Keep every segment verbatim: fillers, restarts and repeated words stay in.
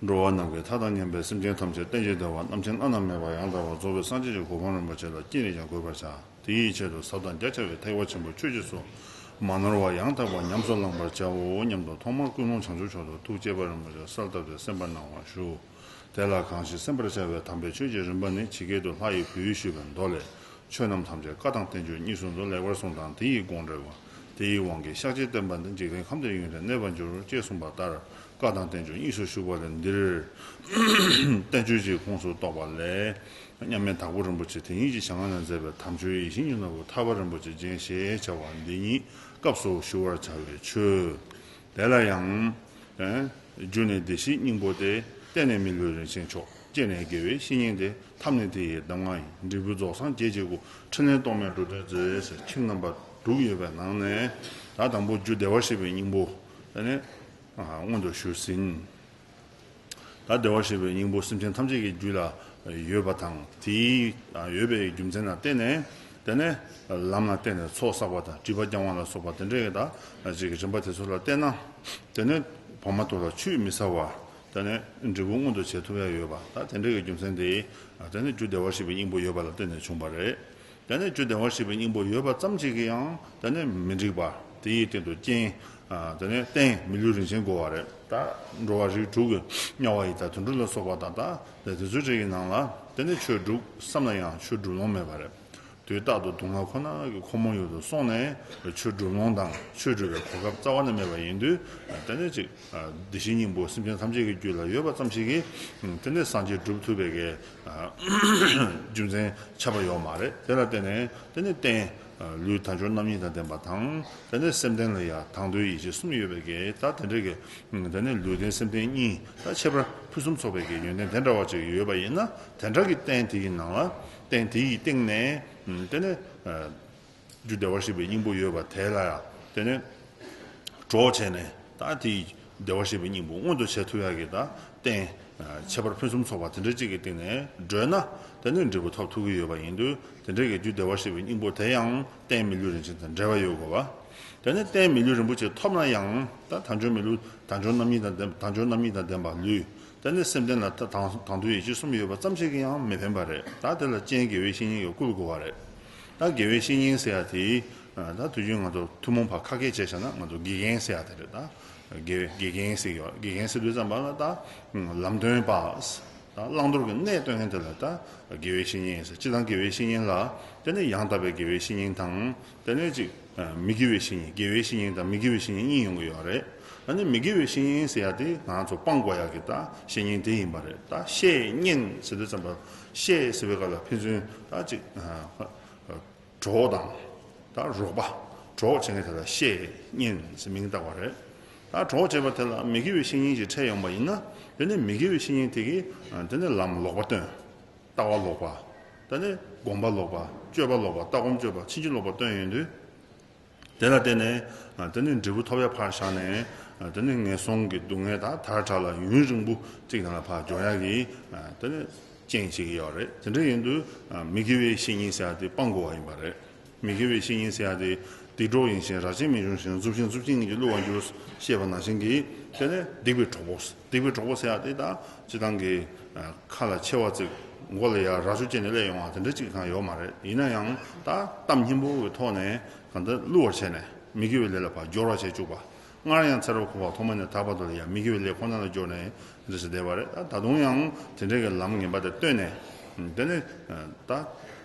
འགྲོ་བ་རྣམས་ཀྱི་མཐའ་དང་མཉམ་པའི་སེམས་ཅན་ཐམས་ཅད་རྟེན་ཅིང་འབྲེལ་བ་རྣམ་མཁྱེན་བླ་ན་མེད་པ་ཡང་དག་པར་རྫོགས་པའི་སངས་རྒྱས་ཀྱི་གོ་འཕང་རིན་པོ་ཆེ་ལ་ཅི་ནས་ཀྱང་འགོད་པར་བྱ། དེ་ཡི་ཆེད་དུ་ཟབ་དང་རྒྱ་ཆེ་བའི་ཐེག་པ་ཆེན་པོའི་ཆོས་རྗེས་སུ་མ་ནོར་བ་ཡང་དག་པར་ཉམས་སུ་བླང་བར་བྱའོ་སྙམ་དུ། ཐོག་མར་ཀུན་སློང་བྱང་ཆུབ་མཆོག་ཏུ་ཐུགས་བསྐྱེད་པའི་རིན་པོ་ཆེ་གསལ་བཏབ་སྟེ་གསན་པར་གནང་བར་ཞུ། དེ་ལ་གང་ཞིག་གསན་པར་བྱ་བའི་དམ་པའི་ཆོས་ཀྱི་རིམ་པ་ནི་ཇི་སྐད་དུ་ལྷ་ཡི་བུས་ཞུས་པའི་མདོ་ལས། ཆོས་རྣམས་ཐམས་ཅད་བཀའ་དང་བསྟན་བཅོས་གཉིས་སུ་འདུ། ལེགས་པར་གསུངས་དང་དེ་ཡི་དགོངས་འགྲེལ་བ། དེ་ཡི་དབང་གིས་ཤཱཀྱའི་བསྟན་པ་འདི་འཇིག་རྟེན་ཁམས་དང་ཡུན་རིང་གནས་པར་འགྱུར་ཅེས་གསུངས་པ་ལྟར། བཀའ་དང་བསྟན་བཅོས་གཉིས་སུ་བཞུགས་པ་ལས་འདིར། བསྟན་བཅོས་ཀྱི་ཁོངས་སུ་གཏོགས་པ་ལས། མཉམ་མེད་དྭགས་པོ་རིན་པོ་ཆེ་དེ་ཉིད་ཀྱི་ཞལ་སྔ་ན་མཛད་པའི་དམ་ཆོས་ཡིད་བཞིན་ཉི་ནོར་བུ་ཐར་པ་རིན་པོ་ཆེ་རྒྱན་ཞེས་བྱ་བ་འདི་ཉིད་སྐབས་སུ་ཞུ་བར་བྱ་བའི་ཆོས། དེ་ལ་ཡང་། རྒྱུ་ནི་བདེ་གཤེགས་སྙིང་པོ་སྟེ། རྟེན་ནི་མི་ལུས་རིན་ཆེན་མཆོག་སྤྱི་ནི་དགེ་བའི་བཤེས་གཉེན་ཏེ། ཐབས་ནི་དེ་ཡི་གདམས་ངག་ཡིན། འབྲས་བུ་རྫོགས་སངས་རྒྱས་ཀྱི་སྐུ། ཕྲིན་ལས་རྟོག་མེད་འགྲོ་དོན་མཛད། ཟེར་ཚིག་རྣམ་པ་དྲུག་ཡོད་པའི་ནང་ནས། ད་དང་པོ་རྒྱུ་བདེ་བར་གཤེགས་པའི་སྙིང་པོ། དེ་ནས་སྔོན་དུ་ཞུས་ཟིན། ད་བདེ་བར་གཤེགས་པའི་སྙིང་པོ་སེམས་ཅན་ཐམས་ཅད་ཀྱི་རྒྱུད་ལ་ཡོད་པ་དང་། དེའི་ཡོད་པའི་རྒྱུ་མཚན་ལ་བརྟེན་ནས། དེ་ནས་ལམ་ལ་བརྟེན་ནས་ཚོགས་བསགས་པ་དང་། སྒྲིབ་པ་སྦྱང་བ་ལ་སོགས་པ་དེ་འདྲའི་ད་ཅིག་རིམ་པ་དེ་ཚོ་ལ་བལྟས་ན། དེ་ནས་བར་མ་དོ་ལ་ཆུད་མི་ཟ་བར། དེ་ནས་འབྲས་བུ་མངོན་དུ་བྱེད་ཐུབ་ཡ་ཡོད་པ། ད་དེ་འདྲའི་གི་རྒྱུ་མཚན་དེ། དེ་ནས་རྒྱུ་བདེ་བར་གཤེགས་པའི་སྙིང་པོ་ཡོད་པ་ལ་བརྟེན་ནས་བྱུང་བ་རེད། དེ་ནས་རྒྱུ་བདེ་བར་གཤེགས་པའི་སྙིང་པོ་ཡོད་པ་ཙམ་ཞིག་གིས་ཡང་དེ་ནས་མི་འགྲིག་པ། དེ་ཡི་སྟེང་དུ་རྐྱེན། དེ་ནས་རྟེན་མི་ལུས་རིན་ཆེན་དགོས་པ་རེད། ད་འགྲོ་བ་རིགས་དྲུག་གི་དམྱལ་བ་ཡི་དྭགས་དུད་འགྲོ་ལ་སོགས་པ་དང་། ད་དེ་དེ་ཚོའི་རིགས་ཀྱི་ནང་ལ་དེ་ནས་ཆོས་སྒྲུབ་བསམ་ན་ཡང་ཆོས་སྒྲུབ་ལོང་མེད་པ་རེད། དུས་རྟག་ཏུ་སྡུག་བསྔལ་ཁོ་ན་གི་ཁོར་མོ་ཡུལ་དུ་སོང་ནས་ཆོས་སྒྲུབ་ལོང་དང་ཆོས་སྒྲུབ་པའི་གོ་སྐབས་རྩ་བ་ནས་མེད་པ་ཡིན་དུས། དེ་ནས་ཅིག་བདེ་གཤེགས་སྙིང་པོ་སེམས་ཅན་ཐམས་ཅད་ཀྱི་རྒྱུད་ལ་ཡོད་པ་ཙམ་ཞིག་གིས། དེ་ནས་སངས་རྒྱས་སྒྲུབ་ཐུབ་པའི་གི་རྒྱུ་མཚན་ཆགས་པ་ཡོད་མ་རེད། དེ་ལ་བརྟེན་ནས་དེ་ནས་རྟེན། ལུས་དལ་འབྱོར་རྣམ་གཉིས་དང་ལྡན་པ་དང་། དེ་ནས་སེམས་ལྡན་ལ་ཡང་དང་འདོད་ཡིད་བྱེད་གསུམ་ཡོད་པའི་གི། ད་དེ་འདྲའི་གི། དེ་ནས་ལུས་རྟེན་སེམས་ལྡན་གཉིས་ད་ཁྱད་པར་ཕུན་སུམ་ཚོགས་པའི་གི་ཡོན་ཏན་དེ་འདྲ་བ་ཅིག་ཡོད་པ་ཡིན་ན། དེ་འདྲ་གི་རྟེན་དེ་ཡི་ནང་ལ། རྟེན་དེ་ཡི་སྟེང་ནས། དེ་ནས། རྒྱུ་བདེ་བར་གཤེགས་པའི་སྙིང་པོ་ཡོད་པ་དེ་ལ་ཡང་། དེ་ནས་གྲོགས་བྱས་ནས། ད་དེའི་བདེ་བར་གཤེགས་པའི་སྙིང་པོ་མངོན་དུ་བྱེད་ཐུབ་ཡག་གི་ད་རྟེན། ཁྱད་པར་ཕུན་སུམ་ཚོགས་པ་དེ་འདྲ་གཅིག་གི་སྟེང་ནས་བགྲོད་ན། དེ་ནས་འབྲས་བུ་ཐོབ་ཐུབ་ཀྱི་ཡོད་པ་ཡིན་དུས། དེ་འདྲའི་གི་རྒྱུ་བདེ་བར་གཤེགས་པའི་སྙིང་པོ་དེ་ཡང་རྟེན་མི་ལུས་རིན་ཆེན་དང་འབྲེལ་བ་ཡོད་དགོས་པ། དེ་ནས་རྟེན་མི་ལུས་རིན་པོ་ཆེ་ཐོབ་ན་ཡང་། ད་དལ་འབྱོར་མི་ལུས་དལ་འབྱོར་རྣམ་གཉིས་དང་ལྡན། དལ་འབྱོར་རྣམ་གཉིས་དང་ལྡན་པ་ལུས། དེ་ནས་སེམས་ལྡན་ལ་ད་དང་དང་འདོད་ཡིད་བྱེད་གསུམ་ཡོད་པ་ཙམ་ཞིག་གིས་ཡང་མི་ཕན་པ་རེད། ད་དེ་ལ་རྐྱེན་དགེ་བའི་བཤེས་གཉེན་གྱིས་བསྐུལ་དགོས་པ་རེད། ད་དགེ་བའི་བཤེས་གཉེན་ཟེར་ཡ་དེ། ད་དུས་རྒྱུན་ང་ཚོ་ཐུན་མོང་ཕར་ཁ་སྐད་བྱས་བྱས་ན་ང་ཚོ་དགེ་རྒན་ཟེར་ཡ་དེ་རེད། ད་དགེ་དགེ་རྒན་ཟེར་གྱི་ཡོད། དགེ་རྒན་ཟེར་དུས་ཙམ་པ་ལ་ད་ལམ་སྟོན་པ། ད་བླང་དོར་གྱི་གནས་སྟོན་མཁན་དེ་ལ་ད་དགེ་བའི་བཤེས་གཉེན་ཟེར། སྤྱིར་བཏང་དགེ་བའི་བཤེས་གཉེན་ལ། དེ་ནས་ཡང་དག་པའི་དགེ་བའི་བཤེས་གཉེན་དང་། དེ་ནས་ཅིག་མི་དགེ་བའི་བཤེས་གཉེན། དགེ་བའི་བཤེས་གཉེན་དང་མི་དགེ་བའི་བཤེས་གཉེན་གཉིས་ཡོང་གི་ཡོད་རེད། ད་ནི་མི་དགེ་བའི་བཤེས་གཉེན་ཟེར་ཡ་དེ་ང་ཚོ་སྤང་དགོས་ཡ་གི་ད་བཤེས་གཉེན་དེ་ཡིན་པ་རེད། ད་བཤེས་གཉེན་ཟེར་དུས་ཙམ་པ། བཤེས་ཟེར་བའི་སྐབས་ལ་ཕན་ཚུན་ད་ཅིག་གྲོགས་དང་། ད་རོགས་པ། གྲོགས་བྱེད་མཁན་དེ་ལ་བཤེས་གཉེན་ཟེར་མིང་བཏགས་པ་རེད། ད་གྲོགས་བྱས་པ་དེ་ལ་མི་དགེ་བའི་བཤེས་གཉེན་ཞིག་འཕྲད་ཡོང་པ་ཡིན་ན། དེ་ནི་མི་དགེ་བའི་བཤེས་གཉེན་དེ་གིས་དེ་ནི་ལམ་ལོག་པ་སྟོན། ལྟ་བ་ལོག་པ། དེ་ནས་སྒོམ་པ་ལོག་པ། སྤྱོད་པ་ལོག་པ། ལྟ་སྒོམ་སྤྱོད་པ། ཕྱིན་ཅི་ལོག་པ་སྟོན་ཡོང་དུས། དེ་ལ་བརྟེན་ནས་དེ་ནས་འབྲས་བུ་ཐོབ་ཡ་ཕར་བཞག་ནས། དེ་ནས་ངན་སོང་གི་སྡུག་བསྔལ་དང་དར་དྲག་ལ་ཡུན་རིང་པོ་གཅིག་ནང་ལ་ཕར་འགྱོ་ཡ་གི། དེ་ནས་རྐྱེན་བྱེད་ཀྱི་ཡོད་རེད། དེ་འདྲ་ཡིན་དུས་མི་དགེ་བའི་བཤེས་གཉེན་ཟེར་ཡ་དེ་སྤང་དགོས་པ་ཡིན་པ་རེད། མི་དགེ་བའི་བཤེས་གཉེན་ཟེར་ཡ་དེ། སྡིག་གྲོགས་ཡིན་ཞིང་རང་བཞིན་མི་འབྱུང་ཞིང་། རྫུ་ཞིང་རྫུ་བྱིན་གྱིས་བསླུ་བར་འགྱུར། ཞེས་པ་ནང་བཞིན་གྱི། དེ་ནས་སྡིག་པའི་གྲོགས་པོ། སྡིག་པའི་གྲོགས་པོ་ཟེར་ཡ་དེ་ད་སྤྱིར་བཏང་གི་ཁ་ལ་མཆེ་བ་གཙིགས། མགོ་ལ་ཡ་རྭ་ཅོ་བཅད་ནས་སླེབས་ཡོང་བ་དེ་འདྲ་གཅིག་གང་ཡོད་མ་རེད། ཡིན་ན་ཡང་ད་གཏམ་སྙན་པོ་གི་ཐོག་ནས་གང་ལྟར་བསླུ་བར་བྱས་ནས་མི་དགེ་བའི་ལས་ལ་ཕར་སྦྱོར་བ་བྱེད་བཅུག་པ། སྔར་ཡང་ཚེ་རབས་འཁོར་བ་ཐོག་མ་ནས་ད་བར་དུ་ལ་ཡང་མི་དགེ་བའི་ལས་ཁོ་ན་ལ་སྦྱོར་ནས་འདི་ཟེར་བསྡད་པ་རེད། ད་ད་དུང་ཡང་དེ་འདྲའི་གི་ལམ་ངན་པ་དེ་བཏོན་ནས། དེ་ནས་ད་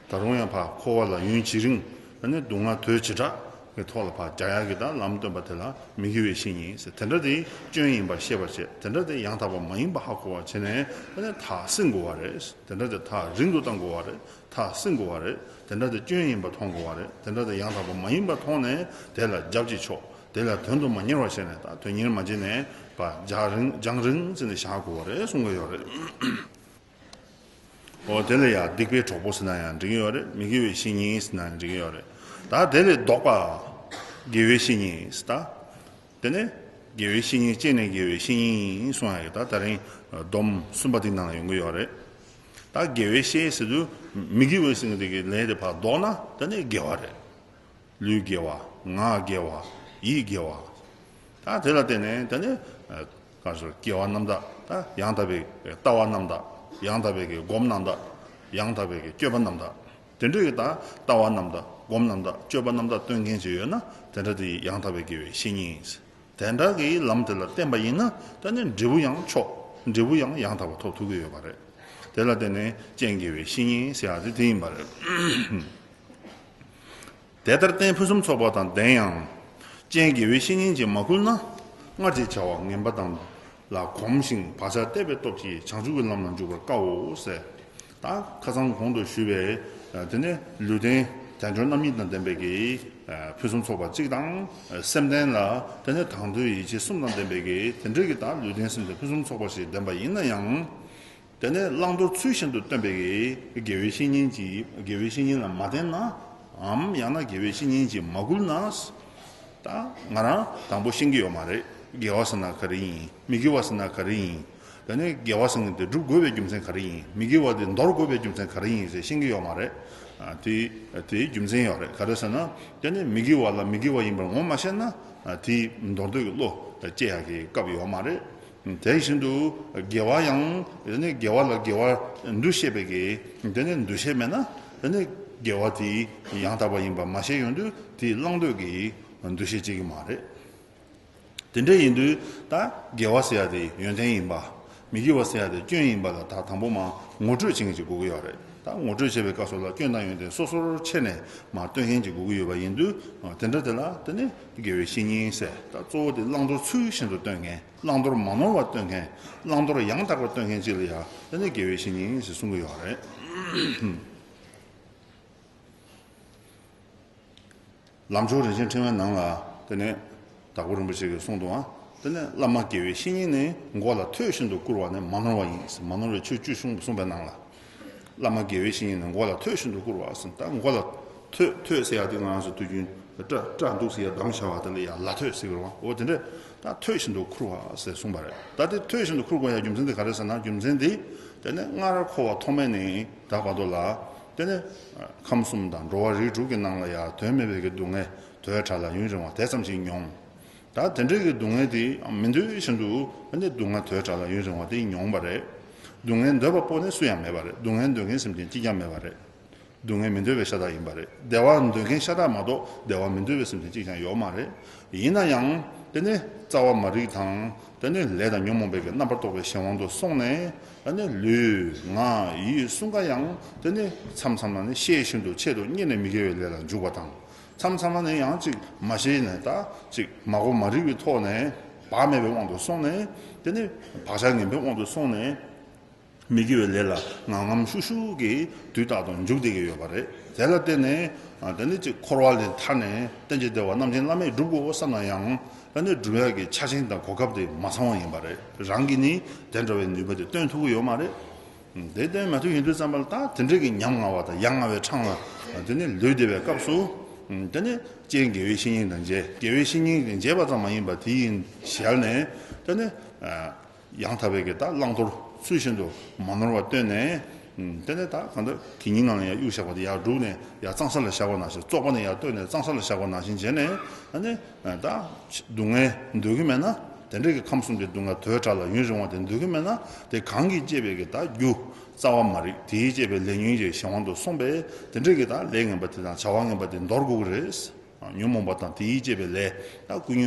ད་རུང་ཡང་ཕར་འཁོར་བ་ལ་ཡུན་ཇེ་རིང་། དེ་ནས་སྡུག་བསྔལ་དོས་བྱེ་བྲག་གི་ཐོག་ལ་ཕར་རྒྱག་ཡག་གི་ད་ལམ་སྟོན་པ་དེ་ལ་མི་དགེ་བའི་བཤེས་གཉེན་ཟེར། དེ་འདྲ་དེ་སྐྱོན་ཡིན་པ་ཤེས་པར་བྱེད། དེ་འདྲ་དེ་ཡང་དག་པ་མ་ཡིན་པ་ཧ་གོ་བར་བྱས་ནས། དེ་ནས་ཐག་བསྲིང་དགོས་པ་རེད། དེ་འདྲ་དེ་ཐག་རིང་དུ་བཏང་དགོས་པ་རེད། ཐག་བསྲིང་དགོས་པ་རེད། དེ་འདྲ་དེ་སྐྱོན་ཡིན་པ་མཐོང་དགོས་པ་རེད། དེ་འདྲ་དེ་ཡང་དག་པ་མ་ཡིན་པ་མཐོང་ནས་དེ་ལ་རྒྱབ་ཀྱིས་ཕྱོགས། དེ་ལ་དོན་དུ་མ་གཉེར་བར་བྱས་ནས། ད་དོན་གཉེར་མ་བྱས་ནས་ཕར་རྒྱང་རིང་རྒྱང་རིང་བྱས་ནས་བཞག་དགོས་པ་རེད་གསུང་གི་ཡོད་རེད། འོ་དེ་ལ་ཡང་སྡིག་པའི་གྲོགས་པོ་ཟེར་ན་ཡང་འགྲིག་གི་ཡོད་རེད། མི་དགེ་བའི་བཤེས་གཉེན་ཟེར་ན་ཡང་འགྲིག་གི་ཡོད་རེད། ད་དེ་ལས་ལྡོག་པ། དགེ་བའི་བཤེས་གཉེན་ཟེར། ད་དེ་ནས་དགེ་བའི་བཤེས་གཉེན་སྤྱན་ནི་དགེ་བའི་བཤེས་གཉེན་གསུང་ཡ་གི་ད་དེ་རིང་སྡོམ་གསུམ་པ་དེ་ནང་ལ་ཡོང་གི་ཡོད་རེད། ད་དགེ་བའི་བཤེས་ཟེར་དུས་མི་དགེ་བའི་ཟེར་མཁན་དེ་གི་ལས་དེ་ཕར་ལྡོག་ན་དེ་ནི་དགེ་བ་རེད། ལུས་དགེ་བ། ངག་དགེ་བ། ཡིད་དགེ་བ། ད་དེ་ལ་བརྟེན་ནས་དེ་ནས། ག་རེ་ཟེར། དགེ་བ་རྣམ་དག་དང་ཡང་དག་པའི་ལྟ་བ་རྣམ་དག་ཡང་དག་པའི་གི་སྒོམ་རྣམ་དག་ཡང་དག་པའི་གི་སྤྱོད་པ་རྣམ་དག་དེ་འདྲའི་གི་ད་ལྟ་བ་རྣམ་དག་སྒོམ་རྣམ་དག་སྤྱོད་པ་རྣམ་དག་སྟོན་མཁན་ཅིག་ཡོད་ན་དེ་འདྲ་དེ་ཡང་དག་པའི་དགེ་བའི་བཤེས་གཉེན་ཡིན། དེ་འདྲ་གི་ལམ་དེ་ལ་བརྟེན་པ་ཡིན་ན་ད་ནི་འབྲས་བུ་ཡང་མཆོག་འབྲས་བུ་ཡང་ཡང་དག་པ་ཐོབ་ཐུབ་ཀྱི་ཡོད་པ་རེད། དེ་ལ་བརྟེན་ནས་སྤྱན་དགེ་བའི་བཤེས་གཉེན་ཟེར་ཡག་དེ་དེ་ཡིན་པ་རེད། དེ་ལྟར་བསྟེན་ཕུན་སུམ་ཚོགས་པ་དང་ལྡན་ཡང་། སྤྱན་དགེ་བའི་བཤེས་གཉེན་གྱིས་མ་བསྐུལ་ན། སྔར་གྱི་བྱ་བ་ངན་པ་དང་ལ་གོམས་ཤིང་བག་ཆགས་བརྟས་པའི་སྟོབས་ཀྱིས་བྱང་ཆུབ་ཀྱི་ལམ་ལ་འཇུག་པར་དཀའོ་ཟེར། ད་ཁ་སང་གོང་དུ་ཞུས་པའི་དེ་ནས་ལུས་རྟེན་དལ་འབྱོར་རྣམ་གཉིས་དང་ལྡན་པའི་གི་ཕུན་སུམ་ཚོགས་པ་གཅིག་དང་། སེམས་ལྡན་ལ་དེ་ནས་དང་དོད་ཡིད་ཆེས་གསུམ་དང་ལྡན་པའི་གི་དེ་འདྲའི་གི་ད་ལུས་རྟེན་སེམས་ལྡན་ཕུན་སུམ་ཚོགས་པ་ཞིག་ལྡན་པ་ཡིན་ན་ཡང་། དེ་ནས་བླང་དོར་ཚུལ་བཞིན་དུ་སྟོན་པའི་གི་དགེ་བའི་བཤེས་གཉེན་གྱིས་དགེ་བའི་བཤེས་གཉེན་ལ་མ་བརྟེན་ན། འམ་ཡང་ན་དགེ་བའི་བཤེས་གཉེན་གྱིས་མ་བསྐུལ་ན། ད་ང་རང་དང་པོ་ཤེས་ཀྱི་ཡོད་མ་རེད། དགེ་བ་ཟེར་ན་ག་རེ་ཡིན། མི་དགེ་བ་ཟེར་ན་ག་རེ་ཡིན། དེ་ནས་དགེ་བ་ཟེར་མཁན་དེ་སྒྲུབ་དགོས་པའི་རྒྱུ་མཚན་ག་རེ་ཡིན། མི་དགེ་བ་དེ་འདོར་དགོས་པའི་རྒྱུ་མཚན་ག་རེ་ཡིན་ཟེར་ཤེས་ཀྱི་ཡོད་མ་རེད། ཨ། དེ་དེའི་རྒྱུ་མཚན་ཡོད་རེད། ག་རེ་ཟེར་ན། དེ་ནས་མི་དགེ་བ་ལ་མི་དགེ་བ་ཡིན་པར་ངོ་མ་ཤེས་ན། ཨ། དེ་འདོར་འདོད་ཀྱི་བློ་སྐྱེ་ཡག་གི་སྐབས་ཡོད་མ་རེད། དེ་བཞིན་དུ་དགེ་བ་ཡང་དེ་ནས་དགེ་བ་ལ་དགེ་བ་འདུ་ཤེས་པའི་གི་དེ་ནས་འདུ་ཤེས་མེད་ན། དེ་ནས་དགེ་བ་དེ་ཡང་དག་པ་ཡིན་པ་མ་ཤེས་ཡོང་དུས་དེ་བླང་འདོད་ཀྱི་འདུ་ཤེས་སྐྱེ་གི་མ་རེད། དེ་འདྲ་ཡིན་དུས་ད་དགེ་བ་ཟེར་ཡ་དེ་ཡོན་ཏན་ཡིན་པ། མི་དགེ་བ་ཟེར་ཡ་དེ་སྐྱོན་ཡིན་པ་ལ་ད་དང་པོ་མར་ངོ་སྤྲོད་བྱེད་མཁན་ཅིག་དགོས་ཀྱི་ཡོད་རེད། ད་ངོ་སྤྲོད་བྱེད་པའི་སྐབས་སུ་ལ་སྐྱོན་དང་ཡོན་ཏན་སོ་སོར་ཕྱེ་ནས་མར་སྟོན་མཁན་ཅིག་དགོས་ཀྱི་ཡོད་པ་ཡིན་དུས། དེ་འདྲ་དེ་ལ་དེ་ནི་དགེ་བའི་བཤེས་གཉེན་ཟེར། ད་གཙོ་བོ་དེ་བླང་དོར་ཚུལ་བཞིན་དུ་སྟོན་མཁན། བླང་དོར་མ་ནོར་བ་སྟོན་མཁན། བླང་དོར་ཡང་དག་པར་སྟོན་མཁན་ཅིག་ལ་ཡ་དེ་ནི་དགེ་བའི་བཤེས་གཉེན་ཞེས་གསུང་གི་ཡོད་རེད། ལམ་མཆོག་རིན་ཆེན་ཕྲེང་བའི་ནང་ལ་དེ་ནས་དྭགས་པོ་རིན་པོ་ཆེ་གིས་གསུངས་འདུག་ཨ། དེ་ནས་བླ་མ་དགེ་བའི་བཤེས་གཉེན་ནི་མགོ་ལ་ཐོད་བཞིན་དུ་བཀུར་བ་ནི་མ་ནོར་བ་ཡིན། མ་ནོར་བའི་ཆོས་བཅུ་གསུངས་པའི་ནང་ལ། བླ་མ་དགེ་བའི་བཤེས་གཉེན་ནི་མགོ་ལ་ཐོད་བཞིན་དུ་བཀུར་བ་ཟེར། ད་མགོ་ལ་ཐོད་ཐོད་ཟེར་ཡག་དེ་ང་རང་ཚོ་དུས་རྒྱུན་སྐྲ་སྐྲ་འདུག་ཟེར་ཡ་གདམ་བྱ་བ་དེ་ལ་ཡ་ལ་ཐོད་ཟེར་གི་རེད་བ། འོ་དེ་འདྲས་ད་ཐོད་བཞིན་དུ་བཀུར་བ་ཟེར་གསུངས་པ་རེད། ད་དེ་ཐོད་བཞིན་དུ་བཀུར་དགོས་ཡ་རྒྱུ་མཚན་དེ་ག་རེ་ཟེར་ན། རྒྱུ་མཚན་དེ་དེ་ནས་སྔར་འཁོར་བ་ཐོག་མེད་ནས་ད་བར་དུ་ལ། དེ་ནས་ཁམས་གསུམ་དང་འགྲོ་བ་རིགས་དྲུག་གི་ནང་ལ་ཡང་དོན་མེད་པའི་གི་སྡུག་བསྔལ་དོས་དྲག་ལ་ཡུན་རིང་བ་དེ་ཙམ་ཞིག་མྱོང་། ད་དེ་འདྲའི་གི་སྡུག་བསྔལ་དེ་མི་འདོད་བཞིན་དུ་ནི་སྡུག་བསྔལ་དོས་དྲག་ལ་ཡུན་རིང་བ་དེ་མྱོང་བ་རེད། སྡུག་བསྔལ་འདོད་པ་པོ་ནི་སུ་ཡང་མེད་པ་རེད། སྡུག་བསྔལ་འདོད་མཁན་སེམས་ཅན་གཅིག་ཀྱང་མེད་པ་རེད། སྡུག་བསྔལ་མི་འདོད་པའི་ཤ་སྟག་ཡིན་པ་རེད། བདེ་བ་འདོད་མཁན་ཤ་སྟག་མ་གཏོགས་བདེ་བ་མི་འདོད་པའི་སེམས་ཅན་གཅིག་ཀྱང་ཡོད་མ་རེད། ཡིན་ན་ཡང་དེ་ནི་རྩ་བ་མ་རིག་དང་། དེ་ནི་ལས་དང་ཉོན་མོངས་པའི་གི་རྣམ་པར་རྟོག་པའི་གཞན་དབང་དུ་སོང་ནས། དེ་ནི་ལུས་ངག་ཡིད་གསུམ་ཀ་ཡང་དེ་ནི་མཚམས་མཚམས་ལ་ནི་ཤེས་བཞིན་དུ་ཆེད་དུ་གཉེར་ནས་མི་དགེ་བའི་ལས་ལ་འཇུག་པ་དང་། མཚམས་མཚམས་ལ་ནི་ཡང་ཅིག་མ་ཤེས་ནས་ད་ཅིག་མ་གོ་མ་རིག་པའི་ཐོག་ནས་བག་མེད་པའི་དབང་དུ་སོང་ནས། དེ་ནི་བག་ཆགས་ངན་པའི་དབང་དུ་སོང་ནས། མི་དགེ་བའི་ལས་ལ་ངང་ངམ་ཤུགས་ཤུགས་ཀྱིས་དུས་རྟག་ཏུ་འཇུག་བསྡད་ཀྱི་ཡོད་པ་རེད། དེ་ལ་བརྟེན་ནས་ཨ། དེ་ནི་ཅིག་འཁོར་བ་ལས་ཐར་ནས་རྟེན་ཅིང་འབྲེལ་བ་རྣམ་མཁྱེན་བླ་མེད་སྒྲུབ་དགོས་བསམ་ན་ཡང་། དེ་ནི་སྒྲུབ་ཡག་གི་ཆ་རྐྱེན་དང་གོ་སྐབས་དེ་མ་ཚང་བ་ཡིན་པ་རེད། རང་གིས་ནི་དེ་འདྲ་བའི་ནུས་པ་དེ་བཏོན་ཐུབ་ཀྱི་ཡོད་མ་རེད། དེ་བཏོན་མ་ཐུབ་ཡིན་དུས་ཙམ་པ་ལ། ད་དེ་འདྲའི་གི་ཉམ་ང་བ་དང་ཡ་ང་བའི་འཕྲང་ལ་དེ་ནི་ལུས་བསྡད་པའི་སྐབས་སུ། དེ་ནི་སྤྱན་དགེ་བའི་བཤེས་གཉེན་དང་མཇལ། དགེ་བའི་བཤེས་གཉེན་གྱིས་མཇལ་བ་ཙམ་མ་ཡིན་པར་དེ་ཡི་ཞལ་ནས་དེ་ནི། ཡང་དག་པའི་གི་ད་བླང་དོར་ཚུལ་བཞིན་དུ་མ་ནོར་བ་སྟོན་ནས། དེ་ནས་ད་གང་ལྟར་གད་སྙིགས་ནང་ལ་ཡར་གཡུགས་བཞག་པ་དེ་ཡར་སྒྲུག་ནས་ཡར་གཙང་སེལ་ལ་བཞག་པ་ནང་བཞིན། བཙོག་པ་ནས་ཡར་བཏོན་ནས་གཙང་སེལ་ལ་བཞག་པ་ནང་བཞིན་བྱས་ནས། ཨ་ནི་ད་སྡུག་བསྔལ་འདོད་ཀྱི་མེད་ན། དེ་འདྲའི་གི་ཁམས་གསུམ་གྱི་སྡུག་བསྔལ་དོས་དྲག་ལ་ཡུན་རིང་བ་དེ་འདོད་ཀྱི་མེད་ན། དེ་གང་གིས་བསྐྱེད་པའི་གི་ད་རྒྱུ་རྩ་བ་མ་རིག། དེས་བསྐྱེད་པའི་ལས་ཉོན་གྱི་གཞན་དབང་དུ་སོང་བས། དེ་འདྲའི་གི་ད་ལས་ངན་པ་དེ་དང་བྱ་བ་ངན་པ་དེ་འདོར་དགོས་ཀྱི་རེད། ཉོན་མོངས་པ་དང་དེས་བསྐྱེད་པའི་ལས། ད་ཀུན་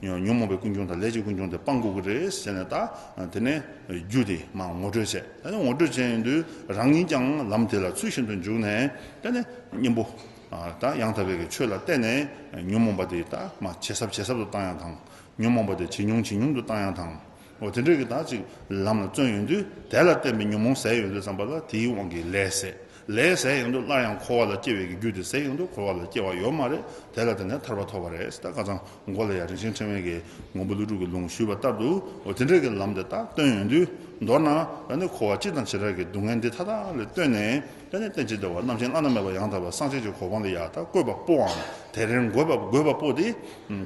ཉོན་ཉོན་མོངས་པའི་ཀུན་འབྱུང་དང་ལས་ཀྱི་ཀུན་འབྱུང་དེ་སྤང་དགོས་ཀྱི་རེད་ཟེར་ནས། ད་དེ་ནས་རྒྱུ་དེ་མར་ངོ་སྤྲོད་བྱས། ད་ནི་ངོ་སྤྲོད་བྱས་ཡོང་དུས་རང་ཉིད་ཀྱང་ལམ་དེ་ལ་ཚུལ་བཞིན་དུ་འཇུག་ནས། ད་ནི་གཉེན་པོ་ད་ཡང་དག་པའི་གི་ཆོས་ལ་བརྟེན་ནས་ཉོན་མོངས་པ་དེ་ད་མར་ཇེ་ཟབ་ཇེ་ཟབ་ཏུ་བཏང་ཡག་དང་། ཉོན་མོངས་པ་དེ་ཇེ་ཉུང་ཇེ་ཉུང་དུ་བཏང་ཡག་དང་། འོ་དེ་འདྲའི་གི་ད་ཅིག་ལམ་ལ་བརྩོན་ཡོང་དུས། དེ་ལ་བརྟེན་པའི་ཉོན་མོངས་ཟད་ཡོང་དུས་ཙམ་པ་ལ་དེའི་དབང་གིས་ལས་ཟད། ལས་ཟད་ཡོང་དུས་སླར་ཡང་འཁོར་བ་ལ་སྐྱེ་བའི་གི་རྒྱུ་དེ་ཟད་ཡོང་དུས་འཁོར་བ་ལ་སྐྱེ་བ་ཡོད་མ་རེད། དེ་ལ་བརྟེན་ནས་ཐར་པ་ཐོབ་པ་རེད། ད་ཁ་སང་མགོ་ལ་ཡ་རིན་ཆེན་ཕྲེང་བའི་གི་མགོན་པོ་ཀླུ་སྒྲུབ་ཀྱི་ལུང་ཞུས་པ་ལྟར་དུ། འོ་དེ་འདྲའི་གི་ལམ་དེ་ད་སྟོན་ཡོང་དུས། མདོར་ན་ད་ནི་འཁོར་བ་སྤྱི་དང་བྱེ་བྲག་གི་སྡུག་བསྔལ་འདི་མཐའ་དག་ལས་བཏོན་ནས། ད་ནི་རྟེན་ཅིང་འབྲེལ་བ་རྣམ་མཁྱེན་བླ་ན་མེད་པ་ཡང་དག་པའི་སངས་རྒྱས་ཀྱི་གོ་འཕང་ལ་ཡ་ད་བཀོད་པ་པོའམ་དེ་རིང་འགོད་པ་འགོད་པ་པོ་དེ།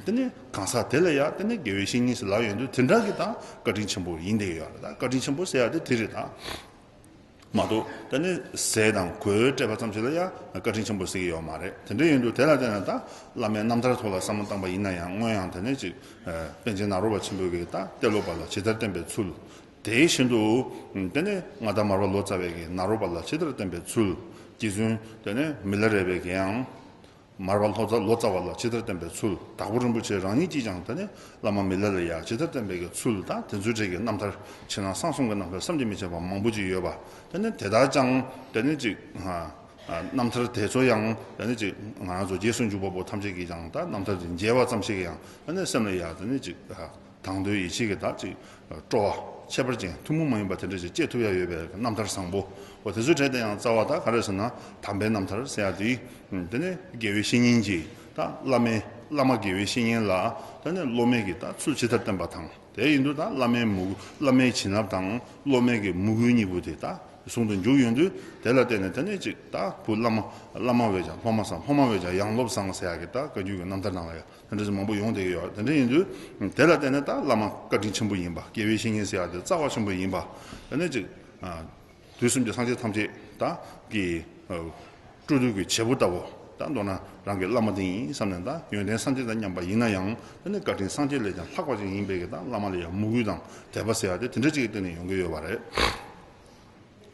ད་ནི་གང་ཟག་དེ་ལ་ཡ་ད་ནི་དགེ་བའི་བཤེས་གཉེན་ཟེར་ལབ་ཡོང་དུས། དེ་འདྲ་གི་ད་བཀའ་དྲིན་ཆེན་པོ་ཡིན་བསྡད་ཡོད་རེད། ད་བཀའ་དྲིན་ཆེན་པོ་ཟེར་ཡ་དེ་དེ་རེད། ད་ མ་གཏོགས་དེ་ནི་ཟས་དང་གོས་སྤྲད་པ་ཙམ་ཞིག་ལ་ཡང་བཀའ་དྲིན་ཆེན་པོ་ཟེར་གྱི་ཡོད་མ་རེད། དེ་འདྲ་ཡིན་དུས་དེ་ལ་བརྟེན་ནས་ད་བླ་མའི་རྣམ་ཐར་ཐོག་ལ་བསམ་བློ་བཏང་པ་ཡིན་ན་ཡང་སྔོན་ཡང་དེ་ནས་ཅིག་པཎ་ཆེན་ནཱ་རོ་པ་ཆེན་པོས་ཀྱི་ད་ཏེ་ལོ་པ་ལ་ཇི་ལྟར་བསྟན་པའི་ཚུལ། དེ་བཞིན་དུ་དེ་ནས་མངའ་བདག་མར་པ་ལོ་ཙཱ་བས་ཀྱི་ནཱ་རོ་པ་ལ་ཇི་ལྟར་བསྟན་པའི་ཚུལ། རྗེ་བཙུན་དེ་ནས་མི་ལ་རས་པས་ཀྱི་ཡང་། མར་པ་ལྷོ་ཙ་ལོ་ཙཱ་བ་ལ་ཇི་ལྟར་བསྟན་པའི་ཚུལ། དྭགས་པོ་རིན་པོ་ཆེ་རང་ཉིད་ཀྱིས་ཀྱང་དེ་ནི་བླ་མ་མི་ལ་ལ་ཡ་ཇི་ལྟར་བསྟན་པའི་གི་ཚུལ་དང་དེ་ཚོའི་གྲས་ཀྱི་རྣམ་ཐར་ཕྱི་ནང་གསང་གསུམ་གྱི་རྣམ་ཐར་གསུམ་གྱིས་མི་ཁྱབ་པ་མང་པོ་ཅིག་ཡོད་པ། དེ་ནི་དེ་དག་ཀྱང་དེ་ནི་ཅིག་རྣམ་ཐར་དེ་ཚོ་ཡང་དེ་ནི་ཅིག་ང་རང་ཚོ་རྗེས་སུ་འཇུག་པ་པོ་ཐམས་ཅད་ཀྱིས་ཀྱང་ད་རྣམ་ཐར་དེ་མཇལ་བ་ཙམ་ཞིག་གིས་ཡང་དེ་ནི་སེམས་ལ་ཡ་དེ་ནི་ཅིག་དང་དོན་ཡིད་ཆེས་ཀྱི་ད་ཅིག་སྤྲོ་བ་ཁྱད་པར་ཅན་ཐུན་མོང་མ་ཡིན་པ་དེ་འདྲ་ཞིག་སྐྱེ་ཐུབ་ཡ་ཡོད་པའི་རྣམ་ཐར་བཟང་པོ། འོ་དེ་ཚོའི་གྲས་དེ་ཡང་རྩ་བ་ད་ག་རེ་ཟེར་ན་དམ་པའི་རྣམ་ཐར་ཟེར་ཡ་དེ། དེ་ནས་དགེ་བའི་བཤེས་གཉེན་གྱིས་ད་བླ་མའི་བླ་མ་དགེ་བའི་བཤེས་གཉེན་ལ་དེ་ནས་སློབ་མའི་གི་ད་ཚུལ་ཇི་ལྟར་བསྟན་པ་དང་དེ་ཡིན་དུས་ད་བླ་མའི་མོས་བླ་མའི་བྱིན་རླབས་དང་སློབ་མའི་གི་མོས་གུས་གཉིས་པོ་དེ་ད་ཟུང་དུ་འཇུག་ཡོང་དུས་དེ་ལ་བརྟེན་ནས་དེ་ནས་ཅིག་ད་བུ་བླ་མ་བླ་མ་བས་ཀྱང་སློབ་མ་བཟང་སློབ་མ་བས་ཀྱང་ཡང་སློབ་བཟང་ཟེར་ཡ་གི་ད་བཀའ་བརྒྱུད་ཀྱི་རྣམ་ཐར་ནང་ལ་ཡང་། དེ་འདྲ་ཞིག་མང་པོ་ཡོང་བསྡད་ཀྱི་ཡོད། དེ་འདྲ་ཡིན་དུས་དེ་ལ་བརྟེན་ནས་ད་བླ་མ་བཀའ་དྲིན་ཆེན་པོ་ཡིན་པ་དགེ་བའི་བཤེས་གཉེན་ཟེར་ཡག་དེ་རྩ་བ་ཆེན་པོ་ཡིན་པ། དེ་ནས་ཅིག་དུས་གསུམ་གྱི་སངས་རྒྱས་ཐམས་ཅད་ད་གི་སྤྲུལ་སྐུ་གི་བྱེད་པོ་ལྟ་བུ་ད་མདོར་ན་རང་གི་བླ་མ་དེ་ཡིན་བསམ་ནས་ད་ཡོན་ཏན་སངས་རྒྱས་དང་མཉམ་པ་ཡིན་ན་ཡང་དེ་ནི་བཀའ་དྲིན་སངས་རྒྱས་ལས་ཀྱང་ལྷག་པ་ཅིག་ཡིན་པའི་གི་ད་བླ་མ་ལ་ཡང་མོས་གུས་དང་དད་པ་ཟེར་ཡག་དེ་དེ་འདྲ་ཅིག་གི་སྟེང་ནས་ཡོང་གི་ཡོད་པ་རེད།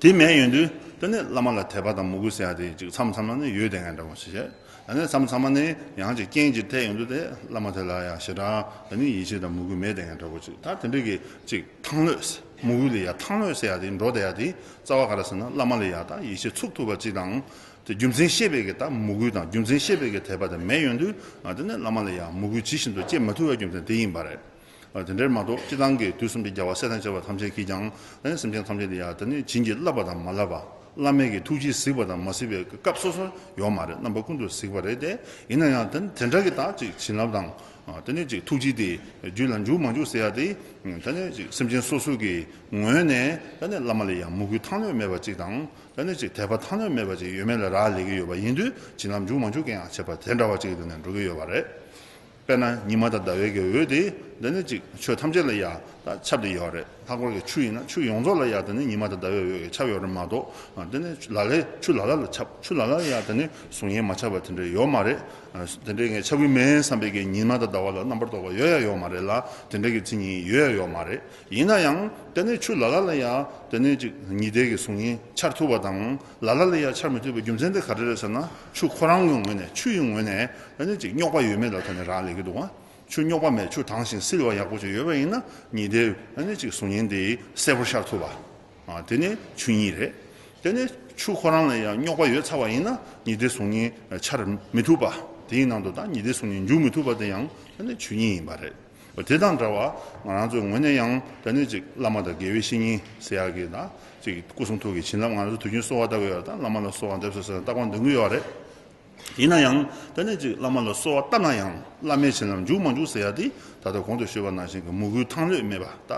དེ་མེད་ཡོང་དུས་དེ་ནི་བླ་མ་ལ་དད་པ་དང་མོས་གུས་ཟེར་ཡ་དེ་ཅིག་མཚམས་མཚམས་ལ་ནི་ཡོད་བསྡད་མཁན་འདྲ་བོ་ཞིག་བྱས། ཨ་ནི་མཚམས་མཚམས་ལ་ནི་ཡང་ཅིག་རྐྱེན་ཅིག་འཕྲད་ཡོང་དུས་དེ་བླ་མ་དེ་ལ་ཡང་ཞེ་དྲག་དེ་ནི་ཡིད་ཆེས་དང་མོས་གུས་མེད་བསྡད་མཁན་འདྲ་བོ་ཅིག་ད་དེ་འདྲ་གི་ཅིག་ཐང་ལྷོད་མོས་གུས་ལ་ཡ་ཐང་ལྷོད་ཟེར་ཡ་དེ་འགྲོ་བསྡད་ཡ་དེ་རྩ་བ་ག་རེ་ཟེར་ན་བླ་མ་ལ་ཡ་ད་ཡིད་ཆེས་ཚུགས་ཐུབ་པ་ཅིག་དང་། དེ་རྒྱུ་མཚན་ཤེས་པའི་གི་ད་མོས་གུས་དང་རྒྱུ་མཚན་ཤེས་པའི་གི་དད་པ་དེ་མེད་ཡོང་དུས་ཨ་དེ་ནི་བླ་མ་ལ་ཡ་མོས་གུས་ཇི་བཞིན་དུ་སྐྱེ་མ་ཐུབ་པའི་རྒྱུ་མཚན་དེ་ཡིན་པ་རེད། དེ་འདྲའི་མ་གཏོགས་སྤྱི་བཏང་གི་དུས་གསུམ་གྱི་རྒྱལ་བ་སྲས་དང་བཅས་པ་ཐམས་ཅད་ཀྱིས་ཀྱང་ཨ་ནི་སེམས་ཅན་ཐམས་ཅད་ལ་ཡང་དེ་ནི་བྱིན་གྱིས་བརླབས་པ་དང་མ་བརླབས་པ། བླ་མའི་གི་ཐུགས་རྗེས་གཟིགས་པ་དང་མ་གཟིགས་པའི་སྐབས་སོ་སོ་ཡོད་མ་རེད། རྣམ་པ་ཀུན་ཏུ་གཟིགས་པ་རེད་དེ། ཡིན་ན་ཡང་དེ་དེ་འདྲ་གི་ད་ཅིག་བྱིན་རླབས་དང་དེ་ནི་ཅིག་ཐུགས་རྗེ་དེ་རྒྱུད་ལ་འཇུག་མ་འཇུག་ཟེར་ཡ་དེ་དེ་ནི་ཅིག་སེམས་ཅན་སོ་སོ་གི་ངོས་ནས་དེ་ནི་བླ་མ་ལ་ཡང་མོས་གུས་ཐང་ལྷོད་མེད་པ་ཅིག་དང་དེ་ནི་ཅིག་དད་པ་ཐང་ལྷོད་མེད་པ་ཅིག་ཡོད་མེད་ལ་རག་ལས་ཀྱི་ཡོད་པ་ཡིན་དུས་བྱིན་རླབས་འཇུག་མ་འཇུག་གི་ཡང་ཁྱད་པར་དེ་འདྲ་བ་ཅིག་གི་སྟེང་ནས་འགྲོ་གི་ཡོད་པ་རེད། དཔེར་ན་ཉི་མ་དང་ཟླ་བའི་གི་འོད་དེ་འདི་ནི་ཅིག་ཆོས་ཐམས་ཅད་ལ་ཡང་ད་ཁྱབ་སྟེ་ཡོད་རེད། ལྷག་པར་གྱི་ཆུ་ཡིན་ན་ཆུ་ཡོངས་རྫོགས་ལ་ཡང་དེ་ནི་ཉི་མ་དང་ཟླ་བའི་འོད་ཀྱིས་ཁྱབ་ཡོད་རེད་མ་གཏོགས། འདི་ནི་ལ་ལས་ཆུ་ལ་ལ་ལ་ཁྱབ་ཆུ་ལ་ལ་ལ་ཡང་དེ་ནི་གཟུགས་བརྙན་མ་ཁྱབ་པ་དེ་འདྲ་ཡོད་མ་རེད། དེ་འདྲའི་ངས་ཁྱབ་ཀྱི་མིན་བསམ་པའི་གི་ཉི་མ་དང་ཟླ་བ་ལ་རྣམ་པར་རྟོག་པ་ཡོད་ཡ་ཡོད་མ་རེད་ལ་དེ་འདྲ་གི་མཚན་ཉིད་ཡོད་ཡ་ཡོད་མ་རེད། ཡིན་ན་ཡང་དེ་ནི་ཆུ་ལ་ལ་ལ་ཡང་དེ་ནི་ཅིག་ཉི་ཟླའི་གི་གཟུགས་བརྙན་འཆར་ཐུབ་པ་དང་ལ་ལ་ལ་ཡང་འཆར་མི་ཐུབ་པའི་རྒྱུ་མཚན་དེ་ག་རེ་རེད་ཟེར་ན་ཆུ་ཁོ་རང་གི་ངོས་ནས་ཆུ་ཡི་ངོས་ནས་དེ་ནི་ཅིག་རྙོག་པ་ཡོད་མེད་ལ་ད་ནི་རག་ལས་ཀྱི་འདུག་ག་ཆུ་རྙོག་པ་མེད་ཆུ་དྭངས་ཤིང་བསིལ་བ་ཡག་པོ་ཅིག་ཡོད་པ་ཡིན་ན་ཉི་ཟླའི་ཨ་ནི་ཅིག་གཟུགས་བརྙན་དེ་གསལ་པོ་ཤར་ཐུབ་པ། ཨ་དེ་ནི་ཆུ་གཉིས་རེད། དེ་ནི་ཆུ་ཁོ་རང་ལ་ཡང་རྙོག་པ་ཡོད་ཚར་བ་ཡིན་ན་ཉི་ཟླའི་གཟུགས་བརྙན་འཆར་མི་ཐུབ་པ། དེའི་ནང་དུ་ད་ཉི་ཟླའི་གཟུགས་བརྙན་འཇུག་མི་ཐུབ་པ་དེ་ཡང་ཨ་ནི་ཆུ་གཉིས་ཡིན་པ་རེད། དེ་དང་འདྲ་བ་ང་རང་ཚོའི་ངོས་ནས་ཡང་དེ་ནི་ཅིག་བླ་མ་དང་དགེ་བའི་བཤེས་གཉེན་ཟེར་ཡག་གི་ད་ཅིག་སྐུ་གསུང་ཐུགས་ཀྱི་བྱིན་རླབས་ང་རང་ཚོ་དུས་རྒྱུན་གསོལ་བ་བཏབ་ཀྱི་ཡོད་ད་བླ་མ་ལ་གསོལ་བ་འདེབས་སོ་ཟེར་ན་རྟག་པར་འདོན་གྱི་ཡོད་རེད། ཡིན་ན་ཡང་དེ་ནས་ཅིག་བླ་མ་ལ་གསོལ་བ་བཏབ་ན་ཡང་བླ་མའི་བྱིན་རླབས་འཇུག་མ་འཇུག་ཟེར་ཡ་དེ་ད་ལྟ་གོང་དུ་ཞུས་པ་ནང་བཞིན་གྱི་མོས་གུས་ཐང་ལྷོད་མེད་པ་ད་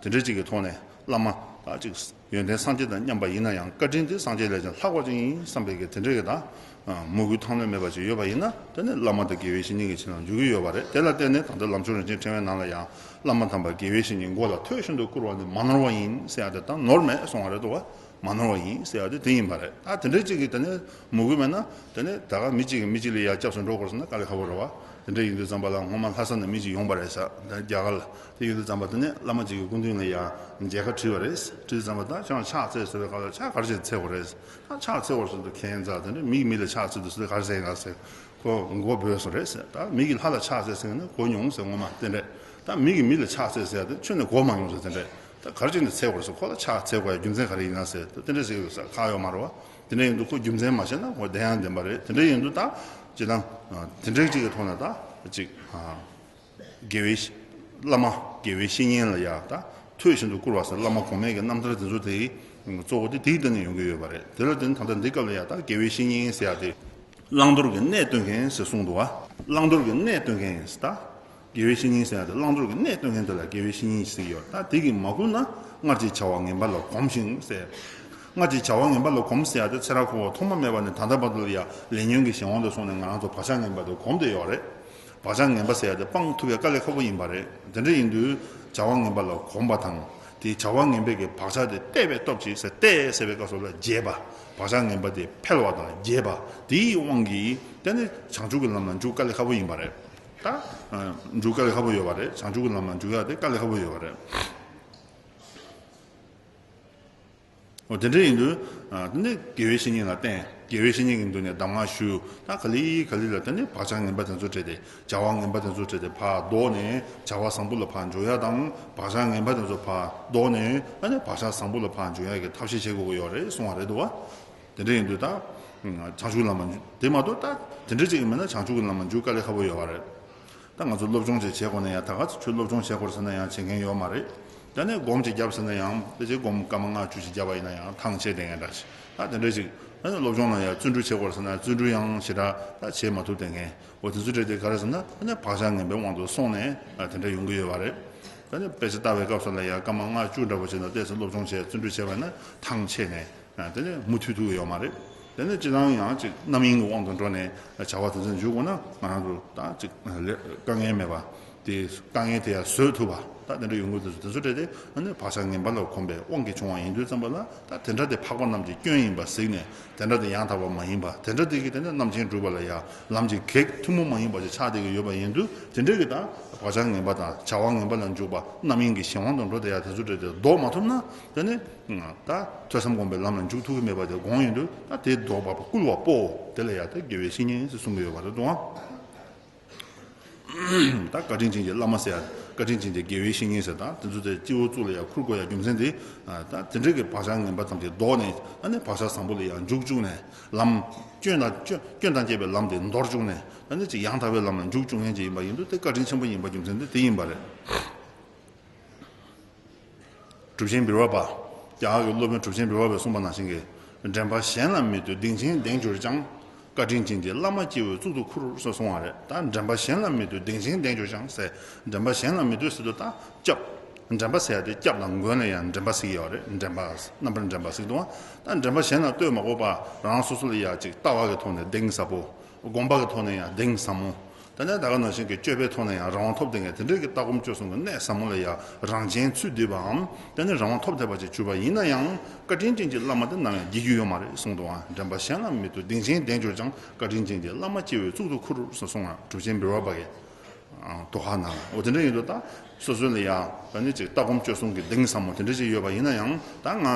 དེ་འདྲ་ཅིག་གི་ཐོག་ནས་བླ་མ་ད་ཅིག་ཡོན་ཏན་སངས་རྒྱས་དང་མཉམ་པ་ཡིན་ན་ཡང་བཀའ་དྲིན་དེ་སངས་རྒྱས་ལས་ཀྱང་ལྷག་པ་ཅིག་ཡིན་བསམ་པའི་གི་དེ་འདྲ་གི་ད་མོས་གུས་ཐང་ལྷོད་མེད་པ་ཅིག་ཡོད་པ་ཡིན་ན་དེ་ནས་བླ་མ་དང་དགེ་བའི་བཤེས་གཉེན་གྱི་བྱིན་རླབས་འཇུག་གི་ཡོད་པ་རེད། དེ་ལ་བརྟེན་ནས་ད་ལྟ་ལམ་མཆོག་རིན་ཆེན་ཕྲེང་བའི་ནང་ལ་ཡང་བླ་མ་དམ་པ་དགེ་བའི་བཤེས་གཉེན་མགོ་ལ་ཐོད་བཞིན་དུ་བཀུར་བ་ནི་མ་ནོར་བ་ཡིན་ཟེར་ཡ་དེ་ད་ནོར་མེད་གསུང་བ་རེད་འདུག་བ། མ་ནོར་བ་ཡིན་ཟེར་ཡ་དེ་དེ་ཡིན་པ་རེད། ད་དེ་འདྲའི་གཅིག་གིས་དེ་ནས་མོས་གུས་མེད་ན་དེ་ནས་ད་ག་མི་གཅིག་གིས་མི་གཅིག་ལ་ཡ་སྐྱབས་སུ་འགྲོ་དགོས་ཟེར་ན་དཀའ་ལས་ཁག་པོ་རེད་བ། དེ་འདྲ་ཡིན་དུས་ཙམ་པ་ལ་སྔོན་མ་ལྷ་ས་ནས་མི་གཅིག་ཡོང་པ་རེད་ཟེར་ད་རྒྱ་གར་ལ་དེ་ཡིན་དུས་ཙམ་པ་དེ་ནས་བླ་མ་གཅིག་གི་སྐུ་མདུན་ལ་ཡ་མཇལ་ཁ་བྲིས་པ་རེད། བྲིས་དུས་ཙམ་པ་ད་ཁྱེད་རང་ཕྱག་འཚལ་ཟེར་བའི་སྐབས་ལ་ཕྱག་ག་རེ་བྱས་ནས་འཚལ་དགོས་རེད། ད་ཕྱག་འཚལ་དགོས་ཟེར་དུས་ཁྱད་མཚར་དེ་འདྲ་མི་གིས་མི་ལ་ཕྱག་འཚལ་དུས་ཟེར་དུས་ག་རེ་ཟེར་ཡིན་ན་ཟེར། ཁོ་མགོ་སྦོས་སོང་རེད་ཟེར། ད་མི་གིས་ལྷ་ལ་ཕྱག་འཚལ་ཟེར་ན་གོ་མྱོང་ཟེར་ངོ་མ་དེ་འདྲས། ད་མི་གིས་མི་ལ་ཕྱག་འཚལ་ཟེར་ཡ་དེ་ཁྱོན་ནས་གོ་མ་མྱོང་ཟེར་དེ་འདྲས། ད་ག་རེ་བྱས་ནས་འཚལ་དགོས་རེད་ཟེར། ཁོ་ལ་ཕྱག་འཚལ་དགོས་ཡ་རྒྱུ་མཚན་ག་རེ་ཡིན་ན་ཟེར་དེ་འདྲས་ཟེར་གི་ཡོད་ས་ཁག་ཡོད་མ་རེད་བ། དེ་འདྲས་ཡིན་དུས་ཁོ་རྒྱུ་མཚན་མ་ཤེས་ན་ཁོ་བདེན་ཡང་བདེན་པ་རེད། དེ་འདྲས་ཡིན་དུས་ད་སྤྱིར་བཏང་དེ་འདྲས་ཅིག་གི་ཐོག་ནས་ད་ཅིག་དགེ་བའི་བླ་མ་དགེ་བའི་བཤེས་གཉེན་ལ་ཡ་ད་ཐོད་བཞིན་དུ་བཀུར་བ་ཟེར་བླ་མ་གོང་མའི་གི་རྣམ་ཐར་དེ་ཚོ་དེའི་གཙོ་བོ་དེ་དེའི་སྟེང་ནས་ཡོང་གི་ཡོད་པ་རེད། དེ་ལ་བརྟེན་ད་ལྟ་འདི་སྐབས་ལ་ཡ་ད་དགེ་བའི་བཤེས་གཉེན་ཟེར་ཡ་དེ་བླང་དོར་གྱི་གནས་སྟོན་མཁན་ཟེར་གསུངས་འདུག་བ། བླང་དོར་གྱི་གནས་སྟོན་མཁན་ཟེར་ད་དགེ་བའི་བཤེས་གཉེན་ཟེར་ཡ་དེ་བླང་དོར་གྱི་གནས་སྟོན་མཁན་དེ་ལ་དགེ་བའི་བཤེས་གཉེན་ཟེར་གྱི་ཡོད། ད་དེ་གིས་མ་གོ་ན་སྔར་གྱི་བྱ་བ་ངན་པ་ལ་གོམས་ཤིང་ཟེར། སྔར་གྱི་བྱ་བ་ངན་པ་ལ་གོམས་ཟེར་ཡ་དེ་ཚེ་རབས་འཁོར་བ་ཐོག་མ་མེད་པ་ནས་ད་ལྟ་བར་དུ་ལ་ཡ་ལས་ཉོན་གྱི་གཞན་དབང་དུ་སོང་ནས་ང་རང་ཚོ་བག་ཆགས་ངན་པ་དེ་གོམས་བསྡད་ཡོད་རེད། བག་ཆགས་ངན་པ་ཟེར་ཡ་དེ་སྤང་ཐུབ་ཡ་དཀའ་ལས་ཁག་པོ་ཡིན་པ་རེད། དེ་འདྲ་ཡིན་དུས་བྱ་བ་ངན་པ་ལ་གོམས་པ་དང་ དེའི་བྱ་བ་ངན་པའི་གི་བག་ཆགས་དེ་བརྟས་པའི་སྟོབས་ཀྱིས་ཟེར། བརྟས་ཟེར་བའི་སྐབས་སུ་ལ་རྒྱས་པ། བག་ཆགས་ངན་པ་དེ་འཕེལ་བ་དང་རྒྱས་པ་དེའི་དབང་གིས་དེ་ནི་བྱང་ཆུབ་ཀྱི་ལམ་ལ་འཇུག་དཀའ་ལས་ཁག་པོ་ཡིན་པ་རེད། ད་འཇུག་དཀའ་ལས་ཁག་པོ་ཡོད་པ་རེད། བྱང་ཆུབ་ཀྱི་ལམ་ལ་འཇུག་ཡག་དེ་དཀའ་ལས་ཁག་པོ་ཡོད་པ་རེད། འོ་དེ་འདྲ་ཡིན་དུས། ཨ་དེ་ནས་དགེ་བའི་བཤེས་གཉེན་ལ་བསྟེན། དགེ་བའི་བཤེས་གཉེན་གྱི་མདུན་ནས་གདམས་ངག་ཞུ། ད་ག་ལེ་ག་ལེ་ལ་དེ་ནས་བག་ཆགས་ངན་པ་དེ་ཚོ་བྲལ་ཏེ། བྱ་བ་ངན་པ་དེ་ཚོ་བྲལ་ཏེ་ཕར་ལྡོག་ནས་བྱ་བ་བཟང་པོ་ལ་ཕར་འཇུག་ཡག་དང་། བག་ཆགས་ངན་པ་དེ་ཚོ་ཕར་ལྡོག་ནས་ཨ་ནི་བག་ཆགས་བཟང་པོ་ལ་ཕར་འཇུག་ཡག་གི་ཐབས་ཤེས་བྱེད་དགོས་ཀྱི་ཡོད་རེད་གསུངས་པ་རེད་འདུག་བ། དེ་འདྲ་ཡིན་དུས་ད་བྱང་ཆུབ་ལམ་མ་འཇུག་དེ་མ་གཏོགས་ད་དེ་འདྲ་ཅིག་མིན་ན་བྱང་ཆུབ་ཀྱི་ལམ་མ་འཇུག་དཀའ་ལས་ཁག་པོ་ཡོད་པ་རེད། ད་ང་ཚོ་སློབ་སྦྱོང་ཅིག་བྱེད་དགོས་ན་ཡང་། ད་ག་ཚོད་ཁྱོད་སློབ་སྦྱོང་བྱེད་དགོས་ཟེར་ན་ཡང་བྱེད་མཁན་ཡོད་མ་རེད། ད་ནས་སྒོམ་ཅིག་རྒྱབ་ཟེར་ན་ཡང་། དེ་ཅིག་སྒོམ་སྐར་མ་ལྔ་བཅུ་ཅིག་རྒྱབ་པ་ཡིན་ན་ཡང་ཐང་ཆད་བསྡད་མཁན་འདྲ་ཞིག་ད་དེ་འདྲ་ཞིག་ད་ནས་སློབ་སྦྱོང་ལ་ཡང་བརྩོན་འགྲུས་བྱེད་དགོས་ཟེར་ན་བརྩོན་འགྲུས་ཡང་ཞེ་དྲག་ད་བྱེད་མ་ཐུབ་བསྡད་མཁན། འོ་དེ་ཚོ་འདྲ་དེ་ག་རེ་ཟེར་ན། ད་ནས་བག་ཆགས་ངན་པའི་དབང་དུ་སོང་ནས་དེ་འདྲ་ཡོང་གི་ཡོད་པ་རེད། ད་ནས་དཔེ་ཆ་ལྟ་བའི་སྐབས་སུ་ལ་ཡང་སྐར་མ་ལྔ་བཅུ་འདྲ་པོ་བྱས་ན་ཏོག་ཙམ་སློབ་སྦྱོང་བྱས་བརྩོན་འགྲུས་བྱས་པ་ན་ཐང་ཆད་ནས། ཨ་དེ་ནས་མུ་མཐུད་ཐུབ་ཀྱི་ཡོད་མ་རེད། དེ་ནས་སྤྱིར་བཏང་ཡང་ཅིག་རྣམ་གཡེང་གི་དབང་དུ་འགྲོ་ནས་བྱ་བ་དེ་ཚོ་འཇུག་དགོས་ན། ང་རང་ཚོ་ད་ཅིག་ལས་དཀའ་ངལ་མེད་པ། དེ་དཀའ་ངལ་དེ་ཡང་བཟོད་ཐུབ་པ། ད་དེ་འདྲ་ཡོང་གི་འདུག་དེ་ཚོ་འདྲ་དེ་ཨ་ནི་བག་ཆགས་ངན་པ་ལ་གོམས་པའི་དབང་གིས་བྱུང་བ་ཡིན་དུས་ཙམ་པ་ལ། ད་དེ་འདྲ་དེ་འཕགས་པ་རྣམས་ཀྱི་སྐྱོན་ཡིན་པ་གཟིགས་ནས། དེ་འདྲ་དེ་ཡང་དག་པ་མ་ཡིན་པ། དེ་འདྲ་དེ་གིས་དེ་ནས་རྣམ་མཁྱེན་སྒྲུབ་པ་ལ་ཡང་ལམ་གྱི་གེགས་ཐུན་མོང་མ་ཡིན་པ་ཞིག་ཆགས་བསྡད་ཀྱི་ཡོད་པ་ཡིན་དུས། དེ་འདྲ་གི་ད་བག་ཆགས་ངན་པ་དང་བྱ་བ་ངན་པ་ལ་འཇུག་པ། རྣམ་གཡེང་གི་གཞན་དབང་དུ་འགྲོ་བསྡད་ཡ་དེ་ཚོ་འདྲ་དེ་ལྡོག་མ་ཐུབ་ན། དེ་ནས་ད་ཐོས་བསམ་སྒོམ་པའི་ལམ་ལ་འཇུག་ཐུབ་ཀྱི་མེད་པ་དེ་དགོངས་ཡོང་དུས། ད་དེ་ལྡོག་པ་བསྐུལ་བ་པོ་དེ་ལ་ཡང་ད་དགེ་བའི་བཤེས་གཉེན་ཟེར་གསུང་གི་ཡོད་པ་རེད་འདུག་ཨང་། ད་བཀའ་དྲིན་ཅན་གྱི་བླ་མ་ཟེར་ཡ། བཀའ་དྲིན་ཅན་གྱི་དགེ་བའི་བཤེས་གཉེན་ཟེར། ད་དེ་ཚོ་དེ་སྤྱི་བོ་གཙུག་ལ་ཡང་ཁུར་དགོས་ཡ་རྒྱུ་མཚན་དེ། ད་དེ་འདྲ་གི་བག་ཆགས་ངན་པ་ཐམས་ཅད་ལྡོག་ནས། ཨ་ནི་བག་ཆགས་བཟང་པོ་ལ་ཡང་འཇུག་བཅུག་ནས། ལམ་སྐྱོན་དང་སྐྱོན་སྐྱོན་དང་བཅས་པའི་ལམ་དེ་འདོར་བཅུག་ནས། ཨ་ནི་ཅིག་ཡང་དག་པའི་ལམ་ལ་འཇུག་བཅུག་མཁན་ཅིག་ཡིན་པ་ཡིན་དུས། དེ་བཀའ་དྲིན་ཆེན་པོ་ཡིན་པ་རྒྱུ་མཚན་དེ་དེ་ཡིན་པ་རེད། གྲུབ་ཆེན་འབུལ་བ་པ། རྒྱ་གར་གྱི་སློབ་དཔོན་གྲུབ་ཆེན་འབུལ་བ་པས་གསུངས་པ་ནང་བཞིན་གྱི། འདྲེན་པ་གཞན་ལ་མི་ལྟོས་སྡིག་ཆེན་ལྡན་གྱུར་ཀྱང་། བཀའ་དྲིན་ཅན་གྱི་བླ་མ་སྐྱེ་བོའི་གཙུག་ཏུ་ཁུར་ཟེར་གསུངས་པ་རེད། ད་འདྲེན་པ་གཞན་ལ་མི་ལྟོས་སྡིག་ཆེན་ལྡན་གྱུར་ཀྱང་ཟེར། འདྲེན་པ་གཞན་ལ་མི་ལྟོས་ཟེར་དུས་ད་སྐྱབས། འདྲེན་པ་ཟེར་ཡ་དེ་སྐྱབས་དང་མགོན་ལ་ཡང་འདྲེན་པ་ཟེར་གྱི་ཡོད་རེད། འདྲེན་པ། རྣམ་པར་འདྲེན་པ་ཟེར་གྱི་འདུག་བ། ད་འདྲེན་པ་གཞན་ལ་ལྟོས་མ་དགོས་པ། རང་སོ་སོ་ལ་ཡ་ཅིག་ལྟ་བ་གི་ཐོག་ནས་གདེང་ཟབ་པོ། སྒོམ་པ་གི་ཐོག་ནས་ཡང་གདེང་ཟབ་མོ། ད་ནས་ད་ག་ནང་བཞིན་གྱི་སྤྱོད་པའི་ཐོག་ནས་ཡང་རང་དབང་ཐོབ་བསྡད་མཁན། དེ་འདྲའི་གི་ལྟ་སྒོམ་སྤྱོད་གསུམ་གྱི་གནད་ཟབ་མོ་ལ་ཡང་རང་བྱན་ཚུད་བསྡད་པའམ། དེ་ནས་རང་དབང་ཐོབ་བསྡད་པ་ཅིག་གྱུར་པ་ཡིན་ན་ཡང་། བཀའ་དྲིན་ཅན་གྱི་བླ་མ་དེ་ནམ་ཡང་བརྗེད་རྒྱུ་ཡོད་མ་རེད་གསུངས་འདུག་ཨ། འདྲེན་པ་གཞན་ལ་མི་ལྟོས་སྡིག་ཆེན་ལྡན་གྱུར་ཀྱང་། བཀའ་དྲིན་ཅན་གྱི་བླ་མ་སྐྱེ་བོའི་གཙུག་ཏུ་ཁུར་ཟེར་གསུངས་པ། གྲུབ་ཆེན་འབུལ་བ་པ་གི་དོ་ཧ་ནང་། འོ་དེ་འདྲ་ཡིན་དུས་ད་སོ་སོ་ལ་ཡང་ད་ནི་ཅིག་ལྟ་སྒོམ་སྤྱོད་གསུམ་གྱི་གདེང་ཟབ་མོ་དེ་འདྲ་ཅིག་ཡོད་པ་ཡིན་ན་ཡང་། ད་ང་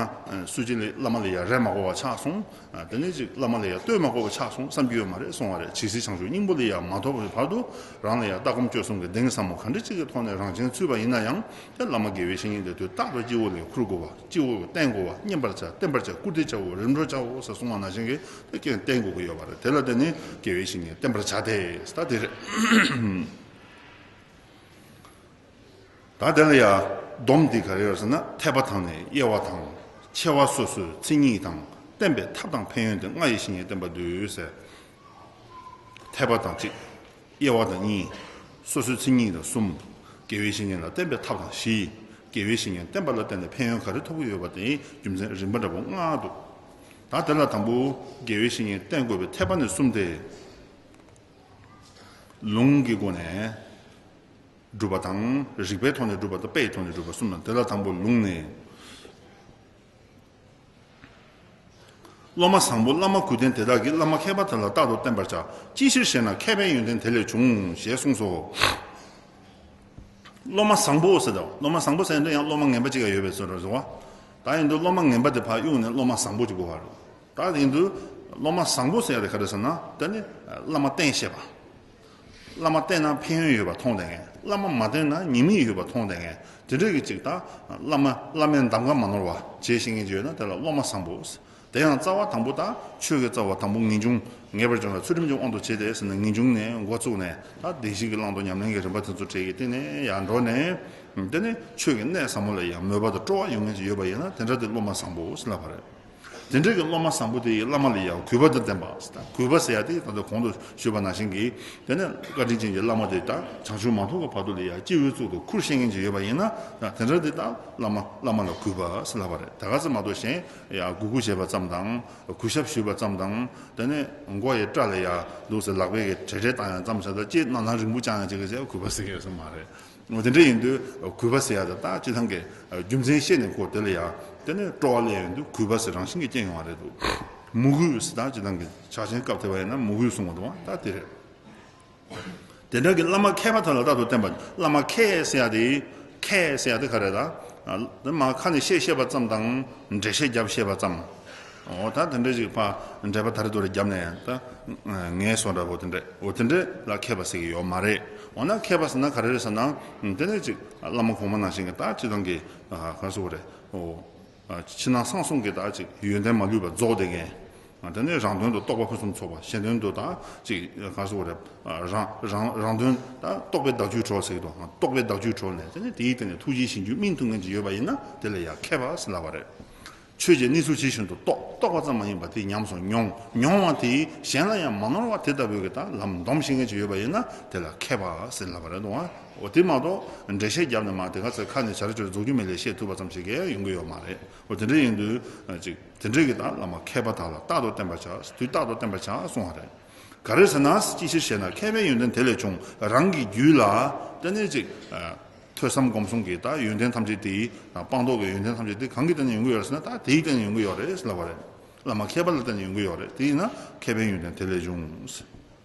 སུ་གཅིག་ལ་བླ་མ་ལ་ཡང་རེ་མ་དགོས་པ་ཆགས་སོང་། དེ་ནས་ཅིག་བླ་མ་ལ་ཡང་ལྟོས་མ་དགོས་པ་ཆགས་སོང་བསམ་གྱི་ཡོད་མ་རེད་གསུང་བ་རེད། ཇི་སྲིད་བྱང་ཆུབ་སྙིང་པོ་ལ་ཡང་མ་ཐོབ་པའི་བར་དུ། རང་ལ་ཡང་ལྟ་སྒོམ་སྤྱོད་གསུམ་གྱི་གདེང་ཟབ་མོ་ག་འདྲ་ཅིག་གི་ཐོག་ནས་རང་བྱན་ཚུད་པ་ཡིན་ན་ཡང་། དེ་བླ་མ་དགེ་བའི་བཤེས་གཉེན་དེ་དུས་རྟག་ཏུ་སྤྱི་བོ་ལ་ཁུར་དགོས་པ། སྤྱི་བོ་ལ་བརྟེན་དགོས་པ། བསྙེན་པར་བྱ། བསྟེན་པར་བྱ། བཀུར་སྟི་བྱའོ། རིམ་གྲོ་བྱའོ་ཟེར་གསུངས་པ་ནང་བཞིན་གྱི་དེ་སྐྱོན་བསྟེན་དགོས་ཀྱི་ཡོད་པ་རེད། དེ་ལ་བརྟེན་ནས་དགེ་བའི་བཤེས་གཉེན་བསྟེན་པར་བྱ་སྟེ། ད་དེ་རེད། ད་དེ་ལ་ཡང་སྡོམ་འདི་ག་རེ་ཡོད་ཟེར་ན། འཐད་པ་དང་ནི་དབྱེ་བ་དང་། ཕྱེ་བ་སོ་སོའི་མཚན་ཉིད་དང་། བསྟེན་པའི་ཐབས་དང་ཕན་ཡོན་ཏེ། ལྔ་ཡི་བཤེས་གཉེན་བསྟེན་པ་འདུས་ཟེར། འཐད་པ་དང་གཅིག། དབྱེ་བ་དང་གཉིས། སོ་སོའི་མཚན་ཉིད་དང་གསུམ། དགེ་བའི་བཤེས་གཉེན་ལ་བསྟེན་པའི་ཐབས་དང་བཞི། དགེ་བའི་བཤེས་གཉེན་བསྟེན་པ་ལ་བརྟེན་ནས་ཕན་ཡོན་ག་རེ་ཐོབ་ཀྱི་ཡོད་པ་དེའི་རྒྱུ་མཚན་རིམ་པ་འདྲ་པོ་ལྔ་འདུག་ད་དེ་ལ་དང་པོ་དགེ་བའི་བཤེས་གཉེན་བསྟེན་དགོས་པའི་འཐད་པ་ནི་གསུམ་སྟེ། ལུང་གི་སྒོ་ནས་སྒྲུབ་པ་དང་། རིགས་པའི་ཐོག་ནས་སྒྲུབ་པ་དང་། དཔེའི་ཐོག་ནས་སྒྲུབ་པ་གསུམ་དང་། དེ་ལ་དང་པོ་ལུང་ནས། སློབ་མ་བཟང་པོ་བླ་མ་གུས་ལྡན་དེ་དག་གིས། བླ་མ་མཁས་པ་དེ་ལ་རྟག་ཏུ་བསྟེན་པར་བྱ། ཅིའི་ཕྱིར་ཞེ་ན། མཁས་པའི་ཡོན་ཏན་དེ་ལས་འབྱུང་། ཞེས་གསུངས་སོ། སློབ་མ་བཟང་པོ་ཟེར་དང་། སློབ་མ་བཟང་པོ་ཟེར་དུས་ཡང་སློབ་མ་ངན་པ་གཅིག་ཡང་ཡོད་པའི་ཚོད་རེད་བཟོ་བ། ད་ཡིན་དུས་སློབ་མ་ངན་པ་དེ་ཕར་གཡུགས་ནས་སློབ་མ་བཟང་པོ་གཅིག་དགོས་པ་རེད། ད་ཡིན་དུས་སློབ་མ་བཟང་པོ་ཟེར་ཡ་དེ་ག་རེ་ཟེར་ན། དེ་ནི་བླ་མ་བསྟེན་ཤེས་པ། བླ་མ་བསྟེན་ན་ཕན་ཡོན་ཡོད་པ་མཐོང་བསྡད་མཁན། བླ་མ་མ་བསྟེན་ན་ཉེས་དམིགས་ཡོད་པ་མཐོང་བསྡད་མཁན། དེ་འདྲ་གི་ཅིག་ད་བླ་མ་བླ་མའི་གདམ་ག་མ་ནོར་བ་བྱེད་ཤེས་མཁན་ཅིག་ཡོད་ན་དེ་ལ་སློབ་མ་བཟང་པོ། དེ་ཡང་རྩ་བ་དང་པོ་ད་ཆོས་ཀྱི་རྩ་བ་དང་པོ་ངེས་འབྱུང་། ངེས་པར་འབྱུང་བའི་ཚུལ་ཁྲིམས་ཀྱི་དབང་དུ་བྱས་ཏེ་ཟེར་ནས་ངེས་འབྱུང་ནས་འགོ་བཙུགས་ནས། ད་བདེན་བཞི་གི་བླང་དོར་ཉམས་ལེན་གྱི་རིམ་པ་དེ་ཚོ་བྲལ་གྱི་སྟེང་ནས་ཡར་འགྲོ་ནས། དེ་ནས་ཆོས་ཀྱི་གནད་ཟབ་མོ་ལ་ཡང་མོས་པ་དང་སྤྲོ་བ་ཡོང་མཁན་ཅིག་ཡོད་པ་ཡིན་ན། དེ་འདྲ་དེ་སློབ་མ་བཟང་པོ་ཟེར་ལབ་པ་རེད། དེ་འདྲའི་གི་སློབ་མ་བཟང་པོ་དེ་ཡིས་བླ་མ་ལ་ཡང་གུས་པ་དང་ལྡན་པ། གུས་པ་ཟེར་ཡ་དེ་ད་ལྟ་གོང་དུ་ཞུས་པ་ནང་བཞིན་གྱི། དེ་ནས་བཀའ་དྲིན་ཅན་གྱི་བླ་མ་དེ་ད་བྱང་ཆུབ་མ་ཐོབ་ཀྱི་བར་དུ་ལ་ཡང་སྐྱེ་བོའི་གཙུག་ཏུ་ཁུར་ཤེས་མཁན་ཅིག་ཡོད་པ་ཡིན་ན། དེ་འདྲ་དེ་ད་བླ་མ་བླ་མ་ལ་གུས་པ་ཟེར་ལབ་པ་རེད། ད་ག་ཚོད་མ་གཏོགས་གཞན་ཡང་གུས་བཀུར་བྱས་པ་ཙམ་དང་། གུས་ཞབས་ཞུས་པ་ཙམ་དང་། དེ་ནས་མགོ་ཡི་སྐྲ་ལ་ཡང་འདུག་སེ་ལག་པས་གི་བྲེག་བྲེག་བཏང་ཡ་ཙམ་བྱས། ད་ལྕེ་ནང་ན་རིང་པོ་བཅང་ཡ་ཅིག་གི་བྱས་གུས་པ་ཟེར་གི་ཡོད་ས་མ་རེད། འོ་དེ་འདྲ་ཡིན་དུས་གུས་པ་ཟེར་ཡ་ད་ད་སྤྱི་བཏང་གི་རྒྱུ་མཚན་ཤེས་ནས་ཁོ་དེ་ལ་ཡ་དེ་ནས་སྤྲོ་བ་སླེབས་ཡོང་དུས་གུས་པ་ཟེར་རང་བཞིན་གྱིས་སྐྱེ་ཡོང་བ་རེད་འདུག་མོས་གུས་ཟེར་ད་སྤྱི་བཏང་གི་ཕྱག་ཆེན་སྐབས་དེ་བ་ཡིན་ན་མོས་གུས་གསུང་བ་འདུག་བ་ད་དེ་རེད། དེ་འདྲ་གི་བླ་མ་མཁས་པ་དག་ལ་རྟག་ཏུ་བསྟེན་པ། བླ་མ་མཁས་ཟེར་ཡ་དེ། མཁས་ཟེར་ཡ་དེ་ག་རེ་ད། དེ་མ་ཁ་ནས་བཤད་བཤད་པ་ཙམ་དང་འགྲེལ་བཤད་བརྒྱབ་བཤད་པ་ཙམ། འོ་ད་དེ་འདྲ་ཞིག་ཕ་འགྲེལ་པ་དར་དུ་རེ་བརྒྱབ་ནས་ད་ངས་སོ་འདྲ་པོ་དེ་འདྲ་འོ་དེ་འདྲ་ལ་མཁས་པ་ཟེར་གི་ཡོད་མ་རེད། འོ་ན་མཁས་པ་ཟེར་ན་ག་རེ་རེད་ཟེར་ན། དེ་ནས་ཅིག་བླ་མ་གོང་མ་ནང་བཞིན་གི་ད་སྤྱི་བཏང་གི་ག་རེ་ཟེར་དགོས་རེད། འོ། ཕྱི་ནང་གསང་གསུམ་གྱི་ད་ཅིག་ཡོན་ཏན་མ་ལུས་པ་རྫོགས་བསྡད་མཁན། དེ་ནས་རང་དོན་དུ་རྟོགས་པ་ཕུན་སུམ་ཚོགས་པ། གཞན་དོན་དུ་ད་ཅིག་ག་རེ་ཟེར་དགོས་རེད། རང་རང་རང་དོན་ད་རྟོགས་པའི་བདག་རྒྱུད་གྲོལ་ཟེར་གྱི་འདུག་རྟོགས་པའི་བདག་རྒྱུད་གྲོལ་ནས་དེ་ནས་དེའི་སྟེང་ནས་ཐུགས་རྗེའི་ཞིང་རྒྱུད་སྨིན་ཐུབ་མཁན་ཅིག་ཡོད་པ་ཡིན་ན་དེ་ལ་ཡང་མཁས་པ་ཟེར་ལབ་པ་རེད། ཆོས་ཀྱི་གནས་ཚུལ་ཇི་བཞིན་དུ་རྟོགས། རྟོགས་པ་ཙམ་མ་ཡིན་པར་དེ་ཉམས་སུ་མྱོང་། མྱོང་བ་དེས་གཞན་ལ་ཡང་མ་ནོར་བ་དེ་ལྟ་བུའི་གི་ད་ལམ་འདོམས་ཤེས་མཁན་ཅིག་ཡོད་པ་ཡིན་ན་དེ་ལ་མཁས་པ་ཟེར་ལབ་པ་རེད་འདུག་འོ་དེ་མ་གཏོགས་འགྲེལ་བཤད་བརྒྱབ་ནས་མ་དེ་ག་ཚོད་ཁ་ནས་བྱ་ར་བྱོས་རྫོགས་རྒྱུ་མེད་ལས་བཤད་ཐུབ་པ་ཙམ་ཞིག་གས་ཡོང་གི་ཡོད་མ་རེད། འོ་དེ་འདྲ་ཡིན་དུས་ཅིག་དེ་འདྲའི་གི་ད་བླ་མ་མཁས་པ་དག་ལ་རྟག་ཏུ་བསྟེན་པར་བྱ། དུས་རྟག་ཏུ་བསྟེན་པར་བྱ་གསུང་བ་རེད། ག་རེ་ཟེར་ན་ཅིའི་ཕྱིར་ཞེ་ན། མཁས་པའི་ཡོན་ཏན་དེ་ལས་བྱུང་། རང་གི་རྒྱུད་ལ་དེ་ནས་ཅིག་ཐོས་བསམ་སྒོམ་གསུམ་གྱི་ད་ཡོན་ཏན་ཐམས་ཅད་དེ། སྤངས་རྟོགས་ཀྱི་ཡོན་ཏན་ཐམས་ཅད་དེ་གང་གིས་བརྟེན་ནས་ཡོང་གི་ཡོད་རེད་ཟེར་ན་ད་དེས་བརྟེན་ནས་ཡོང་གི་ཡོད་རེད་ལབ་པ་རེད། བླ་མ་མཁས་པ་ལ་བརྟེན་ནས་ཡོང་གི་ཡོད་རེད། དེ་ཡིན་ན་མཁས་པའི་ཡོན་ཏན་དེ་ལས་བྱུང་།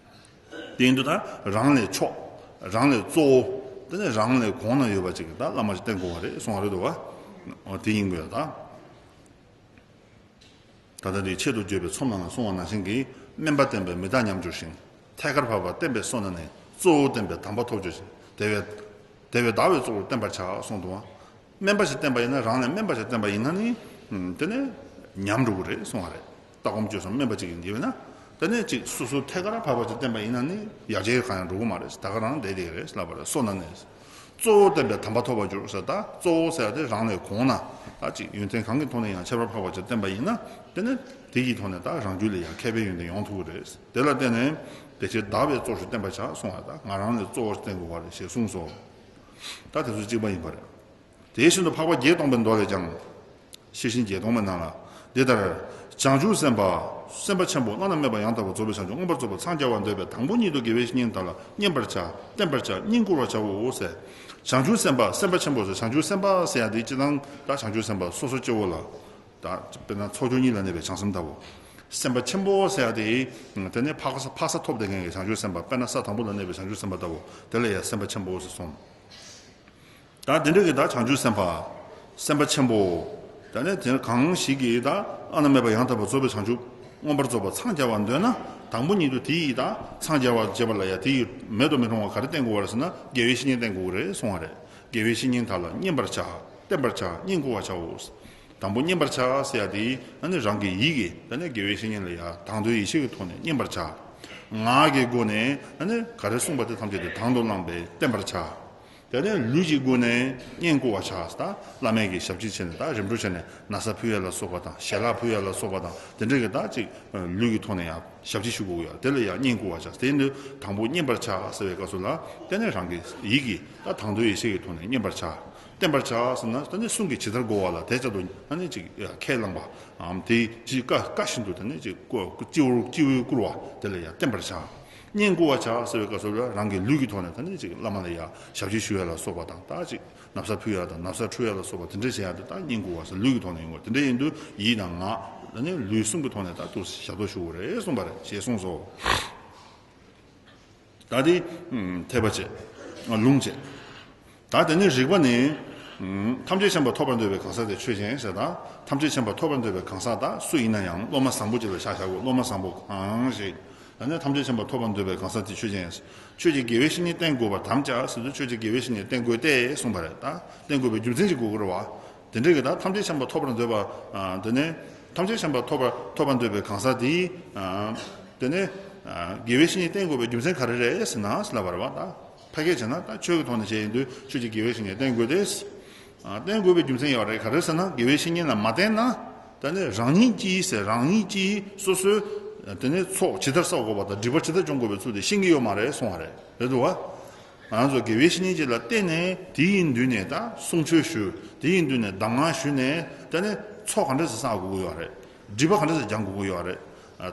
དེ་ཡིན་དུས་ད་རང་ལས་མཆོག་རང་ལས་གཙོ་བོ། དེ་ནས་རང་ལས་གོང་ན་ཡོད་པ་ཅིག་གིས་ད་བླ་མ་ཞིག་བསྟེན་དགོས་པ་རེད་གསུང་བ་རེད་འདུག་བ། འོ་དེ་ཡིན་དགོས་ཡ་ད། ད་ལྟ་དེ་ཆེད་དུ་བརྗོད་པའི་ཚོམས་ནང་ལ་གསུངས་པ་ནང་བཞིན་གྱི་དམན་པ་བསྟེན་པས་མི་རྟག་ཉམས་འགྱུར་ཞིང་། ཐད་ཀར་འཕགས་པ་བསྟེན་པས་བསོད་ནམས་ནི། གཙོ་བོ་བསྟེན་པས་དམ་པ་ཐོབ་འགྱུར་ཞིང་། དེ་བས་དེ་བས་བདག་བས་གཙོ་བོར་བསྟེན་པར་བྱ་གསུངས་འདུག་བ། དམན་པ་ཞིག་བསྟེན་པ་ཡིན་ན་རང་ལས་དམན་པ་ཞིག་བསྟེན་པ་ཡིན་ན་ནི། དེ་ནས་ཉམས་འགྲོ་གི་རེད་གསུང་བ་རེད། ལྟ་སྒོམ་སྤྱོད་གསུམ་དམན་པ་ཅིག་ཡིན་གྱི་ཡོད་ན། དེ་ནས་ཅིག་སོ་སོ་ཐད་ཀར་འཕགས་པ་ཅིག་བསྟེན་པ་ཡིན་ན་ནི་ཡར་རྒྱས་གང་ཡང་འགྲོ་གི་མ་རེད། ད་ག་རང་བསྡད་བསྡད་རེད་ལབ་པ་རེད། བསོད་ནམས་ནི། གཙོ་བོ་བསྟེན་པས་དམ་པ་ཐོབ་པར་འགྱུར་ཟེར། ད་གཙོ་བོ་ཟེར་ཡ་དེ་རང་ལས་གོང་ན་ད་ཅིག་ཡོན་ཏན་གང་གི་ཐོག་ནས་ཡང་ཁྱད་པར་འཕགས་པ་ཅིག་བསྟེན་པ་ཡིན་ན། དེ་ནི་དེ་ཡི་ཐོག་ནས་ད་རང་རྒྱུད་ལ་ཡང་མཁས་པའི་ཡོན་ཏན་ཡོང་ཐུབ་ཀྱི་རེད། དེ་ལ་བརྟེན་ནས་དེ་ཕྱིར་བདག་བས་གཙོ་བོར་བསྟེན་པར་བྱ་གསུང་བ། ད་ང་རང་ལས་གཙོ་བོར་བསྟེན་དགོས་པ་རེད་ཞེས་གསུངས་སོ། ད་དེ་ཚོ་གཅིག་པ་ཡིན་པ་རེད། དེ་བཞིན་དུ་འཕགས་པ་བརྒྱད་སྟོང་པའི་མདོ་ལས་ཀྱང་། ཤེར་ཕྱིན་བརྒྱད་སྟོང་པའི་ནང་ལ་འདི་ལྟར། བྱང་ཆུབ་སེམས་དཔའ། སེམས་དཔའ་ཆེན་པོ་བླ་ན་མེད་པ་ཡང་དག་པར་རྫོགས་པའི་བྱང་ཆུབ་མངོན་པར་རྫོགས་པར་འཚང་རྒྱ་བར་འདོད་པས་དང་པོ་ཉིད་དུ་དགེ་བའི་བཤེས་གཉེན་དག་ལ་བསྙེན་པར་བྱ། བསྟེན་པར་བྱ། བསྙེན་བཀུར་བར་བྱའོ་ཟེར། བྱང་ཆུབ་སེམས་དཔའ། སེམས་དཔའ་ཆེན་པོ་ཟེར། བྱང་ཆུབ་སེམས་དཔའ་ཟེར་ཡ་དེ་སྤྱིར་བཏང་ད་བྱང་ཆུབ་སེམས་དཔའ་སོ་སོ་སྐྱེ་བོ་ལ། ད་དཔེར་ན་ཚོགས་བསགས་གཉིས་ལ་གནས་པའི་བྱང་སེམས་ལྟ་བུ། སེམས་དཔའ་ཆེན་པོ་ཟེར་ཡ་དེ། དེ་ནི་འཕགས་འཕགས་ས་ཐོབ་བསྡད་མཁན་གྱི་བྱང་ཆུབ་སེམས་དཔའ། དཔེར་ན་ས་དང་པོ་ལ་གནས་པའི་བྱང་ཆུབ་སེམས་དཔའ་ལྟ་བུ་དེ་ལ་ཡང་སེམས་དཔའ་ཆེན་པོ་ཟེར་གསུངས། ད་དེ་འདྲ་གི་ད་བྱང་ཆུབ་སེམས་དཔའ། སེམས་དཔའ་ཆེན་པོ། ད་ནི་དེ་གང་ཞིག་གིས་ད་བླ་ན་མེད་པ་ཡང་དག་པར་རྫོགས་པའི་བྱང་ཆུབ་མངོན་པར་རྫོགས་པར་འཚང་རྒྱ་བར་འདོད་ན། དང་པོ་ཉིད་དུ་དེ་ཡི་ད་འཚང་རྒྱ་བར་བྱེད་པ་ལ་ཡང་དེ་ཡི་མེད་དུ་མི་རུང་བ་ག་རེ་བསྟེན་དགོས་པ་རེད་ཟེར་ན་དགེ་བའི་བཤེས་གཉེན་བསྟེན་དགོས་ཀྱི་རེད་གསུང་བ་རེད། དགེ་བའི་བཤེས་གཉེན་དག་ལ་བསྙེན་པར་བྱ། བསྟེན་པར་བྱ། བསྙེན་བཀུར་བར་བྱའོ། དང་པོ་བསྙེན་པར་བྱ་ཟེར་ཡ་དེ་ཨ་ནི་རང་གི་ཡིད་ཀྱིས་ད་ནི་དགེ་བའི་བཤེས་གཉེན་ལ་ཡ་དང་དོད་ཡིད་ཆེས་ཀྱི་ཐོག་ནས་བསྙེན་པར་བྱ། ངག་གི་སྒོ་ནས་ཨ་ནི་ག་རེ་གསུངས་པ་དེ་ཐམས་ཅད་དེ་དང་དུ་བླངས་པས་བསྟེན་པར་བྱ། དེ་ནས་ལུས་ཀྱི་སྒོ་ནས་བསྙེན་བཀུར་བར་བྱ། ད་བླ་མའི་གི་ཞབས་ཕྱི་བྱས་ནས་ད་རིམ་གྲོ་བྱས་ནས་ན་བཟའ་ཕུལ་ཡ་ལ་སོགས་པ་དང་ཞལ་ལག་ཕུལ་ཡ་ལ་སོགས་པ་དང་དེ་འདྲ་གི་ད་ཅིག་ལུས་ཀྱི་ཐོག་ནས་ཡང་ཞབས་ཕྱི་ཞུ་དགོས་ཡ་དེ་ལ་ཡང་བསྙེན་བཀུར་བར་བྱ། དེ་ནི་དང་པོ་བསྙེན་པར་བྱ་ཟེར་བའི་སྐབས་སུ་ལ་དེ་ནས་རང་གི་ཡིད་ཀྱིས་ད་དང་དོད་ཡིད་ཆེས་ཀྱི་ཐོག་ནས་བསྙེན་པར་བྱ། བསྟེན་པར་བྱ་ཟེར་ན་ད་ནི་གསུང་གིས་ཇི་ལྟར་བསྒོ་བ་ལ་དེ་ལྟར་དུ་ད་ནི་ཅིག་ཁས་བླངས་པའམ་དེ་ཅིག་བཀའ་བཀའ་བཞིན་དུ་ད་ནི་ཅིག་བསྐུར་སྤྱི་བོར་སྤྱི་བོས་བསྐུར་བ་དེ་ལ་ཡང་བསྟེན་པར་བྱ། བསྙེན་བཀུར་བར་བྱ་ཟེར་བའི་སྐབས་སུ་རང་གི་ལུས་ཀྱི་ཐོག་ནས་ད་ནི་ཅིག་བླ་མ་ལ་ཡང་ཞབས་ཕྱི་ཞུ་ཡ་ལ་སོགས་པ་དང་ད་ཅིག་ན་བཟའ་ཕུལ་ཡ་དང་ན་བཟའ་འཁྲུ་ཡ་ལ་སོགས་པ་དེ་འདྲ་བྱེད་ཡ་དེ་ད་བསྙེན་བཀུར་བ་ཟེར་ལུས་ཀྱི་ཐོག་ནས་ཡོང་བ་དེ་འདྲ་ཡིན་དུས་ཡིད་དང་ངག་ད་ནི་ལུས་གསུམ་གྱི་ཐོག་ནས་ད་དུ་ཞབས་ཏོག་ཞུ་དགོས་རེད་གསུངས་པ་རེད་ཞེས་གསུངས་སོ། ད་དེ་འཐད་པ་བྱས། ལུང་བྱས། ད་དེ་ནས་རིགས་པ་ནི། ཐམས་ཅད་མཁྱེན་པ་ཐོབ་པར་འདོད་པའི་གང་ཟག་དེ་ཆོས་ཅན་ཟེར། ད་ཐམས་ཅད་མཁྱེན་པ་ཐོབ་པར་འདོད་པའི་གང་ཟག་ད་སུ་ཡིན་ན་ཡང་སློབ་མ་བཟང་པོ་ཅིག་ལ་ཆ་བཞག་དགོས། སློབ་མ་བཟང་པོ་གང་ཞིག་ད་ནི་ཐམས་ཅད་མཁྱེན་པ་ཐོབ་པར་འདོད་པའི་གང་ཟག་དེ་ཆོས་ཅན། ཆོས་ཀྱི་དགེ་བའི་བཤེས་གཉེན་བསྟེན་དགོས་པར་དམ་བཅའ་ཟེར་དུས་ཆོས་ཀྱི་དགེ་བའི་བཤེས་གཉེན་བསྟེན་དགོས་ཏེ་གསུངས་པ་རེད། ད་བསྟེན་དགོས་པའི་རྒྱུ་མཚན་ཅིག་དགོས་ཀྱི་རེད་བ། དེ་འདྲ་གི་ད་ཐམས་ཅད་མཁྱེན་པ་ཐོབ་པར་འདོད་པ། དེ་ནས་ཐམས་ཅད་མཁྱེན་པ་ཐོབ་པར་ཐོབ་པར་འདོད་པའི་གང་ཟག་དེས། དེ་ནས་དགེ་བའི་བཤེས་གཉེན་བསྟེན་དགོས་པའི་རྒྱུ་མཚན་ག་རེ་རེད་ཟེར་ན་ཟེར་ལབ་པ་རེད་བ། ད་ཕལ་སྐད་བྱས་ན་ད་ཆོས་ཀྱི་ཐོག་ནས་བྱས་ཡིན་དུས་ཆོས་ཀྱི་དགེ་བའི་བཤེས་གཉེན་བསྟེན་དགོས་ཏེ། བསྟེན་དགོས་པའི་རྒྱུ་མཚན་ཡོད་རེད། ག་རེ་ཟེར་ན་དགེ་བའི་བཤེས་གཉེན་ལ་མ་བསྟེན་ན། ད་ནི་རང་ཉིད་ཀྱིས་ཟེར་རང་ཉིད་ཀྱིས་སོ་སོའི་དེ་ནས་ཚོགས་ཇི་ལྟར་བསག་དགོས་པ་དང་སྒྲིབ་པ་ཇི་ལྟར་སྦྱོང་དགོས་པའི་ཚུལ་དེ་ཤེས་ཀྱི་ཡོད་མ་རེད་གསུང་བ་རེད། རེད་འདུག་བ། ང་ཚོ་དགེ་བའི་བཤེས་གཉེན་ཅིག་ལ་བསྟེན་ནས་དེའི་མདུན་ནས་ད་གསུང་ཆོས་ཞུ། དེའི་མདུན་ནས་གདམས་ངག་ཞུས་ནས་ད་ནི་ཚོགས་ག་འདྲ་ཞིག་བསག་དགོས་ཀྱི་ཡོད་རེད། སྒྲིབ་པ་ག་འདྲ་ཞིག་སྦྱང་དགོས་ཀྱི་ཡོད་རེད།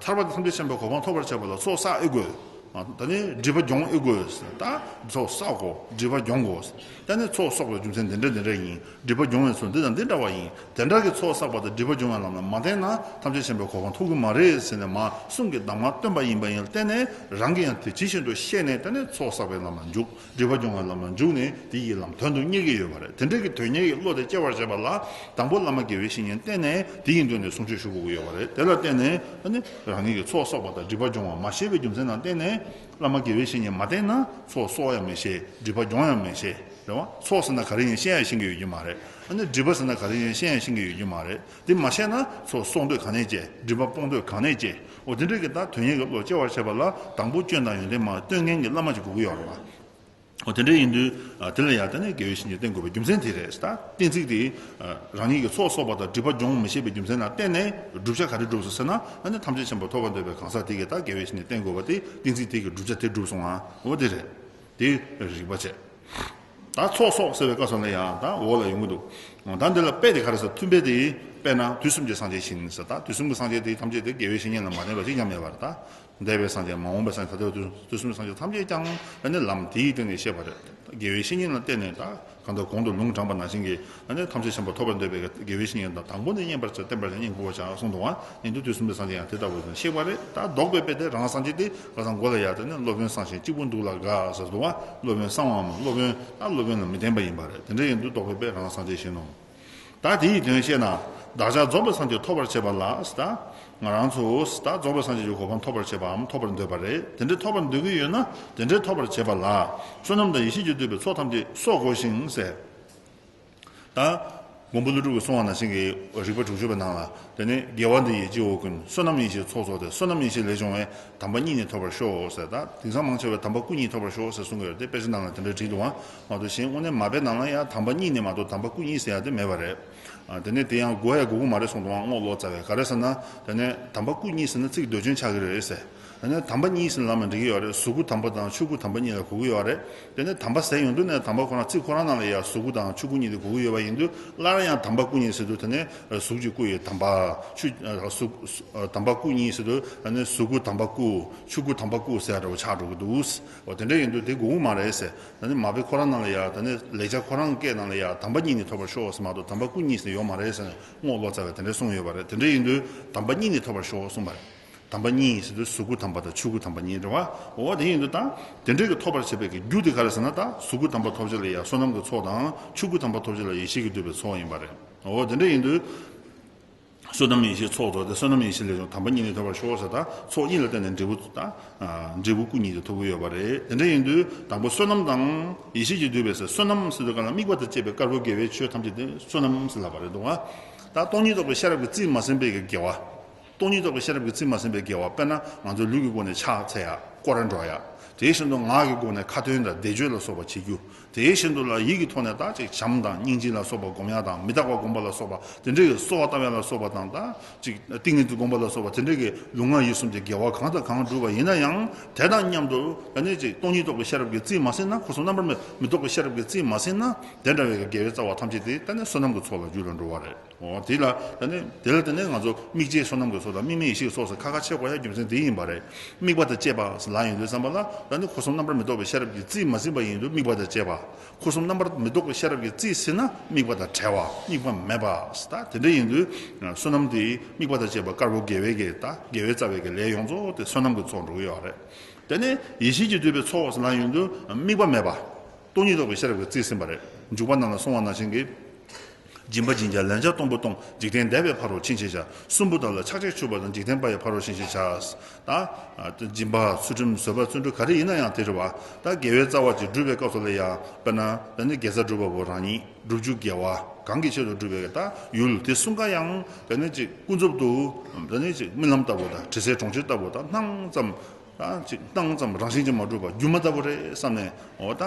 ཐར་པ་དང་ཐམས་ཅད་མཁྱེན་པའི་གོ་འཕང་ཐོབ་པར་བྱ་བ་ལ་ཚོགས་བསགས་ཨེ་དགོས། ད་ནི་སྒྲིབ་པ་སྦྱོང་ཨེ་དགོས། ད་ཚོགས་བསགས་དགོས། སྒྲིབ་པ་སྦྱོང་དགོས། ད་ནི་ཚོགས་གསོག་པའི་རྒྱུ་མཚན་འདི་འདྲ་འདི་འདྲ་ཡིན། སྒྲིབ་པ་སྦྱོང་བའི་ཚུལ་འདི་དང་འདི་འདྲ་བ་ཡིན། དེ་འདྲ་གི་ཚོགས་བསགས་པ་དང་སྒྲིབ་པ་སྦྱོང་བའི་ལམ་ལ་མ་བརྟེན་ན་ཐམས་ཅད་མཁྱེན་པའི་གོ་འཕང་ཐོབ་ཀྱི་མ་རེད་ཟེར་ནས་མ་གསུང་གི་གདམས་ངག་སྟོན་པ་ཡིན་པ་ཡིན་ལ་བརྟེན་ནས་རང་གིས་ཡང་དེ་ཇི་བཞིན་དུ་ཤེས་ནས་ད་ནི་ཚོགས་བསགས་པའི་ལམ་ལ་འཇུག་སྒྲིབ་པ་སྦྱོང་བའི་ལམ་ལ་འཇུག་ནས་དེ་ཡི་ལམ་དོན་དུ་གཉེར་གྱི་ཡོད་པ་རེད། དེ་འདྲ་གི་དོན་གཉེར་གྱི་བློ་དེ་སྐྱེ་བར་བྱེད་པ་ལ་དང་པོ་བླ་མ་དགེ་བའི་བཤེས་གཉེན་བསྟེན་ནས་དེ་ཡི་མདུན་ནས་གསུང་ཆོས་ཞུ་དགོས་ཀྱི་ཡོད་པ་རེད། དེ་ལ་བརྟེན་ནས་ཨ་ནི་རང་ཉིད་ཀྱི་ཚོགས་གསོག་པ་དང་སྒྲིབ་པ་སྦྱོང་བ་མ་ཤེས་པའི་རྒྱུ་མཚན་ལ་བརྟེན་ནས་བླ་མ་དགེ་བའི་བཤེས་གཉེན་མ་བསྟེན་ན་ཚོགས་གསོག་ཡང་མི་ཤེས། སྒྲིབ་པ་སྦྱོང་ཡང་མི་ཤེས། རེད་བ། ཚོགས་ཟེར་ན་ག་རེ་ཡིན་ཤེས་ཡང་ཤེས་ཀྱི་ཡོད་རྒྱུ་མ་རེད། ཨ་ནི་སྒྲིབ་པ་ཟེར་ན་ག་རེ་ཡིན་ཤེས་ཡང་ཤེས་ཀྱི་ཡོད་རྒྱུ་མ་རེད། དེ་མ་ཤེས་ན་ཚོགས་གསོག་འདོད་ག་ནས་སྐྱེ། སྒྲིབ་པ་སྤོང་འདོད་ག་ནས་སྐྱེ། འོ་དེ་འདྲ་གི་ད་དོན་གཉེར་གྱི་བློ་སྐྱེ་བར་བྱེད་པ་ལ་དང་པོ་སྐྱོན་དང་ཡོན་ཏན་མ་སྟོན་མཁན་གྱི་བླ་མ་ཅིག་དགོས་ཀྱི་ཡོད་རེད་བ། འོ་དེ་འདྲ་ཡིན་དུས་ཨ་དེ་ལ་ཡང་ད་ནི་དགེ་བའི་བཤེས་གཉེན་བསྟེན་དགོས་པའི་རྒྱུ་མཚན་དེ་རེད། ད་གཏན་ཚིགས་དེ་ཨ་རང་ཉིད་ཀྱི་ཚོགས་གསོག་པ་དང་སྒྲིབ་པ་སྦྱོང་མི་ཤེས་པའི་རྒྱུ་མཚན་ལ་བརྟེན་ནས་བསྒྲུབ་བྱ་ག་རེ་བསྒྲུབས་སོ་ཟེར་ན་ཨ་ནི་ཐམས་ཅད་མཁྱེན་པ་ཐོབ་པར་འདོད་པའི་གང་ཟག་དེ་གིས་ད་དགེ་བའི་བཤེས་གཉེན་བསྟེན་དགོས་པ་དེ་གཏན་ཚིགས་དེ་གི་བསྒྲུབ་བྱ་དེ་བསྒྲུབས་སོང་ང་། འོ་དེ་རེད། དེ་རིག་པ་བྱས། ད་ཚོགས་གསོག་ཟེར་བའི་སྐབས་སུ་ལ་ཡང་ད་འོག་ལ་ཡོང་གི་འདུག་ད་འདི་ལ་དཔེ་དེ་ག་རེ་ཟེར། མཐུན་དཔེ་དེ་དཔེར་ན་དུས་གསུམ་གྱི་སངས་རྒྱས་བཞིན་ཟེར། ད་དུས་གསུམ་གྱི་སངས་རྒྱས་དེ་ཐམས་ཅད་དེ་དགེ་བའི་བཤེས་གཉེན་ལ་མ་བརྟེན་པ་གཅིག་ཀྱང་མེད་པར་ད། འདས་པའི་སངས་རྒྱས་མ་འོངས་པའི་སངས་རྒྱས་ད་ལྟ་དུས་གསུམ་གྱི་སངས་རྒྱས་ཐམས་ཅད་ཀྱང་ཨ་ནི་ལམ་དེའི་སྟེང་ནས་བཤད་པ་རེད། དགེ་བའི་བཤེས་གཉེན་ལ་བརྟེན་ནས་ད་གང་ལྟར་གོང་དུ་ལུང་དྲངས་པ་ནང་བཞིན་གྱི་ཨ་ནི་ཐམས་ཅད་མཁྱེན་པ་ཐོབ་པར་འདོད་པའི་དགེ་བའི་བཤེས་གཉེན་དང་དང་པོ་ནས་བསྙེན་པར་བྱ། བསྟེན་པར་བྱ། བསྙེན་བཀུར་བར་བྱ་གསུངས་འདུག་བ། ཡིན་དུས་དུས་གསུམ་པའི་སངས་རྒྱས་ཡང་དེ་ལྟ་བུ་ཞིག་པ་རེད། ད་ལྡོག་པའི་དཔེ་དེ་རང་སངས་རྒྱས་དེ་ཁ་སང་མགོ་ལ་ཡར་དེ་ནས་སློབ་དཔོན་གསང་ཞིང་གཅིག་པུ་འདུག་ལ་དགའ་ཟེར་འདུག་བ། སློབ་དཔོན་གསང་བའམ་སློབ་དཔོན་ད་སློབ་དཔོན་ལ་མི་བརྟེན་པ་ཡིན་པ་རེད། དེ་འདྲ་ཡིན་དུས་ལྡོག་པའི་དཔེ་རང་སངས་རྒྱས་བཞིན་ནོ། ད་དེ་ཡི་དོན་བཤད་ན། བདག་ཅག་རྫོགས་པའི་སངས་རྒྱས་ཐོབ་པར་བྱེད་པ་ལ་ད་ང་རང་ཚོ་ད་རྫོགས་པའི་སངས་རྒྱས་ཀྱི་གོ་འཕང་ཐོབ་པར་བྱེད་པའམ་ཐོབ་པར་འདོད་པ་རེད། དེ་འདྲའི་ཐོབ་པར་འདོད་ཀྱི་ཡོད་ན་དེ་འདྲའི་ཐོབ་པར་བྱེད་པ་ལ་བསོད་ནམས་དང་ཡེ་ཤེས་ཀྱིས་བསྡུས་པའི་ཚོགས་ཐམས་ཅད་གསོག་དགོས་ཤིང་ཟེར། ད་མགོན་པོ་ཀླུ་སྒྲུབ་ཀྱིས་གསུངས་པ་ནང་བཞིན་གྱི་རིགས་པ་དྲུག་ཅུ་པའི་ནང་ལ་དེ་ནས་དགེ་བ་འདི་ཡིས་སྐྱེ་བོ་ཀུན། བསོད་ནམས་ཡེ་ཤེས་ཚོགས་རྫོགས་ཏེ། བསོད་ནམས་ཡེ་ཤེས་ལས་བྱུང་བའི། དམ་པ་གཉིས་ནི་ཐོབ་པར་ཤོག་ཟེར། ད་དེང་སང་མང་ཆེ་བས་དམ་པ་སྐུ་གཉིས་ཐོབ་པར་ཤོག་ཟེར་གསུང་གི་ཡོད་རེད་དེ། དཔེ་ཆ་ནང་ལ་དེ་འདྲ་བྲིས་འདུག་བ། མ་གཏོགས་གཞན་དངོས་གནས་མ་དཔེ་ནང་ལ་ཡང་དམ་པ་གཉིས་ནི་མ་གཏོགས་དམ་པ་སྐུ་གཉིས་ཟེར་ཡ་དེ་མེད་པ་རེད། ཨ། དེ་ནས་དེ་ཡང་དགོས་ཡ་དགོས་ཀྱི་མ་རེད་གསུངས་འདུག་བ། རྔོག་ལོ་ཙཱ་བས། ག་རེ་ཟེར་ན། དེ་ནས་དམ་པ་སྐུ་གཉིས་ཟེར་ན་ཚིག་ཟློས་སྐྱོན་ཆགས་ཀྱི་རེད་ཟེར། དེ་ནས་དམ་པ་གཉིས་ཟེར་ལབ་ན་འགྲིག་གི་ཡོད་རེད། གཟུགས་སྐུ་དམ་པ་དང་ཆོས་སྐུ་དམ་པ་གཉིས་ལ་གོ་གི་ཡོད་རེད། དེ་ནས་དམ་པ་ཟེར་ཡོང་དུས་ནས་དམ་པ་ཁོ་རང་ཚིག་ཁོ་རང་ནང་ལ་ཡ་གཟུགས་སྐུ་དང་ཆོས་སྐུ་གཉིས་དེ་གོ་གི་ཡོད་པ་ཡིན་དུས། སླར་ཡང་དམ་པ་སྐུ་གཉིས་ཟེར་དུས་དེ་ནས་གཟུགས་ཀྱི་སྐུ་ཡི་དམ་པ། ཆོས་གཟུགས་དམ་པ་སྐུ་གཉིས་ཟེར་དུས་དེ་ནས་གཟུགས་སྐུ་དམ་པ་སྐུ། ཆོས་སྐུ་དམ་པ་སྐུ་ཟེར་ཡ་འདྲ་བོ་ཆགས་འགྲོ་གི་འདུག་འོ་དེ་འདྲ་ཡིན་དུས་དེ་དགོས་ཀྱི་མ་རེད་ཟེར། ད་ནི་མ་དཔེ་ཁོ་རང་ནང་ལ་ཡ་ད་ནི་ལེགས་སྦྱར་ཁོ་རང་སྐད་ནང་ལ་ཡ་དམ་པ་གཉིས་ནི་ཐོབ་པར་ཤོག་ཟེར་མ་གཏོགས་དམ་པ་སྐུ་གཉིས་ཟེར་ཡོད་མ་རེད་ཟེར་ནས་རྔོག་ལོ་ཙཱ་བས་དེ་འདྲ་གསུངས་ཡོད་པ་རེད། དེ་འདྲ་ཡིན་དུས་དམ་པ་གཉིས་ནི་ཐོབ་པར་ཤོག་གསུངས་པ་རེད། དམ་པ་གཉིས་ཟེར་དུས་གཟུགས་སྐུ་དམ་པ་དང་ཆོས་སྐུ་དམ་པ་གཉིས་རེད་བ། འོ་དེ་ཡིན་དུས་ད་དེ་འདྲའི་གི་ཐོབ་པར་བྱེད་པའི་གི་རྒྱུ་དེ་ག་རེ་ཟེར་ན། ད་གཟུགས་སྐུ་དམ་པ་ཐོབ་ཕྱིར་ལ་ཡ་བསོད་ནམས་ཀྱི་ཚོགས་དང་ཆོས་སྐུ་དམ་པ་ཐོབ་ཕྱིར་ལ་ཡེ་ཤེས་ཀྱིས་བསྡུས་པའི་ཚོགས་ཡིན་པ་རེད། འོ་དེ་འདྲ་ཡིན་དུས། བསོད་ནམས་ཡེ་ཤེས་ཚོགས་རྫོགས་ཏེ། བསོད་ནམས་ཡེ་ཤེས་ལས་བྱུང་དམ་པ་གཉིས་ནི་ཐོབ་པར་ཤོག་ཟེར། ད་ཚོགས་གཉིས་ལ་བརྟེན་ནས་འབྲས་བུ་ད་འབྲས་བུ་སྐུ་གཉིས་དེ་ཐོབ་ཀྱི་ཡོད་པ་རེད། དེ་འདྲ་ཡིན་དུས་དང་པོ་བསོད་ནམས་དང་ཡེ་ཤེས་ཀྱིས་བསྡུས་པའི་ཟེར། བསོད་ནམས་ཟེར་དུས་ག་ལ་དམིགས་པ་དང་བཅས་པའི་དཀར་པོའི་དགེ་བའི་ཆོས་ཐམས་ཅད་དེ་བསོད་ནམས་ཟེར་ལབ་པ་རེད་འདུག་བ། ད་སྟོང་ཉིད་རྟོགས་པའི་ཤེས་རབ་ཀྱིས་རྩིས་མ་ཟིན་པའི་དགེ་བ། སྟོང་ཉིད་རྟོགས་པའི་ཤེས་རབ་ཀྱིས་རྩིས་མ་ཟིན་པའི་དགེ་བ། དཔེར་ན་ང་ཚོའི་ལུས་ཀྱི་སྒོ་ནས་ཕྱག་འཚལ་ཡ། སྐོར་ར་འགྲོ་ཡ། དེ་བཞིན་དུ་ངག་གི་སྒོ་ནས་ཁ་ཏོན་དང་བཟླས་བརྗོད་ལ་སོགས་པ་བྱེད་རྒྱུ། དེ་བཞིན་དུ་ལ་ཡིད་ཀྱི་ཐོག་ནས་ད་ཅིག་བྱམས་དང་སྙིང་རྗེ་ལ་སོགས་པ་སྒོམ་ཡ་དང་། མི་རྟག་པ་སྒོམ་པ་ལ་སོགས་པ་དེ་འདྲ་གི་གསོལ་བ་བཏབ་ཡ་ལ་སོགས་པ་དང་། ད་ཅིག་ཏིང་ངེ་འཛིན་སྒོམ་པ་ལ་སོགས་པ་དེ་འདྲ་གི་ལུས་ངག་ཡིད་གསུམ་གྱི་དགེ་བ་གང་དང་གང་བསྒྲུབས་པ་ཡིན་ན་ཡང་། དེ་དང་མཉམ་དུ་ད་ནི་ཅིག་སྟོང་ཉིད་རྟོགས་པའི་ཤེས་རབ་ཀྱིས་རྩིས་མ་ཟིན་ན། འཁོར་གསུམ་རྣམ་པར་མི་མི་རྟོག་པའི་ཤེས་རབ་ཀྱིས་རྩིས་མ་ཟིན་ན། དེ་འདྲ་བའི་དགེ་བའི་རྩ་བ་ཐམས་ཅད་དེ་ད་ནི་བསོད་ནམས་ཀྱི་ཚོགས་ལ་འགྱུར་ལ་འགྲོ་བ་རེད། འོ་དེ་ལ་ད་ནི་དེ་ལ་ད་ནི་ང་ཚོ་དམིགས་བཅས་བསོད་ནམས་ཀྱི་ཚོགས་དང་དམིགས་མེད་ཡེ་ཤེས་ཀྱི་ཚོགས་ཟེར་ཁ་ཁ་ཕྱེ་དགོས་ཡ་རྒྱུ་མཚན་དེ་ཡིན་པ་རེད། དམིགས་པ་དང་བཅས་པ་ཟེར་ལབ་ཡོང་དུས་ཙམ་པ་ལ། ད་ནི་འཁོར་གསུམ་རྣམ་པར་མི་རྟོག་པའི་ཤེས་རབ་ཀྱིས་རྩིས་མ་ཟིན་པ་ཡིན་དུས་དམིགས་པ་དང་བཅས་པ། འཁོར་གསུམ་རྣམ་པར་མི་རྟོག་པའི་ཤེས་རབ་ཀྱིས་རྩིས་ཟིན་ན་དམིགས་པ་དང་བྲལ་བ། དམིགས་པ་མེད་པ་ཟེར། ད་དེ་འདྲ་ཡིན་དུས་བསོད་ནམས་དེ་དམིགས་པ་དང་བཅས་པ་དཀར་པོ་དགེ་བའི་གི་ད་དགེ་བའི་རྩ་བའི་གི་ལས་ཡོངས་རྫོགས་དེ་བསོད་ནམས་ཀྱི་ཚོགས་འགྲོ་གི་ཡོད་རེད། དེ་ནས་ཡེ་ཤེས་ཀྱིས་བསྡུས་པའི་ཚོགས་ཟེར་ལབ་ཡོང་དུས་དམིགས་པ་མེད་པ། སྟོང་ཉིད་རྟོགས་པའི་ཤེས་རབ་ཀྱིས་རྩིས་ཟིན་པ་རེད། འཇུག་པ་རྣམས་ལ་གསུངས་པ་ནང་བཞིན་གྱི། སྦྱིན་པ་སྦྱིན་བྱ་ལན་ཆགས་སྟོང་པོ་སྟོང་། འཇིག་རྟེན་འདས་པའི་ཕ་རོལ་ཕྱིན་ཅེས་བྱ། གསུམ་པོ་དག་ལ་ཕྱག་རྒྱ་ཆུད་པ་དང་། འཇིག་རྟེན་པ་ཡི་ཕ་རོལ་ཕྱིན་ཅེས་བྱ། ད་སྦྱིན་པ་ཚུལ་ཁྲིམས་བཟོད་པ་བརྩོན་འགྲུས་ག་རེ་ཡིན་ན་ཡང་དེ་རེད་བ། ད་དགེ་བའི་རྩ་བ་ཅིག་བསྒྲུབ་པའི་སྐབས་སུ་ལ་ཡང་དཔེར་ན་ད་ནི་དགེ་རྩ་སྒྲུབ་པ་པོ་རང་ཉིད། བསྒྲུབ་རྒྱུ་དགེ་བ། གང་གི་ཆེད་དུ་བསྒྲུབ་པའི་ད་ཡུལ་དེ་གསུམ་ཀ་ཡང་ད་ནི་ཅིག་ཀུན་རྫོབ་ཏུ་ད་ནི་ཅིག་རྨི་ལམ་ལྟ་བུ་དང་དྲི་ཟའི་གྲོང་ཁྱེར་ལྟ་བུ་དང་སྣང་ཙམ། ད་ཅིག་སྣང་ཙམ་རང་བཞིན་གྱིས་མ་གྲུབ་པ་སྒྱུ་མ་ལྟ་བུ་རེད་བསམ་ནས། འོ་ད་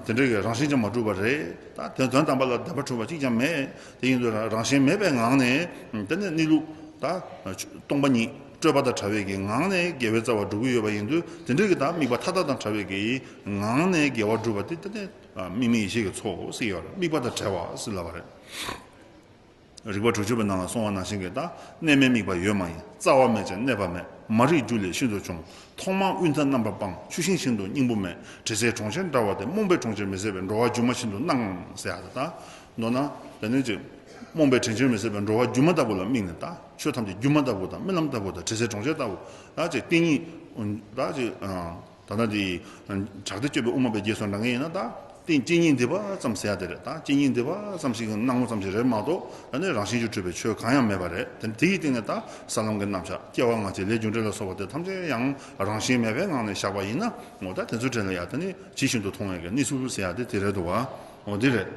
དེ་འདྲ་གི་རང་བཞིན་གྱིས་མ་གྲུབ་པ་རེད། ད་དོན་དོན་དམ་པ་ལ་བདེན་པ་འཁྲུལ་པ་གཅིག་ཀྱང་མེད། དེ་ཡིན་དུས་རང་བཞིན་མེད་པའི་ངང་ནས་དེ་ནས་གནས་ལུགས་ད་སྟོང་པ་ཉིད་སྤྲོས་པ་དང་བྲལ་བའི་གི་ངང་ནས་དགེ་བའི་རྩ་བ་སྒྲུབ་ཀྱི་ཡོད་པ་ཡིན་དུས། དེ་འདྲ་གི་ད་དམིགས་པ་མཐའ་དག་དང་བྲལ་བའི་གི་ངང་ནས་དགེ་བ་སྒྲུབ་པ་དེ་དེ་ནས་དམིགས་མེད་ཡེ་ཤེས་ཀྱི་ཚོགས་ཟེར་ཡོད་རེད། དམིགས་པ་དང་བྲལ་བ་ཟེར་ལབ་པ་རེད། རིག་པ་དྲུག་ཅུ་པའི་ནང་ལ་གསུངས་པ་ནང་བཞིན་གྱི་ད། གནས་མལ་དམིགས་པ་ཡོད་མ་ཡིན། རྩ་བ་མེད་ཅིང་གནས་པ་མེད། མ་རིག་རྒྱུ་ལས་ཤིན་ཏུ་བྱུང་། ཐོག་མར་དབུས་མཐའ་རྣམ་པར་སྤངས། ཆུ་ཤིང་བཞིན་དུ་སྙིང་པོ་མེད། དྲི་ཟའི་གྲོང་ཁྱེར་འདྲ་བ་སྟེ། རྨོངས་པའི་གྲོང་ཁྱེར་མི་ཟད་པའི། འགྲོ་བ་སྒྱུ་མ་བཞིན་དུ་སྣང་། ཟེར་ཡག་ད། མདོར་ན། དེ་ནི་ཅིག་རྨོངས་པའི་དྲན་ཤེས་མི་ཟད་པའི་འགྲོ་བ་སྒྱུ་མ་ལྟ་བུ་ལ་དམིགས་ནས་ད། ཆོས་ཐམས་ཅད་སྒྱུ་མ་ལྟ་བུ་དང་རྨི་ལམ་ལྟ་བུ་དང་དྲི་ཟའི་གྲོང་ཁྱེར་ལྟ་བུ། ད་ཅིག་གཏན་ཉིད། ད་ཅིག་ད་ལྟ་འདི། བྲག་སྟེང་སྤྱོད་པའི་དབུ་མ་པའི་རྗེས་སུ་འབྲང་མཁན་ཡིན་ན་ད། གཏན་གཅིག་ཉིད་འདི་པ་ཙམ་ཟེར་ཡ་དེ་རེད། ད་གཅིག་ཉིད་འདི་པ་ཙམ་ཞིག་གི་སྣང་བ་ཙམ་ཞིག་རེད་མ་གཏོགས། ད་ནི་རང་བཞིན་གྱིས་གྲུབ་པའི་ཆོས་གང་ཡང་མེད་པ་རེད། དེ་དེ་ཡི་སྟེང་ནས་ད་ས་ལམ་གྱི་རྣམ་གཞག་སྐྱེ་བ་སྔ་ཕྱི་ལས་རྒྱུ་འབྲས་ལ་སོགས་པ་དེ་ཐམས་ཅད་ཡང་རང་བཞིན་མེད་པའི་ངང་ནས་བཞག་པ་ཡིན་ན། འོ་ད་དེ་ཚོའི་གྲས་ལ་ཡ་ད་ནི་ཇི་བཞིན་དུ་མཐོང་བའི་གི་གནས་ཚུལ་ཟེར་ཡ་དེ་དེ་རེད་འདུག་བ། འོ་དེ་རེད།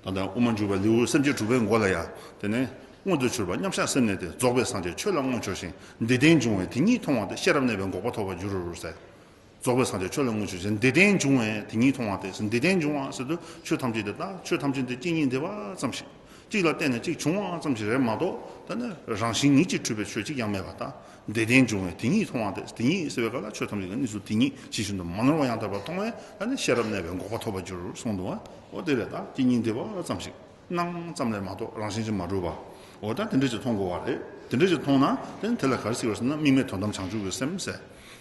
ད་ལྟ་དབུ་མ་འཇུག་པའི་ལེའུ་སེམས་བསྐྱེད་དྲུག་པའི་མགོ་ལ་ཡ། དེ་ནས་མངོན་དུ་གྱུར་པ་མཉམ་གཞག་སེམས་གནས་ཏེ། རྫོགས་པའི་སངས་རྒྱས་ཆོས་ལ་མངོན་གྱུར་ཞིང་། འདི་ལྟར་འབྱུང་བས་དེ་ཉིད་མཐོང་བ་སྟེ། ཤེས་རབ་གནས་པས་འགོག་པ་ཐོབ་པར་འགྱུར་རོ། ཟེར། རྫོགས་པའི་སངས་རྒྱས་ཆོས་ལ་མངོན་གྱུར་ཞིང་། འདི་ལྟར་འབྱུང་བས་དེ་ཉིད་མཐོང་བ་སྟེ། འདི་ལྟར་འབྱུང་བ་ཟེར་དུས་ཆོས་ཐམས་ཅད་དེ་དག་ཆོས་ཐམས་ཅད་དེ་གཅིག་ཉིད་འདི་པ་ཙམ་ཞིག་གཅིག་ལ་བརྟེན་ནས་གཅིག་བྱུང་བ་ཙམ་ཞིག་རེད་མ་གཏོགས། ད་ནི་རང་བཞིན་ཉིད་ཀྱིས་གྲུབ་པའི་ཆོས་གཅིག་ཀྱང་མེད་པ་དང་། འདི་ལྟར་འབྱུང་བས་དེ་ཉིད་མཐོང་བ་སྟེ། དེ་ཉིད་ཟེར་བའི་སྐབས་ལ་ཆོས་ཐམས་ཅད་ཀྱི་གནས་ཚུལ་དེ་ཉིད་ཇི་བཞིན་དུ་མ་ནོར་བ་ཡང་དག་པར་མཐོང་བས། ད་ནི་ཤེས་རབ་གནས་པས་འགོག་པ་ཐོབ་པར་འགྱུར་གསུངས་འདུག་བ། འོ་དེ་རེད། ད་གཅིག་ཉིད་འདི་པ་ཙམ་ཞིག་སྣང་ཙམ་ལས་མ་གཏོགས་རང་བཞིན་གྱིས་མ་གྲུབ་པ། འོ་ད་དེ་འདྲ་ཅིག་མཐོང་དགོས་པ་རེད། དེ་འདྲ་ཅིག་མཐོང་ན་དེ་ནི་དེ་ལ་ག་རེ་ཟེར་བ་ཟེར་ན། དམིགས་མེད་དོན་དམ་བྱང་ཆུབ་ཀྱི་སེམས་ཟེར།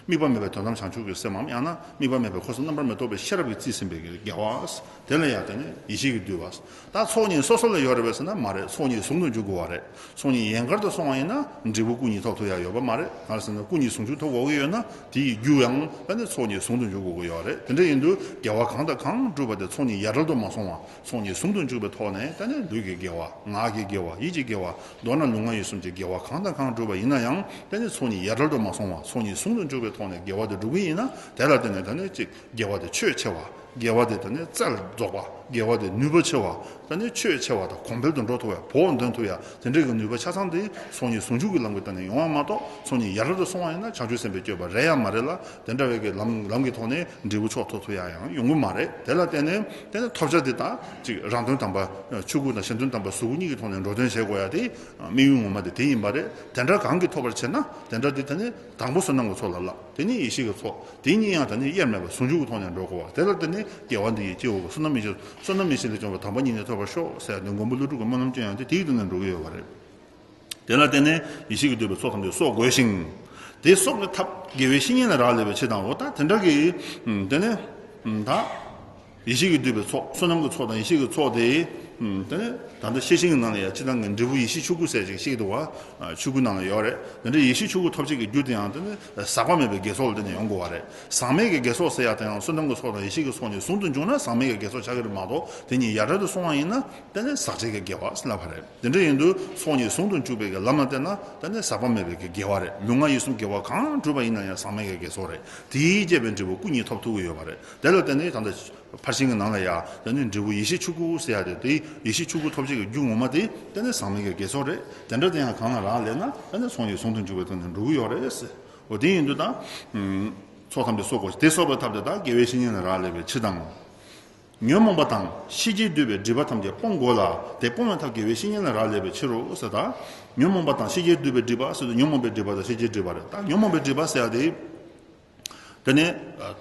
དམིགས་པ་མེད་པའི་དོན་དམ་བྱང་ཆུབ་ཀྱི་སེམས་འམ། ཡང་ན་དམིགས་པ་མེད་པའི་འཁོར་གསུམ་རྣམ་པར་མི་རྟོག་པའི་ཤེས་རབ་ཀྱིས་རྩིས་ཟིན་པའི་དགེ་བ། དེ་ལ་ཡང་དེ་ནི་ཡེ་ཤེས་ཀྱིས་བསྡུས་པ། ད་ཚོགས་གཉིས་སོ་སོ་ལ་ཡོད་རེད་པས་ཟེར་ན་མ་རེད། ཚོགས་གཉིས་ཟུང་དུ་འཇུག་དགོས་པ་རེད། ཚོགས་གཉིས་ཡན་གར་དུ་སོང་བ་ཡིན་ན་འབྲས་བུ་སྐུ་གཉིས་ཐོབ་ཐུབ་ཡ་ཡོད་པ་མ་རེད། གང་ཟེར་ན་སྐུ་གཉིས་ཟུང་འཇུག་ཐོབ་དགོས་ཀྱི་ཡོད་ན། དེ་ཡི་རྒྱུ་ཡང་ད་ནི་ཚོགས་གཉིས་ཟུང་དུ་འཇུག་དགོས་ཀྱི་ཡོད་རེད། དེ་འདྲ་ཡིན་དུས་དགེ་བ་གང་དང་གང་བསྒྲུབས་པ་དེ་ཚོགས་གཉིས་ཡ་བྲལ་དུ་མ་སོང་བ། ཚོགས་གཉིས་ཟུང་དུ་འཇུག་པའི་ཐོག་ནས་ད་ནི་ལུས་ཀྱི་དགེ་བ། ངག་གི་དགེ་བ། ཡིད་ཀྱི་དགེ་བ། མདོར་ན་ལུས་ངག་ཡིད་གསུམ་གྱི་དགེ་བ་གང་དང་གང་བསྒྲུབས་པ་ཡིན་ན་ཡང་། ད་ནི་ཚོགས་གཉིས་ཡ་བྲལ་དུ་མ་སོང་བ། ཚོགས་གཉིས་ཟུང་དུ་འཇུག་པའི་ཐོག་ནས་དགེ་བ་དེ་བསྒྲུབ་ཀྱི་ཡིན་ན། དེ་ལ་བརྟེན་ནས་ད་ནི་གཅིག་དགེ་བ་དེ་ཆོས་ཆེ་བ། དགེ་བ་དེ་ད་ནི་རྩལ་རྫོགས་པ། དགེ་བ་དེ་ནུས་པ་ཆེ་བ། ད་ནི་ཆོས་ཆེ་བ་དང་གོང་འཕེལ་དུ་འགྲོ་ཐུབ་ཡ། བོགས་འདོན་ཐུབ་ཡ། དེ་འདྲའི་གི་ནུས་པ་ཆ་ཚང་དེ་ཚོགས་གཉིས་ཟུང་འཇུག་གི་ལམ་གྱི་སྟེང་ནས་ཡོང་བ་མ་གཏོགས། ཚོགས་གཉིས་ཡ་བྲལ་དུ་སོང་བ་ཡིན་ན་བྱང་ཆུབ་སེམས་དཔའི་སྤྱོད་པ་རེད་ཡ་མ་རེད་ལ། དེ་འདྲ་བའི་གི་ལམ་ལམ་གྱི་ཐོག་ནས་འབྲས་བུ་མཆོག་ཐོབ་ཐུབ་ཡ་ཡང་ཡོང་གི་མ་རེད། དེ་ལ་བརྟེན་ནས་དེ་ནི་ཐོབ་བྱ་དེ་དག་ཅིག་རང་དོན་དམ་པ་ཆོས་སྐུ་དང་གཞན་དོན་དམ་པ་གཟུགས་སྐུ་གཉིས་ཀྱི་ཐོག་ནས་འགྲོ་དོན་བྱེད་དགོས་ཡ་དེ་དམིགས་ཡུལ་ངོ་མ་དེ་དེ་ཡིན་པ་རེད། དེ་འདྲ་གང་གིས་ཐོབ་པར་བྱེད་ན། དེ་འདྲ་དེ་ད་ནི་དང་པོ་བསོད་ནམས་ཀྱི་ཚོགས་ལ་བསླབ། དེ་ནས་ཡེ་ཤེས་ཀྱི་ཚོགས། དེ་གཉིས་ཡང་ད་ནི་དབྱེར་མེད་པར་ཟུང་འཇུག་གི་ཐོག་ནས་འགྲོ་དགོས་པ། དེ་ལ་བརྟེན་ནས་དགེ་བ་འདི་ཡིས་སྐྱེ་བོ་ཀུན། བསོད་ནམས་མི་ཤེས། བསོད་ནམས་མི་ཤེས་ལས་བྱུང་བའི་དམ་པ་ཉིད་ནི་ཐོབ་པར་ཤོག་ཟེར་ཏེ་མགོན་པོ་ཀླུ་སྒྲུབ་ཀྱི་སྨོན་ལམ་སྐྱོན་ཡང་དེ་དེའི་སྟེང་ནས་འགྲོ་གི་ཡོད་པ་རེད། དེ་ལ་བརྟེན་ནས་ཡེ་ཤེས་ཀྱིས་བསྡུས་པའི་ཚོགས་ཐམས་ཅད་གསོག་དགོས་ཤིང་། དེ་གསོག་པའི་ཐབས་དགེ་བའི་བཤེས་གཉེན་ལ་རག་ལས་པའི་ཕྱིར་དང་། འོ་ད་དེ་འདྲ་གི་དེ་ནས་ད། ཡེ་ཤེས་ཀྱིས་བསྡུས་པའི་ཚོགས། བསོད་ནམས་ཀྱི་ཚོགས་དང་ཡེ་ཤེས་ཀྱི་ཚོགས་དེ། ཨུམ། དེ་ནི་ད་ལྟ་བཤད་བྱ་གི་ནང་ལ་ཡང་སྤྱིར་བཏང་གི་འབྲས་བུ་ཡེ་ཤེས་ཆོས་སྐུ་ཟེར་ཅིག་བཤད་ཀྱི་འདུག་བ། ཨ། ཆོས་སྐུ་ནང་ལ་ཡོད་རེད། དེ་འདྲའི་ཡེ་ཤེས་ཆོས་སྐུ་ཐོབ་བྱེད་ཀྱི་རྒྱུ་དེ་ཡང་དེ་ནི་ཟག་པ་མེད་པའི་དགེ་ཚོགས་ལ་བརྟེན་ནས་ཡོང་དགོས་པ་རེད། ཟག་མེད་ཀྱི་དགེ་ཚོགས་ཟེར་ཡ་དེ་ཡང་བསོད་ནམས་ཀྱི་ཚོགས་དང་ཡེ་ཤེས་ཀྱི་ཚོགས་གཉིས་ཟུང་དུ་འཇུག་ན་ཟག་མེད་ཀྱི་དགེ་ཚོགས་ཆགས་ཀྱི་རེད་མ་གཏོགས། དེ་གཉིས་ཡ་བྲལ་དུ་སོང་བ་ཡིན་ན་དེ་ནི་ཟག་བཅས་ཀྱི་དགེ་བ་ཟེར་ལབ་པ་རེད། དེ་འདྲ་ཡིན་དུས་ཚོགས་གཉིས་ཟུང་དུ་འཇུག་པའི་གི་ལམ་ལ་བརྟེན་ན་དེ་ནི་ཟག་པ་མེད་པའི་གི་དགེ་བ་རེད། ལུས་ངག་ཡིད་གསུམ་དགེ་བ་གང་བསྒྲུབས་པ་ཡིན་ན་ཡང་ཟག་མེད་ཀྱི་དགེ་ཚོགས་རེད། དེས་བསྐྱེད་པའི་འབྲས་བུ་སྐུ་གཉིས་ཐོབ་ཐུབ་ཀྱི་ཡོད་པ་རེད། དེ་ལ་བརྟེན་ནས་ད་ལྟ་ཕར་ཕྱིན་གྱི་ནང་ལ་ཡང་དེ་ནི་འབྲས་བུ་ཡེ་ཤེས་ཆོས་སྐུ་ཟེར་ཡ་དེ། དེ་ཡེ་ཤེས་ཆོས་སྐུ་ཐོབ་བྱེད་ཀྱི་རྒྱུ་ངོ་མ་དེ་དེ་ནི་ཟག་མེད་ཀྱི་དགེ་ཚོགས་རེད། དེ་འདྲ་དེ་ཡང་གང་ལ་རག་ལས་ན་དེ་ནི་ཚོགས་གཉིས་ཟུང་དུ་འཇུག་པའི་སྟེང་ནས་འགྲོ་གི་ཡོད་རེད་ཟེར། འོ་དེ་ཡིན་དུས་ད། ཚོགས་ཐམས་ཅད་གསོག་དགོས། དེ་གསོག་པའི་ཐབས་དེ་དག་དགེ་བའི་བཤེས་གཉེན་ལ་རག་ལས་པའི་ཕྱིར་དང་། ཉོན་མོངས་པ་དང་ཤེས་བྱའི་སྒྲིབ་པའི་སྒྲིབ་པ་ཐམས་ཅད་སྤོང་དགོས་ལ། དེ་སྤོང་བའི་ཐབས་དགེ་བའི་བཤེས་གཉེན་ལ་རག་ལས་པའི་ཕྱིར་རོ་ཟེར། ད་ཉོན་མོངས་པ་དང་ཤེས་བྱའི་སྒྲིབ་པའི་སྒྲིབ་པ་ཟེར་དུས་ཉོན་མོངས་པའི་སྒྲིབ་པ་དང་ཤེས་བྱའི་སྒྲིབ་པ་རེད། ད་ཉོན་མོངས་པའི་སྒྲིབ་པ་ཟེར་ཡ་དེ། དེ་ནི་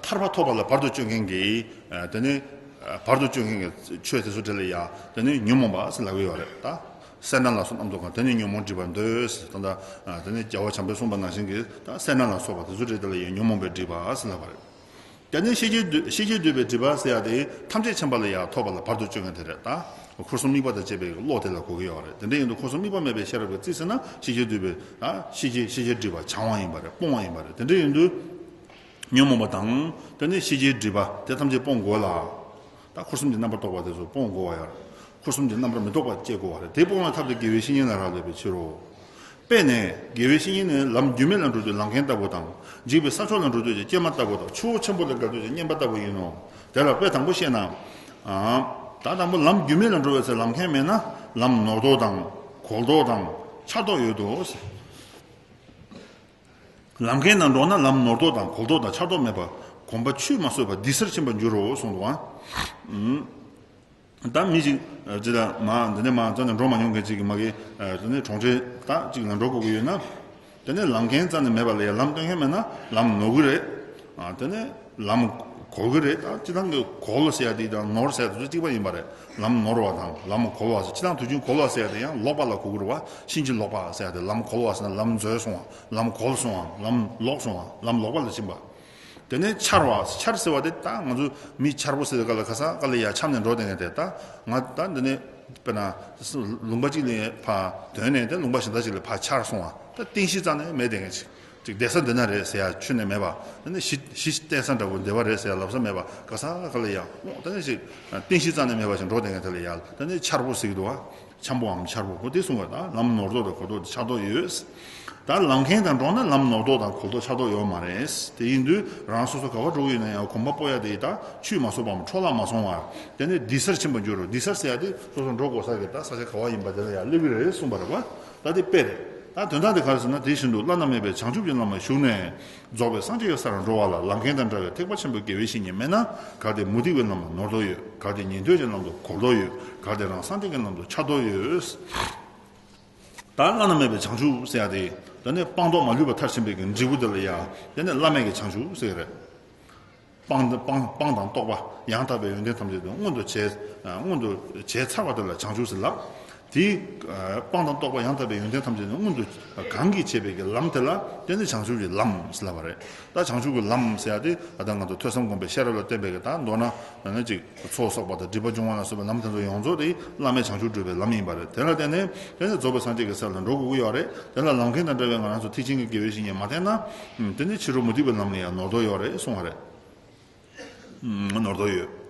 ཐར་པ་ཐོབ་པ་ལ་བར་དུ་གཅོད་མཁན་གྱི། དེ་ནི་བར་དུ་གཅོད་མཁན་གྱི་ཆོས་དེ་ཚོ་དེ་ལ་ཡ་དེ་ནི་ཉོན་མོངས་པ་ཟེར་ལབ་ཀྱི་ཡོད་རེད། ད་སེར་སྣ་ལ་སོགས་རྣམ་རྟོག་གང་། དེ་ནི་ཉོན་མོངས་སྒྲིབ་པར་འདོད་ཟེར། ད་ལྟ་དེ་ནི་རྒྱལ་བ་བྱམས་པས་གསུངས་པ་ནང་བཞིན་གྱི་ད་སེར་སྣ་ལ་སོགས་པ་དེ་ཚོ་རེད། དེ་ལ་ཡ་ཉོན་མོངས་པའི་སྒྲིབ་པ་ཟེར་ལབ་པ་རེད། དེ་ནས་ཤེས་བྱའི་སྒྲིབ། ཤེས་བྱའི་སྒྲིབ་པའི་སྒྲིབ་པ་ཟེར་ཡ་དེ་ཐམས་ཅད་མཁྱེན་པ་ལ་ཡང་ཐོབ་པ་ལ་བར་དུ་གཅོད་མཁན་དེ་རེད། ད་འཁོར་གསུམ་དམིགས་པ་དང་བཅས་པའི་བློ་དེ་ལ་གོ་གི་ཡོད་རེད། དེ་འདྲ་ཡིན་དུས་འཁོར་གསུམ་དམིགས་པ་མེད་པའི་ཤེས་རབ་ཀྱིས་རྩིས་ཟིན་ན་ཤེས་བྱའི་སྒྲིབ་པའི། ད་ཤེས་བྱའི་ཤེས་བྱའི་སྒྲིབ་པ་བྱང་བ་ཡིན་པ་རེད། སྤོང་བ་ཡིན་པ་རེད། དེ་འདྲ་ཡིན་དུས་ཉོན་མོངས་པ་དང་དེ་ནས་ཤེས་བྱའི་སྒྲིབ་པ་དེ་ཐམས་ཅད་སྤོང་དགོས་ལ། ད་འཁོར་གསུམ་གྱི་རྣམ་པར་རྟོག་པ་དེ་ཚོ་སྤོང་དགོས་པ་ཡོད་རེད། འཁོར་གསུམ་གྱི་རྣམ་པར་མི་རྟོག་པ་སྐྱེ་དགོས་པ་རེད། དེ་སྤོང་བའི་ཐབས་དེ་དགེ་བའི་བཤེས་གཉེན་ལ་རག་ལས་པའི་ཕྱིར་རོ། དཔེ་ནི་དགེ་བའི་བཤེས་གཉེན་ནི་ལམ་རྒྱུས་མེད་ལ་འགྲོ་དུས་ལམ་མཁན་ལྟ་བུ་དང་། འཇིག་པའི་ས་ཕྱོགས་ལ་འགྲོ་དུས་ཀྱི་སྐྱེལ་མ་ལྟ་བུ་དང་། ཆུ་བོ་ཆེན་པོ་ལ་བརྒལ་དུས་ཀྱི་གཉེན་པ་ལྟ་བུ་ཡིན་ནོ། དེ་ལ་དཔེ་དང་པོ་བཤད་ན། ད་དང་པོ་ལམ་རྒྱུས་མེད་ལ་འགྲོ་བའི་ཚེ་ལམ་མཁན་མེད་ན་ལམ་ནོར་དོགས་དང་གོལ་དོགས་དང་ཆགས་རྟོག་ཡོད་དོ། ལམ་མཁན་དང་འགྲོགས་ན་ལམ་ནོར་དོགས་དང་གོལ་དོགས་དང་ཆགས་རྟོག་མེད་པར་གོམ་པ་ཆུད་མ་ཟོས་པར་སྡིག་སེལ་ཕྱིན་པར་འགྱུར་རོ་གསུངས་འདུག་ཨ། ད་མི་ཞིག་ཅི་ལ་མ་འདི་ནས་མ་རྩ་ནས་འགྲོ་མ་མྱོང་མཁན་ཅིག་གིས་མ་གི་དེ་ནས་གྲོང་ཁྱེར་ད་ཅིག་ལ་འགྲོ་དགོས་ཀྱི་ཡོད་ན། དེ་ནས་ལམ་མཁན་རྩ་ནས་མེད་པ་ལ་ཡ་ལམ་སྟོན་མཁན་མེད་ན་ལམ་ནོར་གི་རེད། ཨ། དེ་ནས་ལམ་ གོལ་གྱི་རེད། ད་སྤྱིར་བཏང་གི་གོལ་ཟེར་ཡ་དེ་དང་ནོར་ཟེར་ཡ་དེ་ཚོ་གཅིག་པ་ཡིན་པ་རེད། ལམ་ནོར་བ་དང་ལམ་གོལ་བ་ཟེར། སྤྱིར་བཏང་དུས་རྒྱུན་གོལ་བ་ཟེར་ཡ་དེ་ཡང་ལོག་པ་ལ་གོ་གི་རེད་བ། ཕྱིན་ཅི་ལོག་པ་ཟེར་ཡ་དེ། ལམ་གོལ་བ་ཟེར་ན་ལམ་འཛོལ་སོང་བ། ལམ་གོལ་སོང་བ། ལམ་ལོག་སོང་བ། ལམ་ལོག་པ་ལ་ཕྱིན་པ། དེ་ནས་འཆར་བ། འཆར་ཟེར་བ་དེ་ད་ང་ཚོ་མི་འཆར་པོ་ཟེར་བའི་སྐབས་ལ་ག་ས་ག་ལ་ཡ་འཆམ་ནས་འགྲོ་བསྡད་མཁན་དེ། ད་ང་ད་འདི་ནས་དཔེར་ན་ལུང་པ་གཅིག་ནས་ཕར་ཐོན་ནས་དེ་ལུང་པ་གཞན་དག་ཅིག་ལ་ཕར་འཆར་སོང་བ། ད་རྟེན་གཞི་རྩ་ནས་མེད་བསྡད་མཁན་ཅིག་ཅིག་བསྡད་ས་འདི་ན་རེད་ཟེར་ཡ་ཁྱོན་ནས་མེད་པ། ད་ནི་གཞི་གཞི་བསྟན་ས་འདྲ་བོ་འདི་པ་རེད་ཟེར་ཡ་ལབ་ས་མེད་པ། ག་ས་ག་ལ་ཡ་ཨོ་ད་ནི་ཅིག་རྟེན་གཞི་རྩ་ནས་མེད་པ་ཞིག་འགྲོ་བསྡད་མཁན་དེ་ལ་ཡ་ད་ནི་འཆར་པོ་ཟེར་གྱི་འདུག་བ། འཆམ་པོའམ་འཆར་པོ། འོ་དེ་གསུངས་པ། ད་ལམ་ནོར་དོགས་དང་གོལ་དོགས་དེ་ཆགས་དོགས་ཡོད། ད་ལམ་མཁན་དང་འགྲོགས་ན་ལམ་ནོར་དོགས་དང་གོལ་དོགས་ཆགས་དོགས་ཡོད་མ་རེད། དེ་ཡིན་དུས་རང་སོ་སོ་ག་པར་འགྲོ་གི་ཡོད་ན་ཡང་གོམ་པ་སྤོ་ཡ་དེ་ད་ཆུད་མ་སོང་བའམ་འཕྲོ་བརླག་མ་སོང་བར་དེ་ནས་སྡིག་སར་ཕྱིན་པར་འགྱུར་རོ། སྡིག་སར་ཟེར་ཡ་དེ་སོ་སོ་འགྲོ་དགོས་ས་གི་ད་ས་ཆ་ག་བ་ཡིན་པ་དེ་ལ་ཡང་སླེབས་ཀྱི་རེད་གསུངས་པ་རེད་བ། ད་དེ་དཔེ་རེད། ད་དོན་དག་དེ་ག་རེ་ཟེར་ན། དེ་བཞིན་དུ་བླ་ན་མེད་པའི་བྱང་ཆུབ་ཀྱི་ལམ་ལ་ཞུགས་ནས་རྫོགས་པའི་སངས་རྒྱས་ཀྱི་སར་འགྲོ་བ་ལ་ལམ་མཁན་དང་འདྲ་བའི་ཐེག་པ་ཆེན་པོའི་དགེ་བའི་བཤེས་གཉེན་མེད་ན། གལ་ཏེ་མུ་སྟེགས་པའི་ལམ་ལ་ནོར་དོགས་ཡོད། གལ་ཏེ་ཉན་ཐོས་ཀྱི་ལམ་དུ་གོལ་དོགས་ཡོད། གལ་ཏེ་རང་སངས་རྒྱས་ཀྱི་ལམ་དུ་ཆགས་དོགས་ཡོད། ད་བླ་ན་མེད་པའི་བྱང་ཆུབ་ཟེར་ཡ་དེ་ད་ནི་སྤངས་རྟོགས་མ་ལུས་པ་མཐར་ཕྱིན་པའི་གི་འབྲས་བུ་དེ་ལ་ཡ་དེ་ནི་བླ་མེད་ཀྱི་བྱང་ཆུབ་ཟེར་གི་རེད། སྤངས་སྤངས་སྤངས་དང་རྟོགས་པ་ཡང་དག་པའི་ཡོན་ཏན་ཐམས་ཅད་དུ་མངོན་དུ་བྱས། མངོན་དུ་བྱས་ཚར་བ་དེ་ལ་བྱང་ཆུབ་ཟེར་ལབ། དེའི་སྤངས་དང་རྟོགས་པ་ཡང་དག་པའི་ཡོན་ཏན་ཐམས་ཅད་དུ་མངོན་དུ་གང་གིས་བྱས་པའི་གི་ལམ་དེ་ལ་དེ་ནི་བྱང་ཆུབ་ཀྱི་ལམ་ཟེར་ལབ་པ་རེད། ད་བྱང་ཆུབ་ཀྱི་ལམ་ཟེར་ཡ་དེ་ད་ལྟ་ང་ཚོ་ཐོས་བསམ་སྒོམ་པའི་ཤེས་རབ་ལ་བརྟེན་པའི་གི་ད་མདོར་ན་ད་ནི་ཅིག་ཚོགས་གསོག་པ་དང་སྒྲིབ་པ་སྦྱོང་བ་ལ་སོགས་པའི་ལམ་དེ་ཚོ་ཡོངས་རྫོགས་དེ་བླ་མེད་བྱང་ཆུབ་སྒྲུབ་པའི་ལམ་ཡིན་པ་རེད། དེ་ལ་བརྟེན་ནས་དེ་ནི་རྫོགས་པའི་སངས་རྒྱས་ཀྱི་སར་ལ་འགྲོ་དགོས་ཀྱི་ཡོད་རེད། དེ་ལ་ལམ་མཁན་དང་འདྲ་བའི་ང་རང་ཚོ་ཐེག་ཆེན་གྱི་དགེ་བའི་བཤེས་གཉེན་མ་བསྟེན་ན། དེ་ནི་ཕྱི་རོལ་མུ་སྟེགས་པའི་ལམ་ལ་ཡང་ནོར་དོགས་ཡོད་རེད་གསུངས་པ་རེད། ནོར་དོགས་ཡོད།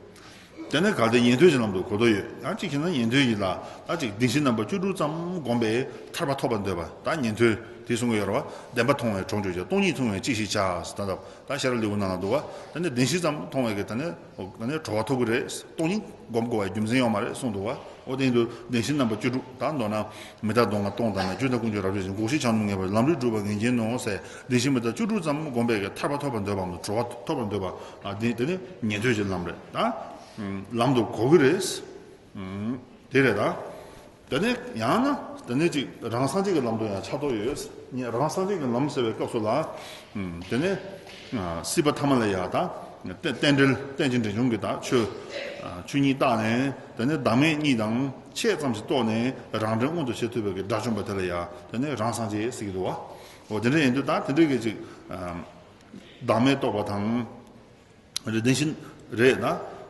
དེ་ནི་གལ་ཏེ་ཉན་ཐོས་ཀྱི་ལམ་དུ་གོལ་དོགས་ཡོད། ཡང་གཅིག་བྱས་ན་ཉན་ཐོས་ཀྱི་ལ་ད་ཅིག་བདེན་བཞི་རྣམ་པ་བཅུ་དྲུག་ཙམ་བསྒོམས་པས་ཐར་པ་ཐོབ་པར་འདོད་པ། ད་ཉན་ཐོས་དེ་གསུང་གི་ཡོད་རེད་བ། བདེན་པ་མཐོང་བས་གྲོགས་འགྱུར་ཞིང་། སྟོང་ཉིད་མཐོང་བས་ཅི་ཞིག་བྱ། ཟེར་ད་ད་ཤེས་རབ་ལེའུ་ནང་ལ་འདུག་བ། དེ་ནི་བདེན་བཞི་ཙམ་མཐོང་བས་ཀྱི་ད་ནི་ད་ནི་གྲོལ་བ་ཐོབ་ཀྱི་རེད། སྟོང་ཉིད་སྒོམ་དགོས་པའི་རྒྱུ་མཚན་ཡོད་མ་རེད་གསུངས་འདུག་བ། འོ་དེ་ཡིན་དུས་བདེན་བཞི་རྣམ་པ་བཅུ་དྲུག་ད་མདོར་ན་མི་རྟག་སྡུག་བསྔལ་སྟོང་དང་ལྡན། རྒྱུ་དང་ཀུན་འབྱུང་རབ་བྱེད་ཅིང་། འགོག་བྱེད་བྱང་སྒྲིབ་ངེས་པར་ལམ་རིམ་སྒྲུབ་པ་ངེས་བྱེད་ནོ་ཟེར། བདེན་བཞི་མི་རྟག་བཅུ་དྲུག་ཙམ་བསྒོམས་པས་ཀྱི་ཐར་པ་ཐོབ་པར་འདོད་པའམ་གྲོལ་བ་ཐོབ་པར་འདོད་པ། ཨ་དེ་དེ་ནི་ཉན་ཐོས་ཀྱི་ལམ་རེད། ད་ལམ་དུ་གོ་གི་རེད། དེ་རེད་ད། དེ་ནས་ཡང་ན་དེ་ནས་ཅིག་རང་སངས་རྒྱས་ཀྱི་ལམ་དུ་ཡང་ཆགས་རྟོག་ཡོད། ཉན་རང་སངས་རྒྱས་ཀྱི་ལམ་ཟེར་བའི་སྐབས་སུ་ལ། དེ་ནས་སྲིད་པ་ཐ་མ་ལ་ཡང་ད་རྟེན་རྟེན་འབྲེལ་རྟེན་ཅིང་འབྲེལ་འབྱུང་གི་ད་ཆོས་ཆོས་ཉིད་བརྟགས་ནས། དེ་ནས་བདག་མེད་གཉིས་དང་ཕྱེད་ཙམ་ཞིག་རྟོགས་ནས་རང་འབྲས་མངོན་དུ་བྱེད་ཐུབ་པའི་གི་དགྲ་བཅོམ་པ་དེ་ལ་ཡང་དེ་ནས་རང་སངས་རྒྱས་ཟེར་གྱི་འདུག་བ། འོ་དེ་འདྲ་ཡིན་དུས་ད་དེ་འདྲའི་གི་ཅིག་བདག་མེད་རྟོགས་པ་དང་། རེད། བདེན་བཞི་རེད་ན།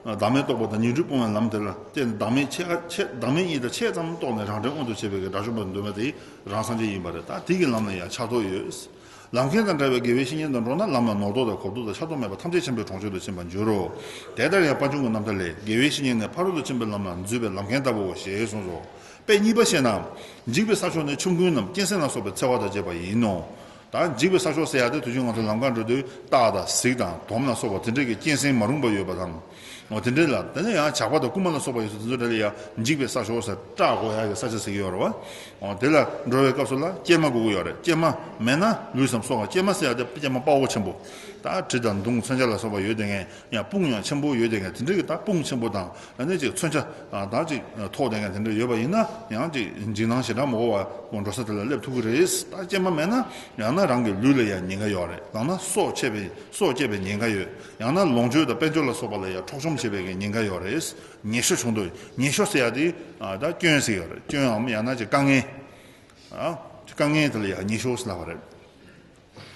བདག་མེད་རྟོགས་པ་དང་ཉོན་སྒྲིབ་སྤོང་བའི་ལམ་དེ་ལ་བརྟེན་བདག་མེད་ཕྱེད་ཀ་ཕྱེད་བདག་མེད་གཉིས་དང་ཕྱེད་ཙམ་རྟོགས་ནས་རང་འབྲས་མངོན་དུ་བྱེད་པའི་གི་དགྲ་བཅོམ་པ་འདོད་པ་དེ་རང་སངས་རྒྱས་ཡིན་པ་རེད། ད་དེ་གི་ལམ་ལ་ཡང་ཆགས་རྟོག་ཡོད། ལམ་མཁན་དང་འདྲ་བའི་དགེ་བའི་བཤེས་གཉེན་དང་འགྲོགས་ན་ལམ་ལ་ནོར་དོགས་དང་གོམས་ཏོག་དང་ཆགས་རྟོགས་མེད་པར་ཐམས་ཅད་མཁྱེན་པའི་གྲོང་ཁྱེར་དུ་ཕྱིན་པར་འགྱུར་རོ། དེ་ལྟར་ཡང་པད་འབྱུང་གི་རྣམ་ཐར་ལས། དགེ་བའི་བཤེས་གཉེན་ནི་ཕ་རོལ་ཏུ་ཕྱིན་པའི་ལམ་ལ་འཛུད་པའི་ལམ་མཁན་ལྟ་བུའོ་ཞེས་གསུངས་སོ། དཔེ་གཉིས་པ་བཤད་ན། འཇིགས་པའི་ས་ཕྱོགས་ནི་ཆོམ་རྐུན་ནམ་གཅན་གཟན་ལ་སོགས་པའི་འཚེ་བ་དང་བཅས་པ་ཡིན་ནོ། ད་འཇིགས་པའི་ས་ཕྱོགས་ཟེར་ཡ་དེ་དུས་རྒྱུན་ང་ཚོ་ལམ་ཁར་འགྲོ་དུས་སྟག་དང་གཟིག་དང་དོམ་ལ་སོགས་པ་དེ་འདྲས་ཀྱི་གཅན་གཟན་མ་རུངས་པ་ཡོད་པ་དང་། འོ་དེ་འདྲས་ལ་དེ་ནས་ཡང་ཇག་པ་དང་རྐུན་མ་ལ་སོགས་པ་ཡོད་ཚུལ་དེ་ཚོ་འདྲ་ལ་ཡང་འཇིགས་པའི་ས་ཕྱོགས་ཟེར་སྐྲག་དགོས་ཡ་གི་ས་ཆ་ཟེར་གྱི་ཡོད་རེད་བ། འོ་དེ་ལ་འགྲོ་བའི་སྐབས་སུ་ལ་སྐྱེལ་མ་དགོས་ཀྱི་ཡོད་རེད། སྐྱེལ་མ་མེད་ན་ལུས་སམ་སྲོག་ག་སྐྱེལ་མ་ཟེར་ཡ་དེ་སྐྱེལ་མ་དཔའ་བོ་ཆེན་པོ། ད་གྲི་དང་མདུང་མཚོན་ཆ་ལ་སོགས་པ་ཡོད་དེ་ངས་ཡང་དཔུང་ཡང་ཆེན་པོ་ཡོད་དེ་ངས་དེ་འདྲས་ཀྱི་ད་དཔུང་ཆེན་པོ་དང་། ཨ་ནི་ཅིག་མཚོན་ཆ་ཨ་ད་ཅིག་ཐོགས་དེ་ངས་དེ་འདྲ་ཡོད་པ་ཡིན་ན་ཡང་ཅིག་འཇིགས་སྣང་ཞེ་དྲག་མ་དགོས་པ་འགྲོ་ས་དེ་ལ་སླེབས་ཐུབ་ཀྱི་རེད། ད་སྐྱེལ་མ་མེད་ན་ཡང་ན་རང་གི་ལུས་ལ་ཡང་ཉེན་ཁ་ཡོད་རེད། ཡང་ན་སྲོག་བཅད་པའི་སྲོག་བཅད་པའི་ཉེན་ཁ་ཡོད། ཡང་ན་ལོངས་སྤྱོད་དང་དཔལ་འབྱོར་ལ་སོགས་པ་ལ་ཡང་འཕྲོག་བཅོམ་བྱེད་པའི་གི་ཉེན་ཁ་ཡོད་རེད། ཉེས་ཤོས་བྱུང་དུས་ཉེས་ཤོས་ཟེར་ཡ་དེ་ཨ་ད་སྐྱོན་ཟེར་ཡོད་རེད། སྐྱོན་འམ་ཡང་ན་ཅིག་དཀའ་ངལ། ཨ་དཀའ་ངལ་དེ་ལ་ཡང་ཉེས་ཤོས་ཟེར་ལབ་པ་རེད།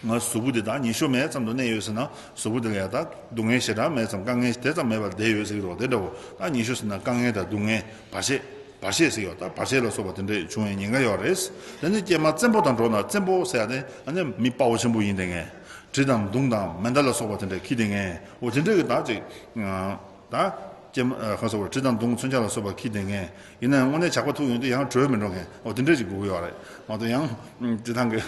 ང་གཟུགས་པོ་འདི་དག་ཉེས་ཤོས་མེད་ཙམ་དུ་གནས་ཡོད་ཟེར་ན་གཟུགས་པོ་འདི་ལ་ཡང་དག་སྡུག་བསྔལ་ཞེ་དྲག་མེད་ཙམ་དཀའ་ངལ་དེ་ཙམ་མེད་པར་བསྡད་ཡོད་ཟེར་གྱི་འདུག་དེ་འདྲ་བོ་ད་ཉེས་ཤོས་ཟེར་ན་དཀའ་ངལ་དང་སྡུག་བསྔལ་བར་ཆད་བར་ཆད་ཟེར་ཡོད། ད་བར་ཆད་ལ་སོགས་པ་དེ་འདྲ་བྱུང་བའི་ཉེན་ཁ་ཡོད་རེད། དེ་ནི་སྐྱེལ་མ་བཙན་པོ་དང་འགྲོགས་ན་བཙན་པོ་ཟེར་ཡ་དེ་ཨ་ནི་མི་དཔའ་བོ་ཆེན་པོ་ཡིན་དེ་ངས་གྲི་དང་མདུང་དང་མེ་མདའ་ལ་སོགས་པ་དེ་འདྲ་འཁྱེར་དེ་ངས་འོ་དེ་འདྲ་གི་ད་ཅིག་ད་ཀྱེ་མ་ཁ་སོགས་གྲི་དང་མདུང་མཚོན་ཆ་ལ་སོགས་པ་འཁྱེར་ཏེ་ངས་ཡིན་ན་ཡང་དངོས་གནས་ཇག་པ་ཐུག་ཡོང་དུས་ཡང་བྲོས་མི་འགྲོ་མཁན་འོ་དེ་འདྲ་ཞིག་དགོས་ཀྱི་ཡོད་རེད། མ་གཏོགས་ཡང་སྤྱིར་བཏང་གི་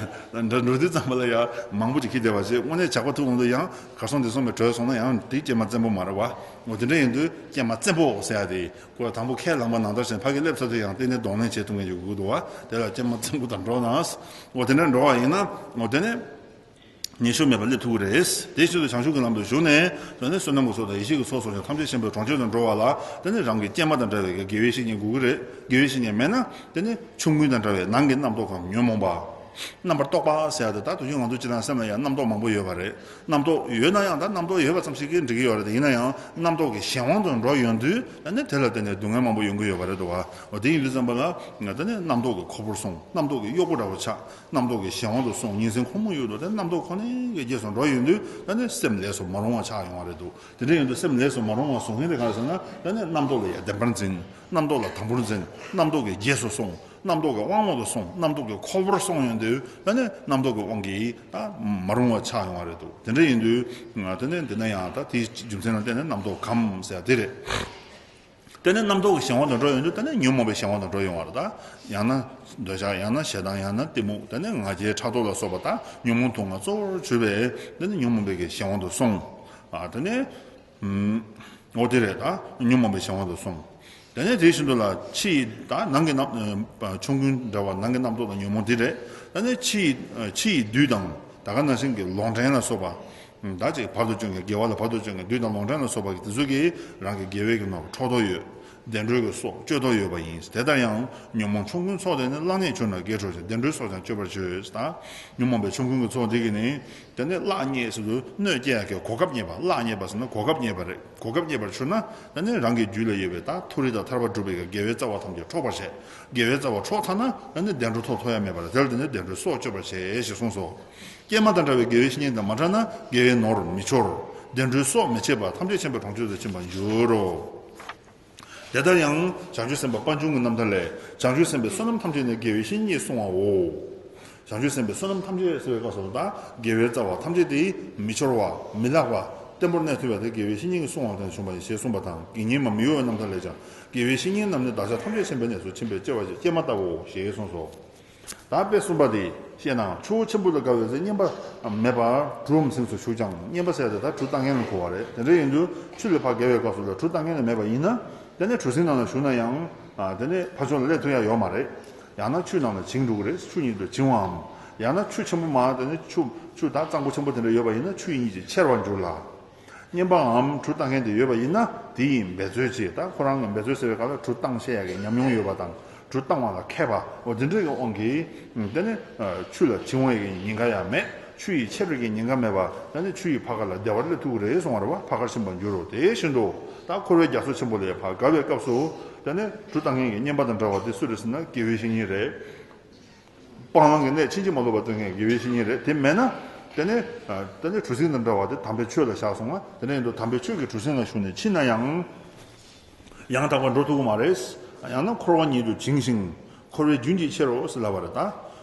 འགྲོ་འགྲོ་དུས་ཙམ་པ་ལ་ཡང་མང་པོ་ཅིག་འཁྱེར་བསྡད་པ་བྱས་དངོས་གནས་ཇག་པ་ཐུག་ཡོང་དུས་ཡང་གར་སོང་འདིར་སོང་མེད་བྲོས་སོང་ན་ཡང་དེ་ཀྱེ་མ་བཙན་པོ་མ་རེད་བ། འོ་དེ་འདྲ་ཡིན་དུས་ཀྱེ་མ་བཙན་པོ་ཟེར་ཡ་དེ་ཁོ་ལ་དང་པོ་ཁས་བླངས་པ་ནང་ལྟར་བྱས་ཕ་གི་སླེབས་ཚར་དུས་ཡང་གཏན་ནས་གདོང་ལེན་བྱེད་ཐུབ་མཁན་ཞིག་དགོས་འདུག་བ། དེ་ལ་ཀྱེ་མ་བཙན་པོ་དང་འགྲོགས་ན་འོ་དེ་འདྲ་འགྲོ་བ་ཡིན་ན་འོ་དེ་ནས། ཉེས་ཤོས་མེད་པར་སླེབས་ཐུབ་ཀྱི་རེད། དེ་བཞིན་དུ་བྱང་ཆུབ་ཀྱི་ལམ་དུ་ཞུགས་ནས་དོན་ནི་བསོད་ནམས་ཀྱི་ཚོགས་དང་ཡེ་ཤེས་ཀྱི་ཚོགས་སོགས་ཀྱང་ཐམས་ཅད་ཆེན་པོའི་གྲོང་ཁྱེར་དུ་འགྲོ་བ་ལ་དེ་ནི་རང་གི་སྐྱེལ་མ་དང་འདྲ་བའི་དགེ་བའི་བཤེས་གཉེན་དགོས་ཀྱི་རེད། དགེ་བའི་བཤེས་གཉེན་མེད་ན་དེ་ནི་ཆོམ་རྐུན་དང་འདྲ་བའི་ནང་གི་རྣམ་རྟོག་གམ་ཉོན་མོངས་པ། རྣམ་པར་རྟོག་པ་ཟེར་ཡ་དེ་ད་དུས་རྒྱུན་ང་ཚོ་སྤྱིར་བཏང་སེམས་ལ་ཡང་རྣམ་རྟོག་མང་པོ་ཡོད་པ་རེད། རྣམ་རྟོག་ཡོད་ན་ཡང་ད་རྣམ་རྟོག་ཡོད་པ་ཙམ་ཞིག་གིས་འགྲིག་གི་ཡོད་རེད་དེ། ཡིན་ན་ཡང་རྣམ་རྟོག་གི་གཞན་དབང་དུ་འགྲོ་ཡོང་དུས་ཨ་ནི་དེ་ལ་བརྟེན་ནས་སྡུག་བསྔལ་མང་པོ་ཡོང་གི་ཡོད་པ་རེད་འདུག་བ། འོ་དེ་ཡིན་དུས་ཙམ་པ་ལ་ད་ནི་རྣམ་རྟོག་གི་ཁོལ་པོར་སོང་། རྣམ་རྟོག་གི་གཡོག་པོ་འདྲ་བོ་ཆགས། རྣམ་རྟོག་གི་གཞན་དབང་དུ་སོང་། ཉིན་མཚན་ཁོར་མོ་ཡུལ་དུ་དེ་རྣམ་རྟོག་ཁོ་ནའི་གི་རྗེས་སུ་འགྲོ་ཡོང་དུས་ད་ནི་སེམས་ལས་སུ་མ་རུང་བ་ཆགས་ཡོང་བ་རེད་འདུག་དེ་འདྲ་ཡིན་དུས་སེམས་ལས་སུ་མ་རུང་བ་བཟོ་མཁན་དེ་ག་རེ་ཟེར་ན་ད་ནི་རྣམ་རྟོག་ལ་ཡང་བདེན་པར་འཛིན། རྣམ་རྟོག་ལ་དམ་པོར་འཛིན། རྣམ་རྟོག་གི་རྗེས་སུ་སོང་། རྣམ་རྟོག་གི་དབང་འོག་ཏུ་སོང་། རྣམ་རྟོག་གི་ཁོལ་པོར་སོང་ཡོང་དུས་ད་ནི་རྣམ་རྟོག་གི་དབང་གིས་ད་མ་རུང་བ་ཆགས་ཡོང་བ་རེད་འདུག་དེ་འདྲ་ཡིན་དུས་ད་ནི་འདི་ན་ཡང་ད་དེའི་རྒྱུ་མཚན་ལ་བརྟེན་ནས་རྣམ་རྟོག་གམ་ཟེར་ཡ་དེ་རེད། དེ་ནས་རྣམ་རྟོག་གི་གཞན་དབང་དུ་འགྲོ་ཡོང་དུས་ད་ནི་ཉོན་མོངས་པའི་གཞན་དབང་དུ་འགྲོ་ཡོང་བ་རེད། ད་ཡང་ན་འདོད་ཆགས། ཡང་ན་ཞེ་སྡང་། ཡང་ན་གཏི་མུག་དེ་ནས་ང་རྒྱལ་ཕྲག་དོག་ལ་སོགས་པ་ད་ཉོན་མོངས་དུག་ལྔ་གཙོ་བོར་གྱུར་པའི་དེ་ནི་ཉོན་མོངས་པའི་གི་གཞན་དབང་དུ་སོང་། ཨ་དེ་ནས་ཨུམ། འོ་དེ་རེད། ད་ཉོན་མོངས་པའི་གཞན་དབང་དུ་སོང་། དེ་ནས་དེ་བཞིན་དུ་ལ་ཕྱི་ཡི་ད་ནང་གི་རྣམ་ཨ་ཆོམ་རྐུན་འདྲ་བ་ནང་གི་རྣམ་རྟོག་དང་ཉོན་མོངས་དེ་རེད། ད་ནི་ཕྱི་ཡི་ཕྱི་ཡི་བདུད་དང་ད་ག་ནང་བཞིན་གྱི་ལོག་འདྲེན་ལ་སོགས་པ། ད་ཅིག་བར་དུ་གཅོད་མཁན། དགེ་བ་ལ་བར་དུ་གཅོད་མཁན་བདུད་དང་ལོག་འདྲེན་ལ་སོགས་པ་གི་དེ་ཚོ་གིས་རང་གི་དགེ་བའི་གི་ནོར་འཕྲོག་དོ་ཡོད། བདེ་འགྲོའི་གི་སྲོག་གཅོད་དོ་ཡོད་པ་ཡིན། དེ་ལྟར་ཡང་ཉོན་མོངས་ཆོམ་རྐུན་ཚོགས་དེ་ནི། གླགས་རྙེད་ཆུ་ནང་རྒལ་འགྲོ་ཞིང་། བདེ་འགྲོའི་སྲོག་ཀྱང་གཅོད་པར་བྱེད། ད་ཉོན་མོངས་པའི་ཆོམ་རྐུན་གི་ཚོགས་དེ་གིས་ནི་དེ་ནི་གླགས་རྙེད་ཟེར་དུས་གནོད་སྐྱེལ་ཡག་གི་གོ་སྐབས་རྙེད་པ། གླགས་རྙེད་པ་ཟེར་ན་གོ་སྐབས་རྙེད་པ་རེད། གོ་སྐབས་རྙེད་པར་གྱུར་ན་ད་ནི་རང་གི་རྒྱུད་ལ་ཡོད་པའི་ད་མཐོ་རིས་དང་ཐར་པ་སྒྲུབ་པའི་གི་དགེ་བའི་རྩ་བ་ཐམས་ཅད་འཕྲོག་པར་བྱེད། དགེ་བའི་རྩ་བ་འཕྲོག་ཚར་ན་ད་ནི་བདེ་འགྲོ་ཐོབ་ཐུབ་ཡ་མེད་པ་རེད། དེ་ལ་དེ་ནི་བདེ་འགྲོའི་སྲོག་གཅོད་པར་བྱེད་ཞེས་གསུངས་སོ། ཀྱེ་མ་དང་འདྲ་བའི་དགེ་བའི་བཤེས་གཉེན་དང་མ་འཕྲད་ན་དགེ་བའི་ནོར་མི་འཆོར། བདེ་འགྲོའི་སྲོག་མི་བྱེད་པར་ཐམས་ཅད་མཁྱེན་པའི་གྲོང་ཁྱེར་དུ་ཕྱིན་པར་འགྱུར་རོ། དེ་ལྟར་ཡང་བྱང་ཆུབ་སེམས་དཔའ་དཔལ་འབྱུང་གི་རྣམ་ཐར་ལས། བྱང་ཆུབ་སེམས་དཔའི་བསོད་ནམས་ཐམས་ཅད་ནི་དགེ་བའི་བཤེས་གཉེན་གྱིས་བསྲུང་བའོ། བྱང་ཆུབ་སེམས་དཔའི་བསོད་ནམས་ཐམས་ཅད་ཟེར་བའི་སྐབས་སུ་ད་དགེ་བའི་རྩ་བ་ཐམས་ཅད་དེ་མི་འཆོར་བ། མི་བརླག་པ། བརྟན་པོར་གནས་ཐུབ་པ་དེ་དགེ་བའི་བཤེས་གཉེན་གྱིས་བསྲུང་བ་ལས་བྱུང་བ་ཡིན་ཞེས་གསུངས་པ་དང་། དགེ་བསྙེན་མ་མི་གཡོ་བའི་རྣམ་ཐར་ལས་ཀྱང་། དགེ་བའི་བཤེས་གཉེན་རྣམས་ནི་བདག་ཅག་ཐམས་ཅད་མཁྱེན་པའི་གནས་སུ་ཕྱིན་པས་སྐྱེ་བ་ཞེས་ཀྱེ་མ་ལྟ་བུའོ་ཞེས་གསུངས་སོ། ད་དཔེ་གསུམ་པ་དེ་བཤད་ན། ཆུ་བོ་ཆེན་པོ་ལས་བརྒལ་བའི་ཚེ། རྔན་པ་མེད་པར་གྲུའམ་ཟིངས་སུ་ཞུགས་ཀྱང་། རྔན་པ་ཟེར་ཡ་དེ་ད་གྲུ་བཏང་མཁན་ལ་གོ་བ་རེད། དེ་འདྲ་ཡིན་དུས་ཆུ་ལས་ཕར་བརྒལ་བའི་སྐབས་སུ་ལ་གྲུ་བཏང་མཁན་ལ་མེད་པ་ཡིན་ན། དེ་ནས་གྲུ་གཟིངས་ནང་ལ་ཞུགས་ན་ཡང་། ཨ། དེ་ནས་ཕར་ཕྱོགས་ལ་སླེབས་ཐུབ་ཡ་ཡོད་མ་རེད། ཡང་ན་ཆུའི་ནང་ལ་བྱིང་འགྲོ་གི་རེད། ཆུ་ཉིད་དུ་བྱིང་བའམ། ཡང་ན་ཆུ་ཆེན་པོ་མར་དེ་ནས་ཆུ་ཆུ་ད་གཙང་པོ་ཆེན་པོ་དེ་འདྲ་ཡོད་པ་ཡིན་ན་ཆུ་ཡི་གཉིས་ཀྱིས་ཁྱེར་བར་འགྱུར་ལ། རྔན་པའམ་གྲུ་བཏང་མཁན་དེ་ཡོད་པ་ཡིན་ན། དེ་ཡིས་འབད་རྩོལ་བྱེད། ད་ཁོ་རང་གིས་འབད་རྩོལ་ཟེར་བའི་སྐབས་ལ་གྲུ་བཏང་ཤེས་ཡག་གི་ཉམས་མྱོང་ཡོད་པ་དང་། གྲུ་བཏང་བ་ལ་མཁས་པ། འོ་དེ་འདྲ་གི་དབང་གིས། དེ་ནི་ཆུ་ལ་བྱིང་བའི་ཉེན་ཁ་ཡང་མེད། ཆུ་ཡིས་ཁྱེར་བའི་ཉེན་ཁ་མེད་པ། དེ་ནི་ཆུ་ཡི་ཕར་ཁ་ལ་བདེ་བར་སླེབས་ཐུབ་ཀྱི་རེད་གསུང་བ་རེད་བ། ཕར་ཁར་ཕྱིན་པར་འགྱུར་རོ། དེ་བཞིན་དུ་ད་འཁོར་བའི་རྒྱ་མཚོ་ཆེན་པོ་ལས་ཕར་བརྒལ་བའི་སྐབས་སུ། དེ་ནི་གྲུ་བཏང་མཁན་གྱི་རྔན་པ་དང་འདྲ་བ་དེ་སུ་རེད་ཟེར་ན་དགེ་བའི་བཤེས་གཉེན་རེད། སྤང་བླང་གི་གནད་ཕྱིན་ཅི་མ་ལོག་པར་སྟོན་མཁན་དགེ་བའི་བཤེས་གཉེན་རེད། དེ་མེད་ན། དེ་ནི། དེ་ནི་གྲུ་གཟིངས་དང་འདྲ་བ་དེ་དམ་པའི་ཆོས་ལ་བཞག་སོང་ན། དེ་འདྲ་ཡིན་དུས་དམ་པའི་ཆོས་ཀྱི་གྲུ་གཟིངས་ལ་ཞུགས་ནས་ཕྱིན་ན་ཡང་། ཡང་དག་པར་འགྲོ་ཐུབ་ཀྱི་མ་རེད། ཡང་ན་འཁོར་བ་ཉིད་དུ་བྱིང་ཞིང་། འཁོར་བའི་རྒྱུན་གྱིས་ཁྱེར་རོ་ཟེར་ལབ་པ་རེད་ད།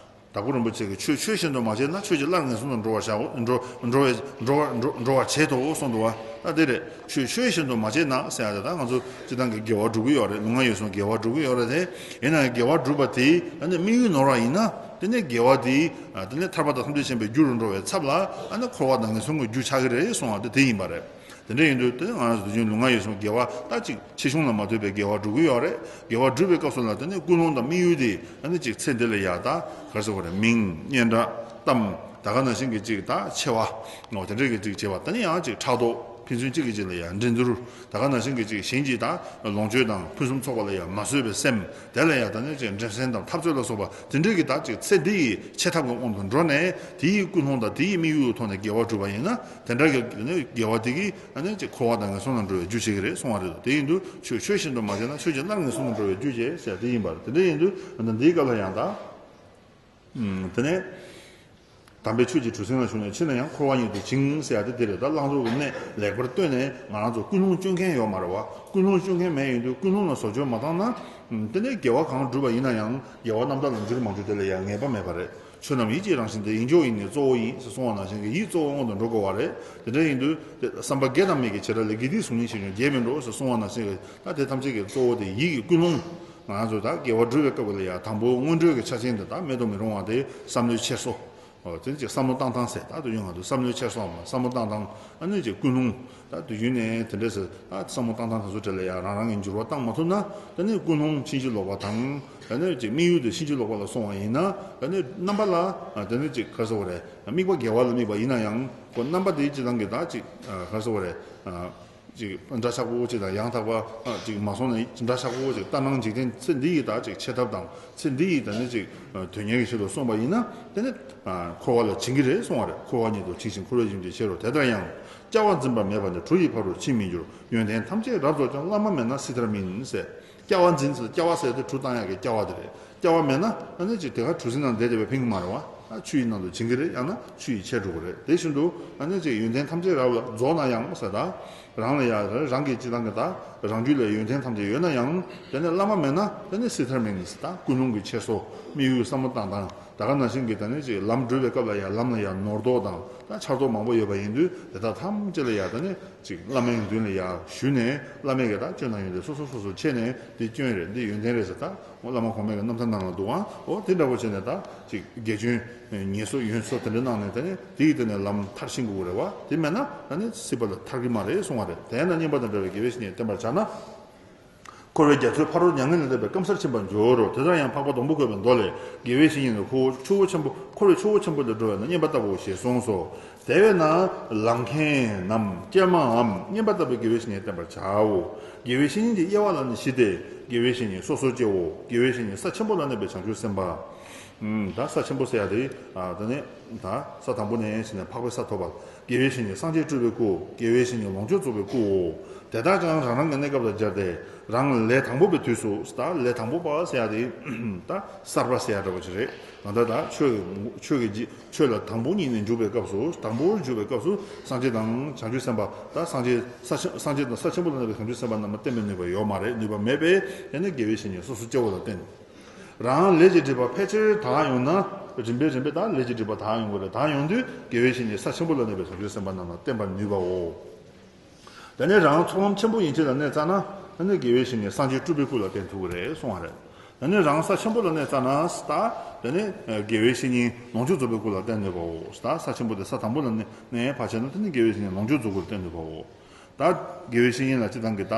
དྭགས་པོ་རིན་པོ་ཆེ་གིས་ཆོས་ཆོས་བཞིན་དུ་མ་བྱས་ན། ཆོས་ཀྱིས་སླར་ངན་སོང་དུ་འགྲོ་བར་བྱའོ། འགྲོ་འགྲོ་བའི་འགྲོ་བར་འགྲོ་འགྲོ་བར་བྱེད་དོ་གསུངས་འདུག་བ། ད་དེ་རེད། ཆོས་ཆོས་བཞིན་དུ་མ་བྱས་ན་ཟེར་ཡ་དེ། ད་ང་ཚོ་སྤྱིར་བཏང་གི་དགེ་བ་སྒྲུབ་ཀྱི་ཡོད་རེད། ལུས་ངག་ཡིད་གསུམ་དགེ་བ་སྒྲུབ་ཀྱི་ཡོད་རེད་དེ། ཡིན་ནའང་དགེ་བ་སྒྲུབ་པ་དེ་ཨ་ནི་དམིགས་ཡུལ་ནོར་བ་ཡིན་ན། དེ་ནས་དགེ་བ་དེ་ཨ་དེ་ནས་ཐར་པ་དང་ཐམས་ཅད་མཁྱེན་པའི་རྒྱུ་རུ་འགྲོ་བའི་ཚབ་ལ། ཨ་ནི་འཁོར་བ་དང་ངན་སོང་གི་རྒྱུ་ཆགས་ཀྱི་རེད་གསུང་བ་དེ་དེ་ཡིན་པ་རེད། དེ་འདྲ་ཡིན་དུས་དེ་ནས་ང་རང་ཚོ་དུས་རྒྱུན་ལུས་ངག་ཡིད་གསུམ་དགེ་བ་ད་ཅིག་ཆེ་ཆུང་ལ་མ་ལྟོས་པའི་དགེ་བ་སྒྲུབ་ཀྱི་ཡོད་རེད། དགེ་བ་སྒྲུབ་པའི་སྐབས་སུ་ལ་དེ་ནས་ཀུན་སློང་དང་དམིགས་ཡུལ་དེ་ཨ་ནི་ཅིག་ཚེ་འདི་ལ་ཡ་ད་ག་རེ་ཟེར་དགོས་རེད། མིང་སྙན་གྲགས་གཏམ་ད་ག་ནང་བཞིན་གྱི་ཅིག་ད་ཆེ་བ། འོ་དེ་འདྲ་གི་ཅིག་བྱེད་པ། དེ་ནས་ཡང་ཅིག་ཕྲག་དོག་ཕན་ཚུན་གཅིག་གིས་གཅིག་ལ་ཡ་འགྲན་བསྡུར། ད་ག་ནང་བཞིན་གྱི་ཅིག་གཞན་གྱི་ད་ལོངས་སྤྱོད་དང་ཕུན་སུམ་ཚོགས་པ་ལ་ཡ་མ་བཟོད་པའི་སེམས། དེ་ལ་ཡ་ད་ནི་ཅིག་འགྲན་སེམས་དང་འཐབ་རྩོད་ལ་སོགས་པ་དེ་འདྲ་གི་ད་ཅིག་ཚེ་འདི་ཡི་ཆེ་ཐབས་ཀྱི་དབང་དུ་འགྲོ་ནས། དེ་ཡི་ཀུན་སློང་དང་དེ་ཡི་དམིགས་ཡུལ་གྱི་ཐོག་ནས་དགེ་བ་སྒྲུབ་པ་ཡིན་ན། དེ་འདྲ་གི་ད་ནི་དགེ་བ་དེ་གིས་ཨ་ནི་ཅིག་འཁོར་བ་དང་ངན་སོང་ལ་འགྲོ་བའི་རྒྱུ་བྱེད་ཀྱི་རེད་གསུང་བ་རེད། དེ་ཡིན་དུས་ཆོས་ཆོས་བཞིན་དུ་མ་བྱས་ན། ཆོས་ཀྱིས་སླར་ངན་སོང་དུ་འགྲོ་བའི་རྒྱུ་བྱེད་ཟེར་དེ་ཡིན་པ་རེད། དེ་འདྲ་ཡིན་དུས་ཨ་ནི་འདིའི་སྐབས་ལ་ཡང་ད། ཨུམ། དེ་ནས་དམ་པའི་ཆོས་ཀྱི་གྲུ་གཟིངས་ལ་ཞུགས་ནས་ཕྱིན་ན་ཡང་འཁོར་བ་ཉིད་དུ་བྱིང་ཟེར་ཡ་དེ་དེ་རེད། ད་བླང་དོར་གྱི་གནད་ལེགས་པར་བཏོན་ནས། ང་རང་ཚོ་ཀུན་སློང་སྐྱོན་མཁན་ཡོད་མ་རེད་བ། ཀུན་སློང་སྐྱོན་མཁན་མེད་ཡོང་དུས་ཀུན་སློང་ལ་བཟོ་བཅོས་མ་བཏང་ན། ཨུམ། དེ་ནས་དགེ་བ་གང་བསྒྲུབས་པ་ཡིན་ན་ཡང་དགེ་བ་རྣམ་དག་ལ་འགྱུར་མ་འགྱུར་དེ་ལ་ཡང་ངེས་པ་མེད་པ་རེད། ཆོས་རྣམས་ཡིད་ཀྱི་རང་བཞིན་ཏེ། ཡིད་འཇོག་ཡིད་ནི་གཙོ་བོ་ཡིན་ཟེར་གསུངས་པ་ནང་བཞིན་གྱི་ཡིད་གཙོ་བོའི་དབང་དུ་འགྲོ་དགོས་པ་རེད། དེ་འདྲ་ཡིན་དུས་དེ་བསམ་པ་དགེ་དང་མི་དགེ་བྱེ་བྲག་ལས། དགེ་སྡིག་གཟུགས་བརྙན་ཕྱེ་ཀྱང་རྒྱས་མི་འགྲོ་ཟེར་གསུངས་པ་ནང་བཞིན་གྱི། ད་དེ་ཐམས་ཅད་ཀྱི་གཙོ་བོ་དེ་ཡིད་ཀྱི་ཀུན་སློང་། ང་ཚོ་ད་དགེ་བ་སྒྲུབ་པའི་སྐབས་ལ་ཡང་དང་པོ་སྔོན་འགྲོའི་གི་ཆ་རྐྱེན་དེ་ད་མེད་དུ་མི་རུང་བ་དེ་བསམ་བློའི་འཁྱེར་སོ། ཨོ། དེ་ནི་ཅིག་བསམ་བློ་བཏང་སྟངས་ཟེར། ད་དུས་རྒྱུན་ང་ཚོ་བསམ་བློའི་འཁྱེར་སོ་འམ། བསམ་བློ་བཏང་སྟངས། ཨ་ནི་ཅིག་ཀུན་སློང་། ད་དུས་རྒྱུན་ནས་དེ་འདྲས་ཟེར། ད་བསམ་བློ་བཏང་སྟངས་དེ་ཚོ་གྲས་ལ་ཡང་རང་རང་གི་འགྱུར་བ་བཏང་མ་ཐུབ་ན། ད་ནི་ཀུན་སློང་ཕྱིན་ཅི་ལོག་པ་དང་། ད་ནི་ཅིག་དམིགས་ཡུལ་དེ་ཕྱིན་ཅི་ལོག་པ་ལ་སོང་བ་ཡིན་ན། ད་ནི་རྣམ་པ་ལ། ཨ། ད་ནི་ཅིག་ག་རེ་ཟེར་དགོས་རེད། དམིགས་པ་དགེ་བ་ལ་དམིགས་པ་ཡིན་ན་ཡང་ཁོ་རྣམ་པ་དེའི་སྤྱིར་བཏང་གི་ད་ཅིག་ཨ། ག་རེ་ཟེར་དགོས་རེད། ཨ། ཅིག་འདྲ་ཆགས་པོ་ཅིག་དང་ཡང་དག་པ་ཅིག་མ་སོང་ན་འདྲ་ཆགས་པོ་ཅིག་ལྟར་སྣང་འཇིག་རྟེན་ཚེ་འདི་ཡི་ད་ཅིག་ཆེ་ཐབས་དང་ཚེ་འདི་ཡི་ད་ནི་ཅིག་དོན་གཉེར་གྱི་ཆེད་དུ་སོང་བ་ཡིན་ན་དེ་ནི་འཁོར་བ་ལ་བྱིང་གི་རེད་གསུང་བ་རེད། འཁོར་བ་ཉིད་དུ་བྱིང་ཞིང་འཁོར་བའི་བྱིང་བྱེད་ཕྱིར་རོ། དེ་ལྟར་ཡང་། སྐྱ་བ་འཛིན་པ་མེད་པ་ནི་གྲུ་ཡི་ཕ་རོལ་ཕྱིན་མི་འགྱུར། ཡོན་ཏན་ཐམས་ཅད་རབ་རྫོགས་ཀྱང་བླ་མ་མེད་ན་སྲིད་མཐར་སྨིན་ཟེར། སྐྱ་བ་འཛིན་ཟེར། སྐྱ་བ་ཟེར་དེ་གྲུ་བཏང་ཡག་གི་སྐྱ་བ་དེ་རེད། སྐྱ་བ་མེད་ན་ཨ་ནི་ཅིག་དེ་ག་གྲུ་གཟིངས་ནང་བསྡད་བསྡད་པའི་ཕིང་མ་རེད་བ། ཨ་ཆུ་ཡི་ནང་དུ་བྱིང་གི་རེད། ཡང་ན་ཆུ་ཡིས་ཆད་འགྲོ་གི་རེད། དེ་བཞིན་དུ་ཨ་ནི་ཅིག་ཡོན་ཏན་ཐམས་ཅད་རབ་ལ་རྫོགས་ན་ཡང་ཟེར་ད། རང་ལ་ཡང་རང་གི་སྤྱི་བཏང་གི་ད་རང་རྒྱུད་ལ་ཡོན་ཏན་ཐམས་ཅད་ཡོད་ན་ཡང་དེ་ནི་བླ་མ་མེད་ན་དེ་ནི་སྲིད་མཐར་སྨིན་ཟེར། ད་ཀུན་སློང་གི་འཁྱེར་སོ་དམིགས་ཡུལ་བསམ་བློ་བཏང་སྟངས། ད་ག་ནང་བཞིན་གྱི་ད་ནི་ཅིག་ལམ་བགྲོད་པའི་སྐབས་ལ་ཡང་ལམ་ལ་ཡང་ནོར་དོགས་དང་ད་འཆར་དོགས་མང་པོ་ཡོད་པ་ཡིན་དུས་དེ་དག་ཐམས་ཅད་ལ་ཡང་ད་ནི་ཅིག་བླ་མའི་མདུན་ལ་ཡང་ཞུས་ནས་བླ་མས་ཀྱི་ད་སྐྱོན་དང་ཡོན་ཏན་སོ་སོ་སོ་སོ་ཕྱེ་ནས་འདི་སྐྱོན་རེད། འདི་ཡོན་ཏན་རེད་ཟེར། ད་བླ་མ་གོང་མའི་གི་རྣམ་ཐར་ནང་ལ་འདུག་ཨང་། འོ་དེ་འདྲ་པོ་བྱས་ནས་ད་ཅིག་དགེ་སྐྱོན་ཉེས་གསོག་ཡོན་གསོག་དེ་འདྲ་གནང་ནས་ད་ནི་དེ་ཡི་སྟེང་ནས་ལམ་མཐར་ཕྱིན་དགོས་རེད་བ། དེ་མེད་ན་ད་ནི་སྲིད་པ་ལ་ཐར་གི་མ་རེད་གསུང་བ་རེད། དེས་ན་བསྙེན་པ་དང་བྲལ་བའི་དགེ་བའི་བཤེས་གཉེན་བསྟེན་པར་བྱ་ན། འཁོར་བའི་རྒྱ་མཚོའི་ཕ་རོལ་མྱ་ངན་ལས་འདས་པའི་སྐམ་སར་ཕྱིན་པར་འགྱུར་རོ། དེ་ལྟར་ཡང་འཕགས་པ་སྡོང་པོ་བཀོད་པའི་མདོ་ལས། དགེ་བའི་བཤེས་གཉེན་ནི་ཁོ་བོ་ཆུ་བོ་ཆེན་པོ་འཁོར་བའི་ཆུ་བོ་ཆེན་པོ་ལས་སྒྲོལ་བས་ན་བསྙེན་པ་ལྟ་བུའོ་ཞེས་གསུངས་སོ། དེ་བས་ན་ལམ་མཁན་ནམ་སྐྱེལ་མའམ་བསྙེན་པ་ལྟ་བུའི་དགེ་བའི་བཤེས་གཉེན་བསྟེན་པར་བྱའོ། དགེ་བའི་བཤེས་གཉེན་གྱི་དབྱེ་བ་ལ་ནི་བཞི་སྟེ། དགེ་བའི་བཤེས་གཉེན་སོ་སོ་སྐྱེ་བོ། དགེ་བའི་བཤེས་གཉེན་ས་ཆེན་པོ་ལ་གནས་པའི་བྱང་ཆུབ་སེམས་དཔའ། ཨུམ། ད་ས་ཆེན་པོ་ཟེར་ཡ་དེ། ཨ་ད་ནི། ད་ས་དང་པོ་ནས་ཟེར་ནས་འཕགས་པའི་ས་ཐོབ་པ། དགེ་བའི་བཤེས་གཉེན་སངས་རྒྱས་སྤྲུལ་པའི་སྐུ། དགེ་བའི་བཤེས་གཉེན་ལོངས་སྤྱོད་རྫོགས་པའི་སྐུའོ། དེ་དག་ཀྱང་རང་རང་གི་གནས་སྐབས་དང་སྦྱར་ཏེ། རང་ལས་དང་པོ་པའི་དུས་སུ། ད་ལས་དང་པོ་པ་ཟེར་ཡ་དེ། ད་གསར་པ་ཟེར་ཡ་འདྲ་པོ་ཅིག་རེད། ད་ལྟ་ད་ཆོས་ཀྱི་ཆོས་ཀྱི་རྗེ་ཆོས་ལ་དང་པོ་ཉིད་ནས་འཇུག་པའི་སྐབས་སུ། དང་པོར་འཇུག་པའི་སྐབས་སུ་སངས་རྒྱས་དང་བྱང་ཆུབ་སེམས་དཔའ། ད་སངས་རྒྱས་ས་ཆེན་སངས་རྒྱས་དང་ས་ཆེན་པོ་ལ་གནས་པའི་བྱང་ཆུབ་སེམས་དཔའ་རྣམས་ལ་བསྟེན་པའི་ནུས་པ་ཡོད་མ་རེད། ནུས་པ་མེད་པས་དེ་ནི་དགེ་བའི་བཤེས་གཉེན་སོ་སོ་སྐྱེ་བོ་ལ་བསྟེན། རང་ལས་ཀྱི་སྒྲིབ་པ་ཕལ་ཆེར་དག་ཡོང་ན། རིམ་པས་རིམ་པས་ད་ལས་ཀྱི་སྒྲིབ་པ་དག་ཡོང་གི་རེད། དག་ཡོང་དུས་དགེ་བའི་བཤེས་གཉེན་ས་ཆེན་པོ་ལ་གནས་པའི་བྱང་ཆུབ་སེམས་དཔའ་རྣམས་ལ་བསྟེན་པར་ནུས་པའོ། དེ་ནས་རང་ཚོགས་ལམ་ཆེན་པོ་ཡན་ཆད་ལ་གནས་ཙ་ན། ཨ་ནི་དགེ་བའི་བཤེས་གཉེན་སངས་རྒྱས་སྤྲུལ་པའི་སྐུ་ལ་བསྟེན་ཐུབ་ཀྱི་རེད་གསུང་བ་རེད། ཨ་ནི་རང་ས་ཆེན་པོ་ལ་གནས་ཙ་ན་ད། དེ་ནས་དགེ་བའི་བཤེས་གཉེན་ལོངས་སྤྱོད་རྫོགས་པའི་སྐུ་ལ་བསྟེན་ནུས་པའོ། ད་ས་ཆེན་པོ་དེ་ས་དང་པོ་ལ་གནས་ནས་ཕར་ཕྱིན་ན་དེ་ནི་དགེ་བའི་བཤེས་གཉེན་ལོངས་སྤྱོད་རྫོགས་སྐུ་ལ་བསྟེན་ནུས་པའོ། ད་དགེ་བའི་བཤེས་གཉེན་ལ་སྤྱི་བཏང་གི་ད།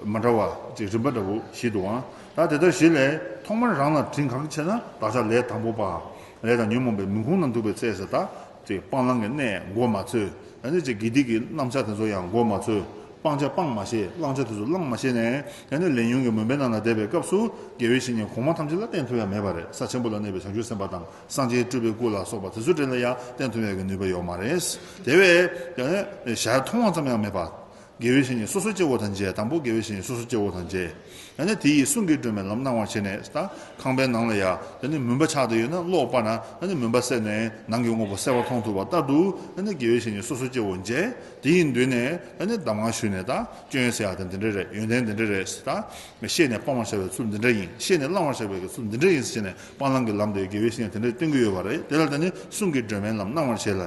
མ་འདྲ་བ་ཅིག་རིམ་པ་འདྲ་བོ་བཞི་འདུག་ཨང་། ད་དེ་ལྟར་བཞི་ལས་ཐོག་མར་རང་ལ་དྲིན་གང་ཆེ་ན་བདག་ཅག་ལས་དང་པོ་པ། ལས་དང་ཉོན་མོངས་པའི་མུན་ཁུང་ན་འདུག་པའི་ཚེ་ཟེར། ད་ཅིག་སྤང་བླང་གི་གནས་མགོ་མ་ཚོས། ཨ་ནི་ཅིག་དགེ་སྡིག་གི་རྣམ་གཞག་དེ་ཚོ་ཡང་མགོ་མ་ཚོས། སྤང་བྱ་སྤང་མ་ཤེས། བླང་བྱ་དེ་ཚོ་བླང་མ་ཤེས་ནས། ཨ་ནི་ལས་ཉོན་གྱི་མུན་པའི་ནང་ན་བསྡད་པའི་སྐབས་སུ་དགེ་བའི་བཤེས་གཉེན་གོང་མ་ཐམས་ཅད་ལ་བསྟེན་ཐུབ་ཡ་མེད་པ་རེད། ས་ཆེན་པོ་ལ་གནས་པའི་བྱང་ཆུབ་སེམས་དཔའ་དང་། སངས་རྒྱས་སྤྲུལ་པའི་སྐུ་ལ་སོགས་པ་དེ་ཚོའི་གྲས་ལ་ཡང་བསྟེན་ཐུབ་ཡ་གི་ནུས་པ་ཡོད་མ་རེད། དེ་བས་ཡང་ན་ཞལ་མཐོང་བ་ཙམ་ཡང་མེད་པ། དགེ་བའི་བཤེས་གཉེན་སོ་སོ་སྐྱེ་བོ་དང་མཇལ། དང་པོ་དགེ་བའི་བཤེས་གཉེན་སོ་སོ་སྐྱེ་བོ་དང་མཇལ། ཡང་ན་དེ་ཡི་གསུང་གིས་སྒྲོན་མའི་ལམ་སྣང་བར་བྱས་ནས། ད་ཁང་པའི་ནང་ལ་ཡ་ད་ནི་མུན་པ་ཆགས་བསྡད་ཡོད་ན་གློག་སྤར་ན་ད་ནི་མུན་པ་བསལ་ནས་ནང་གི་དངོས་པོ་གསལ་བར་མཐོང་ཐུབ་པ་ལྟར་དུ། ད་ནི་དགེ་བའི་བཤེས་གཉེན་སོ་སོ་སྐྱེ་བོ་མཇལ། དེ་ཡི་མདུན་ནས་ད་ནི་གདམས་ངག་ཞུས་ནས། ད་སྐྱོན་ཟེར་ཡ་དེ་འདི་འདྲ་རེད། ཡོན་ཏན་འདི་འདྲ་རེད། ད། ཤེས་ནས་སྤང་བར་བྱ་བའི་ཚུལ་འདི་འདྲ་ཡིན། ཤེས་ནས་བླང་བར་བྱ་བའི་ཚུལ་འདི་འདྲ་ཡིན་ཟེར་ནས་སྤང་བླང་གི་ལམ་དེ་དགེ་བའི་བཤེས་གཉེན་དེ་འདྲས་སྟོན་གྱི་ཡོད་པ་རེད། དེ་ལ་བརྟེན་ནས་གསུང་གིས་སྒྲོན་མའི་ལམ་སྣང་བར་བྱས་ལ།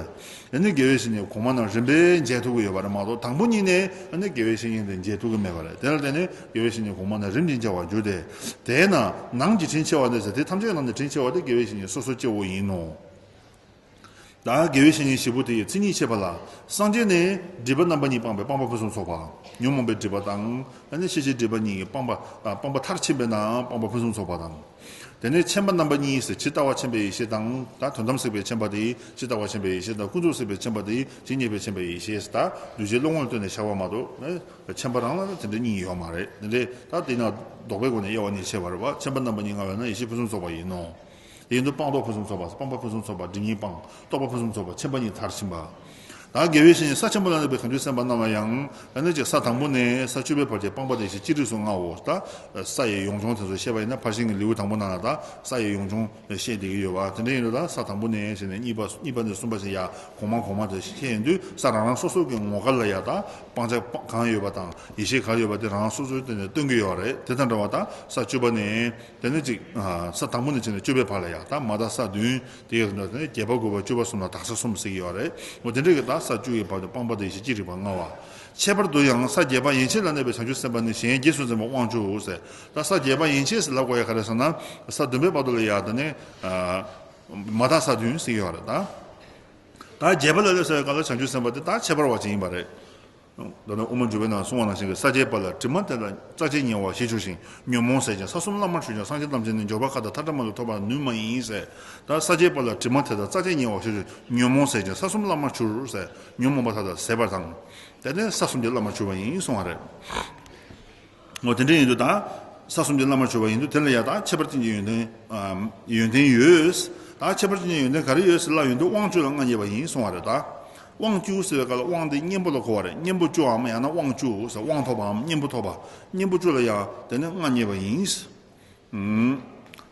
ཨ་ནི་དགེ་བའི་བཤེས་གཉེན་གོང་མ་རྣམས་རིམ་པས་མཇལ་ཐུབ་ཀྱི་ཡོད་པ་རེད་མ་གཏོགས། དང་པོ་ཉིད་ནས་ཨ་ནི་དགེ་བའི་བཤེས་གཉེན་དེ་མཇལ་ཐུབ་ཀྱི་མེད་པ་རེད། དེ་ལ་བརྟེན་ནས་དགེ་བའི་བཤེས་གཉེན་གོང་མ་རྣམས་རིམ་གྱིས་མཇལ་བར་འགྱུར་ཏེ། དེས་ན་ནང་གི་དྲིན་ཆེ་བ་ནི་ཟེར། དེ་ཐམས་ཅད་ཀྱི་ནང་ནས་དྲིན་ཆེ་བ་དེ་དགེ་བའི་བཤེས་གཉེན་སོ་སོ་སྐྱེ་བོ་ཡིན་ནོ། ད་དགེ་བའི་བཤེས་གཉེན་བཞི་པོ་དེ་ཡི་མཚན་ཉིད་ཕྱེ་བ་ལ། སངས་རྒྱས་ནི་སྒྲིབ་པ་རྣམ་པ་གཉིས་སྤངས་པའི་སྤངས་པ་ཕུན་སུམ་ཚོགས་པ། ཉོན་མོངས་པའི་སྒྲིབ་པ་དང་། ཨ་ནི་ཤེས་བྱའི་སྒྲིབ་པ་གཉིས་ཀྱི་སྤངས་པ། ཨ། སྤངས་པ་མཐར་ཕྱིན་པས་ན་སྤངས་པ་ཕུན་སུམ་ཚོགས་པ་དང་། དེ་ནས་མཁྱེན་པ་རྣམ་པ་གཉིས་ཟེར། ཇི་ལྟ་བ་མཁྱེན་པའི་ཡེ་ཤེས་དང་། ད་དོན་དམ་གཟིགས་པའི་མཁྱེན་པ་དེ་ཇི་ལྟ་བ་མཁྱེན་པའི་ཡེ་ཤེས་དང་། ཀུན་རྫོབ་གཟིགས་པའི་མཁྱེན་པ་དེ་ཇི་སྙེད་པའི་མཁྱེན་པའི་ཡེ་ཤེས་ཟེར། ད་གདུལ་བྱའི་བློ་ངོར་ལྟོས་ནས་ཤར་བ་མ་གཏོགས། ཨ། མཁྱེན་པ་རང་ལ་ནི་དེ་འདྲ་གཉིས་ཡོད་མ་རེད། དེ་འདྲའི་ད་དེ་ན་ལྡོག་པའི་སྒོ་ནས་དབྱེ་བ་གཉིས་ཕྱེ་བ་རེད་པ། མཁྱེན་པ་རྣམ་པ་གཉིས་མངའ་བས་ན་ཡེ་ཤེས་ཕུན་སུམ་ཚོགས་པ་ཡིན་ནོ། དེ་ཡིན་དུས་སྤངས་རྟོགས་ཕུན་སུམ་ཚོགས་པ། སྤངས་པ་ཕུན་སུམ་ཚོགས་པ། སྒྲིབ་གཉིས་སྤངས། རྟོགས་པ་ཕུན་སུམ་ཚོགས་པ། མཁྱེན་པ་གཉིས་མཐར་ཕྱིན་པ། ད་དགེ་བའི་བཤེས་གཉེན་ས་ཆེན་པོ་ལ་གནས་པའི་བྱང་ཆུབ་སེམས་དཔའ་རྣམས་ལ་ཡང་། ཨ་ནི་ཅིག་ས་དང་པོ་ནས་ས་བཅུ་པའི་བར་གྱི་སྤངས་པ་བདེ་གཤེགས་ཅི་རིགས་སུ་མངའོ། ད་ས་ཡི་ཡོངས་གྱོང་དེ་ཚོ་བཤད་པ་ཡིན་ན། ཕར་ཕྱིན་གྱི་ལེའུ་དང་པོ་ནང་ལ་ད་ས་ཡི་ཡོངས་གྱོང་བཤད་བསྡད་ཀྱི་ཡོད་པ། དེ་འདྲ་ཡིན་དུས་ད་ས་དང་པོ་ནས་བྱས་ནས་གཉིས་པ། གཉིས་པ་ནས་གསུམ་པ་བཞིན་ཡ་གོང་མ་གོང་མ་དེ་བཤད་ཡོང་དུས། ས་རང་རང་སོ་སོ་གི་ངོ་སྐལ་ལ་ཡ་ད་སྤང་བྱ་གང་ཡོད་པ་དང་ཡེ་ཤེས་གང་ཡོད་པ་དེ་རང་རང་སོ་སོའི་སྟེང་ནས་སྟོན་གྱི་ཡོད་རེད། དེ་དང་འདྲ་བ་ད་ས་བཅུ་པ་ནས། དེ་ནས་ཅིག་ས་དང་པོ་ནས་བྱས་ནས་བཅུ་པའི་བར་ལ་ཡ། ད་མ་དང་ས་བདུན་དེ་ཡོད་ན། དེ་ནས་བརྒྱད་པ་དགུ་པ་བཅུ་པ་གསུམ་ལ་དག་ས་གསུམ་ཟེར་གྱི་ཡོད་རེད། འོ་དེ་འདྲ་གི་ད་ས་བཅུ་ཡི་བར་དུ་སྤངས་པ་བདེ་གཤེགས་ཅི་རིགས་པ་མངའ་བ། ཁྱད་པར་དུ་ཡང་ས་བརྒྱད་པ་ཡན་ཆད་ལ་གནས་པའི་བྱང་ཆུབ་སེམས་དཔའ་ནི་གཞན་རྗེས་སུ་འཛིན་པ་དབང་ཕྱུག་ཟེར། ད་ས་བརྒྱད་པ་ཡན་ཆད་ཟེར་ལབ་དགོས་ཡ་ག་རེ་ཟེར་ན། ས་བདུན་པའི་བར་དུ་ལ་ཡ། དེ་ནས་མ་དང་ས་བདུན་ཟེར་གྱི་ཡོད་རེད། ད་ད་བརྒྱད་པ་ལ་སླེབས་ཚར་བའི་སྐབས་ལ་བྱང་ཆུབ་སེམས་དཔའ་དེ་ད་ཁྱད་པར་བ་ཅིག་ཡིན་པ་རེད། ད་ནི་དབུ་མ་འཇུག་པའི་ནང་གསུངས་པ་ནང་བཞིན་གྱི་ས་སྐྱའི་བར་ལ་གྲིབ་མ་དེ་དག་རྩ་ཆེན་ཉེ་བར་ཞི་འགྱུར་ཞིང་། ཉོན་མོངས་ཟད་ཅིང་ས་གསུམ་བླ་མར་གྱུར་ཀྱང་། སངས་རྒྱས་ཐམས་ཅད་ནི་འབྱོར་པ་མཁའ་དང་མཐའ་བྲལ་མ་ལུས་ཐོབ་པར་ནུས་མ་ཡིན་ཟེར། ད་ས་སྐྱའི་བར་ལ་གྲིབ་མ་དེ་དག་རྩ་ཆེན་ཉེ་བར་ཞི་འགྱུར་ཞིང་། ཉོན་མོངས་ཟད་ཅིང་ས་གསུམ་བླ་མར་གྱུར་ཟེར། ཉོན་མོངས་པ་དག་དང་ཟད་པ་དང་། དེ་ནས་ས་གསུམ་གྱི་བླ་མར་གྱུར་པ་ཡིན་གསུངས་པ་རེད། འོ་དེ་འདྲ་ཡིན་དུས་ད། ས་གསུམ་གྱི་བླ་མར་གྱུར་པ་ཡིན་དུས་དེ་ལ་ཡང་ད་ཁྱད་པར་ཅན་གྱི་ཡོན་ཏན། ཨ། ཡོན་ཏན་ཡོད། ད་ཁྱད་པར་ཅན་གྱི་ཡོན་ཏན་ག་རེ་ཡོད་ཟེར་ལབ་ཡོང་དུས་དབང་བཅུ་ལ་མངའ་བརྙེས་པ་ཡིན་གསུང་བ་རེད་ད། དབང་བཅུ་ཟེར་བའི་སྐབས་ལ་དབང་དེ་གཉེན་པོ་ལ་གོ་བ་རེད། གཉེན་པོ་བཅུའམ་ཡང་ན་དབང་བཅུ་ཟེར། དབང་ཐོབ་པའམ་གཉེན་པོ་ཐོབ་པ། གཉེན་པོ་བཅུ་ལ་ཡང་དེ་ནི་མངའ་བརྙེས་པ་ཡིན། ཨུམ།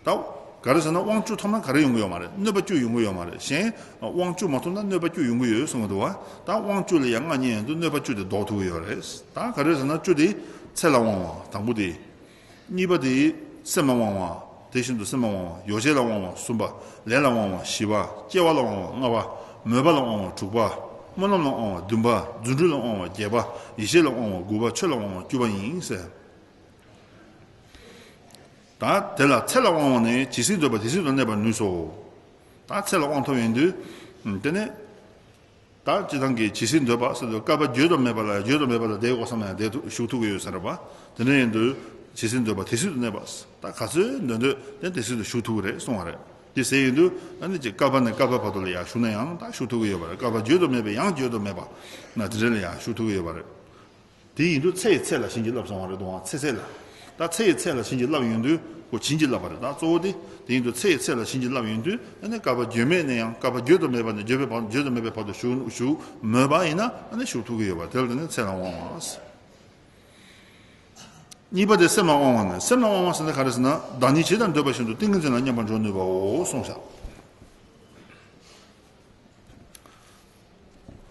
ད། ག་རེ་ཟེར་ན་དབང་བཅུ་ཐོབ་ན་ག་རེ་ཡོང་གི་ཡོད་མ་རེད། གནོད་པ་བཅུ་ཡོང་གི་ཡོད་མ་རེད། གཞན་དབང་བཅུ་མ་ཐོབ་ན་གནོད་པ་བཅུ་ཡོང་གི་ཡོད་གསུང་གི་འདུག་བ། ད་དབང་བཅུ་ལ་ཡང་མངའ་བརྙེས་ཡོང་དུས་གནོད་པ་བཅུ་དེ་ཟློག་ཐུབ་ཀྱི་ཡོད་རེད། ད་ག་རེ་ཟེར་ན་བཅུ་དེ་ཚེ་ལ་དབང་བ་དང་པོ་དེ། གཉིས་པ་དེ་སེམས་ལ་དབང་བ། དེ་བཞིན་དུ་སེམས་ལ་དབང་བ། ཡོ་བྱད་ལ་དབང་བ་གསུམ་པ། ལས་ལ་དབང་བ་བཞི་པ། སྐྱེ་བ་ལ་དབང་བ་ལྔ་པ། མོས་པ་ལ་དབང་བ་དྲུག་པ། སྨོན་ལམ་ལ་དབང་བ་བདུན་པ། རྫུ་འཕྲུལ་ལ་དབང་བ་བརྒྱད་པ། ཡེ་ཤེས་ལ་དབང་བ་དགུ་པ། ཆོས་ལ་དབང་བ་བཅུ་པ་ཡིན་ཟེར། ད་དེ་ལ་ཚེ་ལ་དབང་བ་ནི་ཇི་སྲིད་འདོད་པ་དེ་སྲིད་དུ་གནས་པར་ནུས་སོ། ད་ཚེ་ལ་དབང་ཐོབ་ཡོང་དུས། དེ་ནས། ད་སྤྱིར་བཏང་གི་ཇི་སྲིད་འདོད་པ་ཟེར་དུས་བསྐལ་པ་བརྗོད་དུ་མེད་པ་ལ་བརྗོད་དུ་མེད་པ་ལ་བསྡད་དགོས་བསམ་ན་ཡང་བསྡད་ཐུབ་བཞུགས་ཐུབ་ཀྱི་ཡོད་ཟེར་བ། དེ་འདྲ་ཡིན་དུས་ཇི་སྲིད་འདོད་པ་དེ་སྲིད་དུ་གནས་པ། ད་ག་ཚོད་འདོད་འདོད་དེ་དེ་སྲིད་དུ་བཞུགས་ཐུབ་ཀྱི་རེད་གསུང་བ་རེད། དེ་ཟེར་ཡིན་དུས་ཨ་ནི་ཅིག་བསྐལ་པ་ནས་བསྐལ་པ་བར་དུ་ལ་ཡང་བཞུགས་ན་ཡང་ད་བཞུགས་ཐུབ་ཀྱི་ཡོད་པ་རེད། བསྐལ་པ་བརྗོད་དུ་མེད་པའི་ཡང་བརྗོད་དུ་མེད་པ་ན་དེ་འདྲ་ལ་ཡང་བཞུགས་ཐུབ་ཀྱི་ཡོད་པ་རེད། དེ་ཡིན་དུས་ཚེ་ཡི་ཚད་ལ་བྱིན་གྱིས་བརླབས་སོང་བ་རེད་དོ། ཚེ་ཚད་ལ། ད་ཚེ་ཡི་ཚད་ལ་བྱིན་གྱིས་བརླབས་ཡོང་དུས་ཁོ་བྱིན་གྱིས་བརླབས་པ་རེད། ད་གཙོ་བོ་དེ་དེ་ཡིན་དུས་ཚེ་ཡི་ཚད་ལ་བྱིན་གྱིས་བརླབས་ཡོང་དུས་ཨ་ནི་བསྐལ་པ་བརྗོད་མེད་ནས་ཡང་བསྐལ་པ་བརྗོད་དུ་མེད་པ་ནས་བརྗོད་པའི་བར་བརྗོད་དུ་མེད་པའི་བར་དུ་བཞུགས་བཞུགས་མོས་པ་ཡིན་ན་ཨ་ནི་བཞུགས་ཐུབ་ཀྱི་ཡོད་པ་དེ་ལ་དེ་ནི་ཚེ་ལ་དབང་བ། གཉིས་པ་དེ་སེམས་ལ་དབང་བ་ནི། སེམས་ལ་དབང་བ་ཟེར་ན་ག་རེ་ཟེར་ན་བདག་ཉིད་ཇི་ལྟར་འདོད་པ་བཞིན་དུ་ཏིང་ངེ་འཛིན་ལ་མཉམ་པར་འཇོག་ནུས་པའོ་གསུངས་བཞག་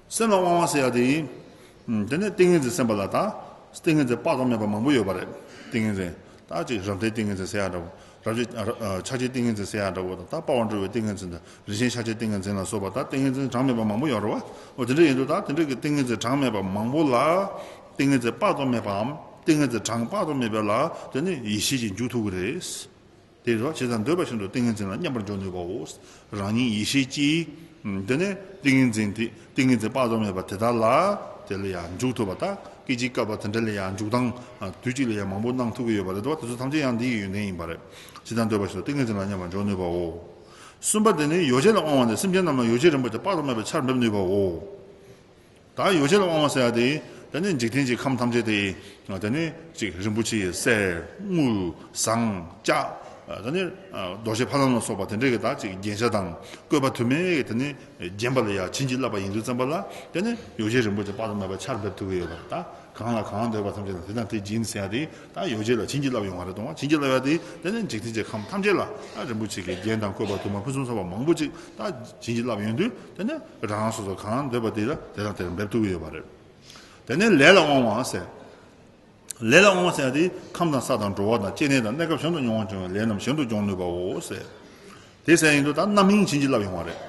སེམས་ལ་དབང་བ་ཟེར་ཡ་དེ། དེ་ནས་ཏིང་ངེ་འཛིན་སེམས་པ་ལ་ད། ཏིང་ངེ་འཛིན་དཔག་ཏུ་མེད་པ་མང་པོ་ཡོད་པ་རེད། ཏིང་ངེ་འཛིན། ད་ཅིག་རབ་མཐའི་ཏིང་ངེ་འཛིན་ཟེར་ཡ་འདྲ་བོ། རབ་ཅིག་ཆགས་ཆེན་ཏིང་ངེ་འཛིན་ཟེར་ཡ་འདྲ་བོ་དང་ད་དཔའ་བར་འགྲོ་བའི་ཏིང་ངེ་འཛིན་དང་རིན་ཆེན་ཆགས་ཆེན་ཏིང་ངེ་འཛིན་ལ་སོགས་པ་ད་ཏིང་ངེ་འཛིན་གྲངས་མེད་པ་མང་པོ་ཡོད་རེད་བ། འོ་དེ་འདྲ་ཡིན་དུས་ད་དེ་འདྲ་གི་ཏིང་ངེ་འཛིན་གྲངས་མེད་པ་མང་པོ་ལ། ཏིང་ངེ་འཛིན་དཔག་ཏུ་མེད་པའམ་ཏིང་ངེ་འཛིན་གྲངས་དཔག་ཏུ་མེད་པ་ལ་དེ་ནི་ཡེ་ཤེས་ཀྱིས་འཇུག་ཐུབ་ཀྱི་རེད། དེ་རུ་ཇི་ལྟར་འདོད་པ་བཞིན་དུ་ཏིང་ངེ་འཛིན་ལ་མཉམ་པར་འཇོག་ནུས་པའོ། རང་ཉིད་ཡེ་ཤེས་ཀྱིས། དེ་ནས་ཏིང་ངེ་འཛིན་དེ་ཏིང་ངེ་འཛིན་དཔག་ཏུ་མེད་པ་དེ་དག་ལ་དེ་ལ་ཡང་འཇུག་ཐུབ་པ་དང་སྐད་ཅིག་བསྐལ་པ་དེ་འདྲ་ལ་ཡང་འཇུག་སྟངས་དུས་གཅིག་ལ་ཡང་མང་པོ་གནང་ཐུབ་ཀྱི་ཡོད་པ་རེད་དོ། དེ་ཚོ་ཐམས་ཅད་ཡང་འདི་ཡི་ཡོན་ཏན་ཡིན་པ་རེད། ཇི་ལྟར་འདོད་པ་བཞིན་དུ་ཏིང་ངེ་འཛིན་ལ་མཉམ་པར་འཇོག་ནུས་པའོ། གསུམ་པ་དེ་ནི་ཡོ་བྱད་ལ་དབང་བ་ནི་སེམས་ཅན་རྣམས་ལ་ཡོ་བྱད་རིན་པོ་ཆེ་དཔག་ཏུ་མེད་པའི་ཆར་འབེབས་ནུས་པའོ། ད་ཡོ་བྱད་ལ་དབང་བ་ཟེར་ཡ་དེ། དེ་ནི་འཇིག་རྟེན་གྱི་ཁམས་ཐམས་ཅད་དེ། དེ་ནི་ཅིག་རིན་པོ་ཆེ་ཡི་གསེར་དངུལ་ཟངས་ལྕགས། དེ་ནི་རྡོ་རྗེ་ཕ་ལམ་ལ་སོགས་པ་དེ་འདྲའི་གི་ད་ཅིག་རྒྱན་ཆ་དང་བཀོད་པ་དུ་མའི་དེ་ནི་བརྒྱན་པ་ལ་ཡང་བྱིན་གྱིས་བརླབས་པ་ཡིན་དུས་ཙམ་པ་ལ་དེ་ནི་ཡོ་བྱད་རིན་པོ་ཆེ་དཔག་ཏུ་མེད་པ་ཆར་འབེབས་ཐུབ་ཀྱི་ཡོད་པ་རེད་ད། གང་ལ་གང་འདོད་པ་ཐམས་ཅད་ལ་དེ་དང་དེ་སྦྱིན་ཟེར་ཡ་དེ་ད་ཡོ་བྱད་ལ་བྱིན་གྱིས་བརླབས་ཡོང་བ་རེད་དང་བ། བྱིན་གྱིས་བརླབས་ཡ་དེ་དེ་ནི་འཇིག་རྟེན་གྱི་ཁམས་ཐམས་ཅད་ལ་ད་རིན་པོ་ཆེ་གི་རྒྱན་དང་བཀོད་པ་དུ་མ་ཕུན་སུམ་ཚོགས་པ་མང་པོ་ཅིག་ད་བྱིན་གྱིས་བརླབས་ཡོང་དུས། དེ་ནས་རང་རང་སོ་སོ་གང་འདོད་པ་དེ་ལ་དེ་དང་དེར་འབེབས་ཐུབ་ཀྱི་ཡོད་པ་རེད། དེ་ནས་ལས་ལ་དབང་བ་ཟེར། ལས་ལ་དབང་བ་ཟེར་ཡ་དེ་ཁམས་དང་ས་དང་འགྲོ་བ་དང་སྐྱེ་གནས་དང་གནས་སྐབས་གཞན་དུ་མྱོང་བར་འགྱུར་བའི་ལས་རྣམས་གཞན་དུ་སྦྱོང་ནུས་པའོ་ཟེར། དེ་ཟེར་ཡིན་དུས་ད་རྣམ་སྨིན་བྱིན་གྱིས་བརླབས་ཡོང་བ་རེད།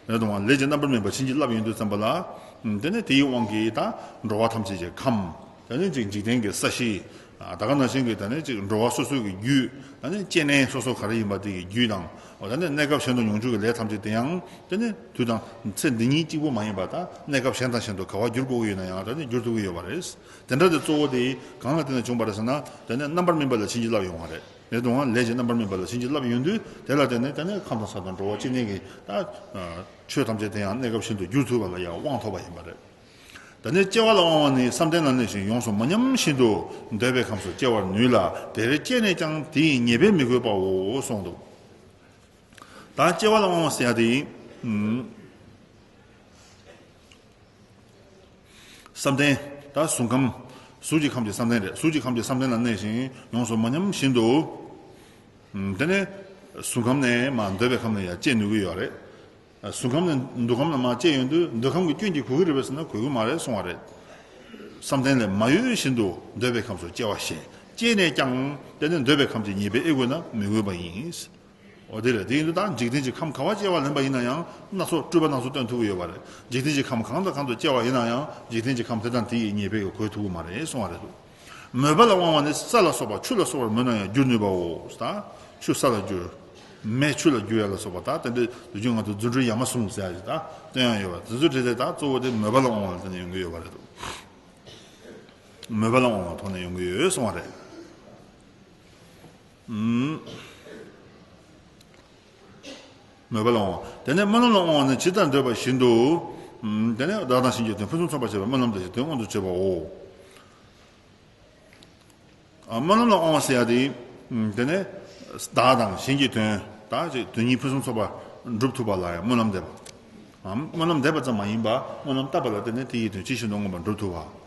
རེད་དང་བ། ལས་ཀྱི་རྣམ་པར་སྨིན་པ་བྱིན་གྱིས་བརླབས་ཡོང་དུས་ཙམ་པ་ལ། དེ་ནས་དེའི་དབང་གིས་ད་འགྲོ་བ་ཐམས་ཅད་ཀྱི་ཁམས། ད་ནི་ཅིག་འཇིག་རྟེན་གྱི་ས་གཞི། ད་ག་ནང་བཞིན་གྱི་ད་ནི་ཅིག་འགྲོ་བ་སོ་སོའི་གི་རྒྱུད། ད་ནི་སྐྱེ་གནས་སོ་སོ་ག་རེ་ཡིན་པ་དེ་གི་རྒྱུད་དང་། འོ་ད་ནི་གནས་སྐབས་གཞན་དུ་མྱོང་འགྱུར་གྱི་ལས་ཐམས་ཅད་དེ་ཡང་དེ་ནི་དུས་དང་ཚེ་འདི་ཉིད་གཅིག་པུ་མ་ཡིན་པ་ད་གནས་སྐབས་གཞན་དང་གཞན་དུ་ག་བ་འགྱུར་དགོས་ཀྱི་ཡོད་ན་ཡང་ད་ནི་འགྱུར་ཐུབ་ཀྱི་ཡོད་པ་རེད། དེ་འདྲ་དེ་གཙོ་བོ་དེ་གང་ལ་བརྟེན་ནས་བྱུང་བ་རེད་ཟེར་ན་དེ་ནི་རྣམ་པར་སྨིན་པ་ལ་བྱིན་གྱིས་བརླབས་ཡོང་བ་རེད། རེད་དང་ལས་ཀྱི་རྣམ་པར་སྨིན་པ་ལ་བྱིན་གྱིས་བརླབས་ཡོང་དུས་དེ་ལ་བརྟེན་ནས་དེ་ནི་ཁམས་དང་ས་དང་འགྲོ་བ་སྐྱེ་གནས་ཀྱི་ད་ཆོས་ཐམས་ཅད་དེ་ཡང་གནས་སྐབས་གཞན་དུ་འགྱུར་ཐུབ་པ་ལ་ཡང་དབང་ཐོབ་པ་ཡིན་པ་རེད། ད་ནི་སྐྱེ་བ་ལ་དབང་བ་ནི་བསམ་གཏན་ལ་གནས་ཤིང་ཡོངས་སུ་མ་ཉམས་བཞིན་དུ་འདོད་པའི་ཁམས་སུ་སྐྱེ་བར་ནུས་ལ་དེར་སྐྱེས་ནས་ཀྱང་དེ་ཡི་ཉེས་པས་མི་གོས་པའོ་གསུངས་འདུག་ད་སྐྱེ་བ་ལ་དབང་བ་ཟེར་ཡ་དེ། ཨུམ། བསམ་གཏན། ད་གཟུགས་ཁམས། གཟུགས་ཀྱི་ཁམས་ཀྱི་བསམ་གཏན་རེད། གཟུགས་ཀྱི་ཁམས་ཀྱི་བསམ་གཏན་ལ་གནས་ཤིང་ཡོངས་སུ་མ་ཉམས་བཞིན་དུ། ཨུམ། དེ་ནས་གཟུགས་ཁམས་ནས་མར་འདོད་པའི་ཁམས་ལ་ཡང་སྐྱེ་ནུས་ཀྱི་ཡོད་རེད། གཟུགས་ཁམས་ནས་འདོད་ཁམས་ལ་མར་སྐྱེ་ཡོང་དུས་འདོད་ཁམས་ཀྱི་སྐྱོན་གྱིས་གོས་ཀྱི་རེད་པས་ཟེར་ན་གོས་ཀྱི་མ་རེད་གསུང་བ་རེད། བསམ་གཏན་ལས་མ་གཡོས་བཞིན་དུ་འདོད་པའི་ཁམས་སུ་སྐྱེ་བ་ཞེས་སྐྱེས་ནས་ཀྱང་དེ་ནི་འདོད་པའི་ཁམས་ཀྱི་ཉེས་པས་ཨེ་གོས་ན་མི་གོས་པ་ཡིན། འོ་དེ་རེད། དེ་ཡིན་དུས་ད་འཇིག་རྟེན་གྱི་ཁམས་ག་བ་སྐྱེ་བ་ལེན་པ་ཡིན་ན་ཡང་སྣ་ཚོགས་སྤྲུལ་པ་སྣ་ཚོགས་སྟོན་ཐུབ་ཀྱི་ཡོད་པ་རེད། འཇིག་རྟེན་གྱི་ཁམས་གང་དང་གང་དུ་སྐྱེ་བ་ཡིན་ན་ཡང་འཇིག་རྟེན་གྱི་ཁམས་དེ་དང་དེ་ཡི་ཉེས་པས་གོས་ཐུབ་ཀྱི་མ་རེད་གསུང་བ་རེད་འདུག་མོས་པ་ལ་དབང་བ་ནི་ས་ལ་སོགས་པ་ཆུ་ལ་སོགས་པར་མོས་ན་ཡང་འགྱུར་ནུས་པའོ། ད་ཆུ་ས་ལ་འགྱུར། མེ་ཆུ་ལ་འགྱུར་ཡ་ལ་སོགས་པ་ད་དེ་འདྲའི་དུས་རྒྱུན་ང་ཚོ་རྫུ་འཕྲུལ་ཡ་མ་གསུམ་ཟེར་ཡ་ཞིག་ད་སྟོན་ཡ་ཡོད་པ་དེ་ཚོ་འདྲ་དེ་ད་གཙོ་བོ་དེ་མོས་པ་ལ་དབང་བ་ལ་བརྟེན་ནས་ཡོང་གི་ཡོད་པ་རེད་འདུག་མོས་པ་ལ་དབང་བ་ཐོག་ནས་ཡོང་གི་ཡོད་གསུང་བ་རེད། ཨུམ། མོས་པ་ལ་དབང་བ། དེ་ནས་སྨོན་ལམ་ལ་དབང་བ་ནི་ཇི་ལྟར་འདོད་པ་བཞིན་དུ། ཨུམ། དེ་ནས་བདག་དང་གཞན་གྱི་དོན་ཕུན་སུམ་ཚོགས་པར་བྱེད་པའི་སྨོན་ལམ་དེ་བཞིན་དོན་མངོན་དུ་བྱེད་པའོ། ཨ། སྨོན་ལམ་ལ་དབང་བ་ཟེར་ཡ་དེ། ཨུམ། དེ་ནས་བདག་དང་གཞན་གྱི་དོན་དག་ཅིག་དོན་གཉིས་ཕུན་སུམ་ཚོགས་པ་འགྲུབ་ཐུབ་པ་ལ་ཡང་སྨོན་ལམ་འདེབས་པ། ཨམ། སྨོན་ལམ་འདེབས་པ་ཙམ་མ་ཡིན་པ་སྨོན་ལམ་བཏབ་པ་ལ་བརྟེན་ནས་དེ་ཡི་དོན་ཇི་བཞིན་དུ་མངོན་པར་འགྲུབ་ཐུབ་པ།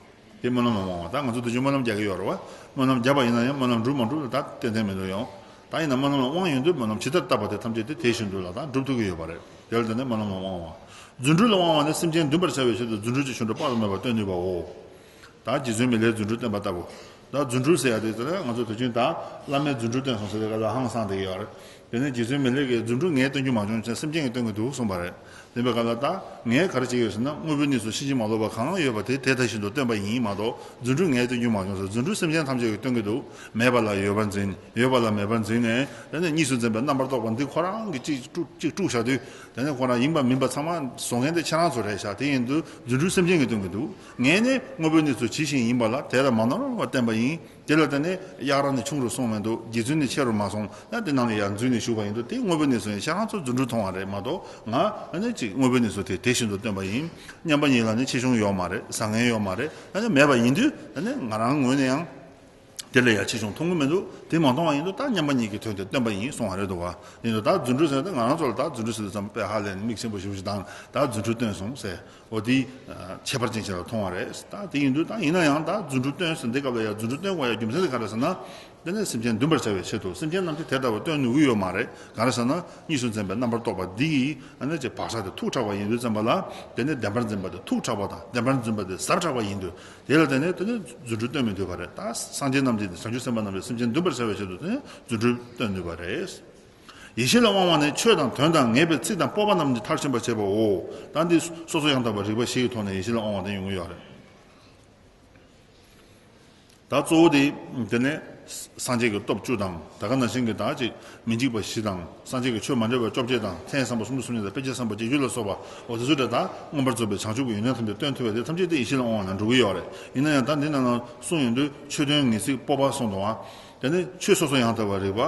དེ་སྨོན་ལམ་ལ་དབང་བ། ད་ང་ཚོ་དུས་རྒྱུན་སྨོན་ལམ་རྒྱག་གི་ཡོད་རེད་བ། སྨོན་ལམ་བརྒྱབ་པ་ཡིན་ན་ཡང་སྨོན་ལམ་འགྲུབ་མ་འགྲུབ་ལ་ད་ཏན་ཏན་མི་འདུག་ཡང་། ད་ཡིན་ན་སྨོན་ལམ་ལ་དབང་ཡོང་དུས་སྨོན་ལམ་ཇི་ལྟར་བཏབ་པ་དེ་ཐམས་ཅད་དེ་དེ་བཞིན་དུ་ལ་ད་འགྲུབ་ཐུབ་ཀྱི་ཡོད་པ་རེད། དེ་ལ་བརྟེན་ནས་སྨོན་ལམ་ལ་དབང་བ། རྫུ་འཕྲུལ་ལ་དབང་བ་ནི་སེམས་ཅན་འདུན་པར་བྱ་བའི་ཆེད་དུ་རྫུ་འཕྲུལ་གྱི་ཆོ་འཕྲུལ་དཔག་ཏུ་མེད་པ་སྟོན་ནུས་པའོ། ད་རྗེ་བཙུན་མི་ལས་རྫུ་འཕྲུལ་སྟོན་པ་ལྟ་བུ། ད་རྫུ་འཕྲུལ་ཟེར་ཡ་དེ་ཚོ་ལ་ང་ཚོ་དུས་རྒྱུན་ད་བླ་མས་རྫུ་འཕྲུལ་སྟོན་སོང་ཟེར་དེ་ག་ལ་ཧང་སངས་བསྡད་ཀྱི་ཡོད་རེད། དེ་ནས་རྗེ་བཙུན་མི་ལས་ཀྱིས་རྫུ་འཕྲུལ་ངས་སྟོན་རྒྱུ་མ་བྱུང་ཅེས་སེམས་ཅན་གྱིས་སྟོན་གྱི་འདུག་གསུངས་པ་རེད། དེ་འབའི་ག་ལ་ད་ངས་ག་རེ་བྱེད་ཀྱི་ཡོད་ཟེར་ན་དངོས་པོའི་གནས་སུ་ཕྱིན་ཅི་མ་ལོག་པ་གང་ཡོད་པ་དེ་དེ་ལྟ་བཞིན་དུ་སྟོན་པ་ཡིན་མ་གཏོགས་རྫུ་འཕྲུལ་ངས་སྟོན་རྒྱུ་མ་བྱུང་ཟེར། རྫུ་འཕྲུལ་སེམས་ཅན་ཐམས་ཅད་ཀྱིས་སྟོན་གྱི་འདུག་མེད་པ་ལ་ཡོད་པར་འཛིན། ཡོད་པ་ལ་མེད་པར་འཛིན་ནས། དེ་ནས་གཉིས་སུ་འཛིན་པའི་རྣམ་པར་རྟོག་པ་འདི་ཁོ་རང་གིས་གཅིག་དཀྲུག་གཅིག་དཀྲུགས་བཞག་དུས། དེ་ནས་ཁོ་རང་ཡིན་པ་མིན་པ་ཚང་མ་བཟོ་མཁན་དེ་ཁྱེད་རང་ཚོ་རེད་ཤག་དེ་ཡིན་དུས་རྫུ་འཕྲུལ་སེམས་ཅན་གྱིས་སྟོན་གྱི་འདུག་ངས་ནི་དངོས་པོའི་གནས་ཚུལ་ཇི་བཞིན་ཡིན་པ་ལ་དེ་ལྟར་མ་ནོར་བར་བསྟན་པ་ཡིན། དེ་ལ་བརྟེན་ནས་གཡག་རྭ་ནི་ཆུང་རུ་སོང་བས་འདུག་རྗེ་བཙུན་ནི་ཆེ་རུ་མ་སོང་ན། དེ་ནང་ལ་ཡར་འཛུལ་ནས་བཞུགས་པ་ཡིན་དུས་དེ་དངོས་པོའི་གནས་ཚུལ་ཡིན། ཁྱེད་རང་ཚོ་རྫུ་འཕྲུལ་མཐོང་བ་རེད་མ་གཏོགས་ང་ནི་ཅིག་དངོས་པོའི་གནས་ཚུལ་དེ་དེ་བཞིན་དུ་སྟོན་པ་ཡིན། མཉམ་པ་ཉིད་ལ་ནི་ཆེ་ཆུང་ཡོད་མ་རེད། བཟང་ངན་ཡོད་མ་རེད། ཨ་ནི་མེད་པ་ཡིན་དུས་ཨ་ནི་ང་རང་ངོས་ནས་ཡང་། དེ་ལས་ཡང་ཆེ་ཆུང་མཐོང་གི་མི་འདུག་དེ་མ་མཐོང་བ་ཡིན་དུས་ད་མཉམ་པ་ཉིད་ཀྱི་དོན་དེ་སྟོན་པ་ཡིན་གསུང་བ་རེད་འདུག་བ། ཡིན་དུས་ད་རྫུ་འཕྲུལ་ཟེར་ན་ད་ང་རང་ཚོ་ལ་ད་རྫུ་འཕྲུལ་ཟེར་དུས་ཙམ་དཔེ་ཧ་ལས་ནས་མིག་ཆེན་པོ་ཞེ་པོ་ཞིག་དང་ད་རྫུ་འཕྲུལ་སྟོན་སོང་ཟེར། འོ་དེ་ཁྱད་པར་ཅན་ཞིག་ལ་མཐོང་བ་རེད། ད་དེ་ཡིན་དུས་ད་ཡིན་ན་ཡང་ད་རྫུ་འཕྲུལ་སྟོན་ཟེར་འདི་སྐབས་ལ་ཡང་རྫུ་འཕྲུལ་སྟོན་དགོས་ཡ་རྒྱུ་མཚན་དེ་ག་རེ་ཟེར་ན། དེ་ནས་སེམས་ཅན་འདུན་པར་བྱ་བའི་ཆེད་དུ་སེམས་ཅན་རྣམས་ཀྱིས་དེ་ལྟ་བུ་སྟོན་ནུས་ཀྱི་ཡོད་མ་རེད། ག་རེ་ཟེར་ན་གཉིས་སུ་འཛིན་པའི་རྣམ་པར་རྟོག་པ་འདི་ཡིས་ཨ་ནི་ཅིག་བག་ཆགས་དེ་མཐུག་དྲགས་པ་ཡིན་དུས་ཙམ་པ་ལ། དེ་ནས་བདེན་པར་འཛིན་པ་དེ་མཐུག་དྲགས་པ་དང་བདེན་པར་འཛིན་པ་དེ་ཟབ་དྲགས་པ་ཡིན་དུས། དེ་ལ་བརྟེན་ནས་དེ་ནས་རྫུ་འཕྲུལ་སྟོན་མི་ཐུབ་པ་རེད། ད་སངས་རྒྱས་རྣམས་ཀྱིས་བྱང་ཆུབ་སེམས་དཔའ་རྣམས་ཀྱིས་སེམས་ཅན་འདུན་པར་བྱ་བའི་ཆེད་དུ་དེ་ནས་རྫུ་འཕྲུལ་སྟོན་ནུས་པ་རེད། ཡེ་ཤེས་ལ་དབང་བ་ནི་ཆོས་དང་དོན་དང་ངེས་པའི་ཚིག་དང་སྤོབས་པ་རྣམས་ཀྱིས་མཐར་ཕྱིན་པར་བྱེད་པའོ། ད་འདི་སོ་སོ་ཡང་དག་པར་རིག་པ་བཞི་ཡི་ཐོག་ནས་ཡེ་ཤེས་ལ་དབང་བ་དེ་ཡོང་གི་ཡོད་རེད། ད་གཙོ་བོ་དེ། དེ་ནས་སངས་རྒྱས་ཀྱི་སྟོབས་བཅུ་དང་ད་ག་ནང་བཞིན་གྱི་ད་ཅིག་མི་འཇིགས་པ་བཞི་དང་སངས་རྒྱས་ཀྱི་ཆོས་མ་འདྲེས་པ་བཅོ་བརྒྱད་དང་མཚན་བསམ་པ་སུམ་ཅུ་སོ་གཉིས་དང་དཔེ་བྱད་བསམ་པ་བརྒྱད་ཅུ་ལ་སོགས་པ་འོ་དེ་ཚོ་འདྲ་ད་མངོན་པར་རྫོགས་པའི་བྱང་ཆུབ་ཀྱི་ཡོན་ཏན་ཐམས་ཅད་སྟོན་ཐུབ་པ་དེ་ཐམས་ཅད་དེ་ཡེ་ཤེས་ལ་དབང་བ་ནང་འགྲོ་གི་ཡོད་རེད། ཡིན་ན་ཡང་ད་འདི་ནང་ལ་གསུངས་ཡོང་དུས་ཆོས་དོན་ངེས་ཚིག་སྤོབས་པ་གསུངས་འདུག་ཨ། དེ་ནས་ཆོས་སོ་སོ་ཡང་དག་པར་རིག་པ།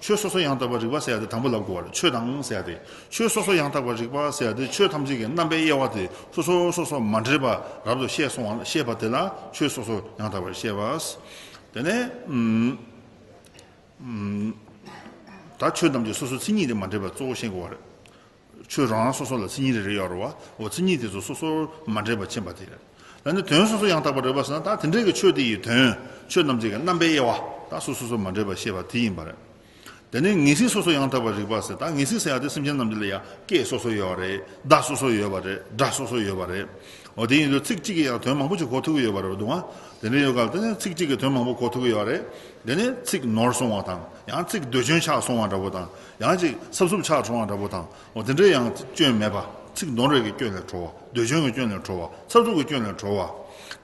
ཆོས་སོ་སོ་ཡང་དག་པར་རིག་པ་ཟེར་ཡ་དེ་དང་པོ་ལབ་དགོས་པ་རེད། ཆོས་དང་ཟེར་ཡ་དེ། ཆོས་སོ་སོ་ཡང་དག་པར་རིག་པ་ཟེར་ཡ་དེ་ཆོས་ཐམས་ཅད་ཀྱི་རྣམ་པའི་དབྱེ་བ་དེ་སོ་སོ་སོ་སོ་མ་འདྲེས་པ་རབ་ཏུ་ཤེས་སོང་བ་ཤེས་པ་དེ་ལ་ཆོས་སོ་སོ་ཡང་དག་པར་ཤེས་པ། དེ་ནས་ཨུམ་ཨུམ་ད་ཆོས་ཐམས་ཅད་སོ་སོའི་མཚན་ཉིད་དེ་མ་འདྲེས་པ་གཙོ་བོ་ཤེས་དགོས་པ་རེད། ཆོས་རང་རང་སོ་སོ་ལ་མཚན་ཉིད་རེ་རེ་ཡོད་རེད་བ། འོ་མཚན་ཉིད་དེ་ཚོ་སོ་སོར་མ་འདྲེས་པ་ཕྱིན་པ་དེ་རེད། ད་ནི་དོན་སོ་སོ་ཡང་དག་པར་རིག་པ་ཟེར་ན་ད་དེ་འདྲའི་གི་ཆོས་དེ་ཡི་དོན། ཆོས་རྣམས་ཀྱི་རྣམ་པའི་དབྱེ་བ་ད་སོ་སོ་སོ་མ་འདྲེས་པ་ཤེས་པ་དེ་ཡིན་པ་རེད། དེ་ནས་ངེས་ཚིག་སོ་སོ་ཡང་དག་པར་རིག་པ་ཟེར། ད་ངེས་ཚིག་ཟེར་ཡ་དེ་སེམས་ཅན་རྣམས་ཀྱི་ལ་ཡ་སྐད་སོ་སོ་ཡོད་རེད། བརྡ་སོ་སོ་ཡོད་པ་རེད། སྒྲ་སོ་སོ་ཡོད་པ་རེད། འོ་དེ་ཡིན་དུས་ཚིག་གཅིག་གིས་ཡང་དོན་མང་པོ་ཅིག་གོ་ཐུབ་ཀྱི་ཡོད་པ་རེད་འདུག་ཨ། དེ་འདྲ་ཡོད་ག་ལ་དེ་ནས་ཚིག་གཅིག་གིས་དོན་མང་པོ་གོ་ཐུབ་ཀྱི་ཡོད་རེད། དེ་ནས་ཚིག་ནོར་སོང་བ་དང་ཡང་ཚིག་ཟློས་སྐྱོན་ཆགས་སོང་བ་འདྲ་པོ་དང་ཡང་ཅིག་འཚབ་འཚུབ་ཆགས་བྱུང་བ་འདྲ་པོ་དང་འོ་དེ་འདྲའི་ཡང་སྐྱོན་མེད་པ། ཚིག་ནོར་བའི་གི་སྐྱོན་ལས་གྲོལ་བ། ཟློས་སྐྱོན་གྱི་སྐྱོན་ལས་གྲོལ་བ། འཚབ་འཚུབ་ཀྱི་སྐྱོན་ལས་གྲོལ་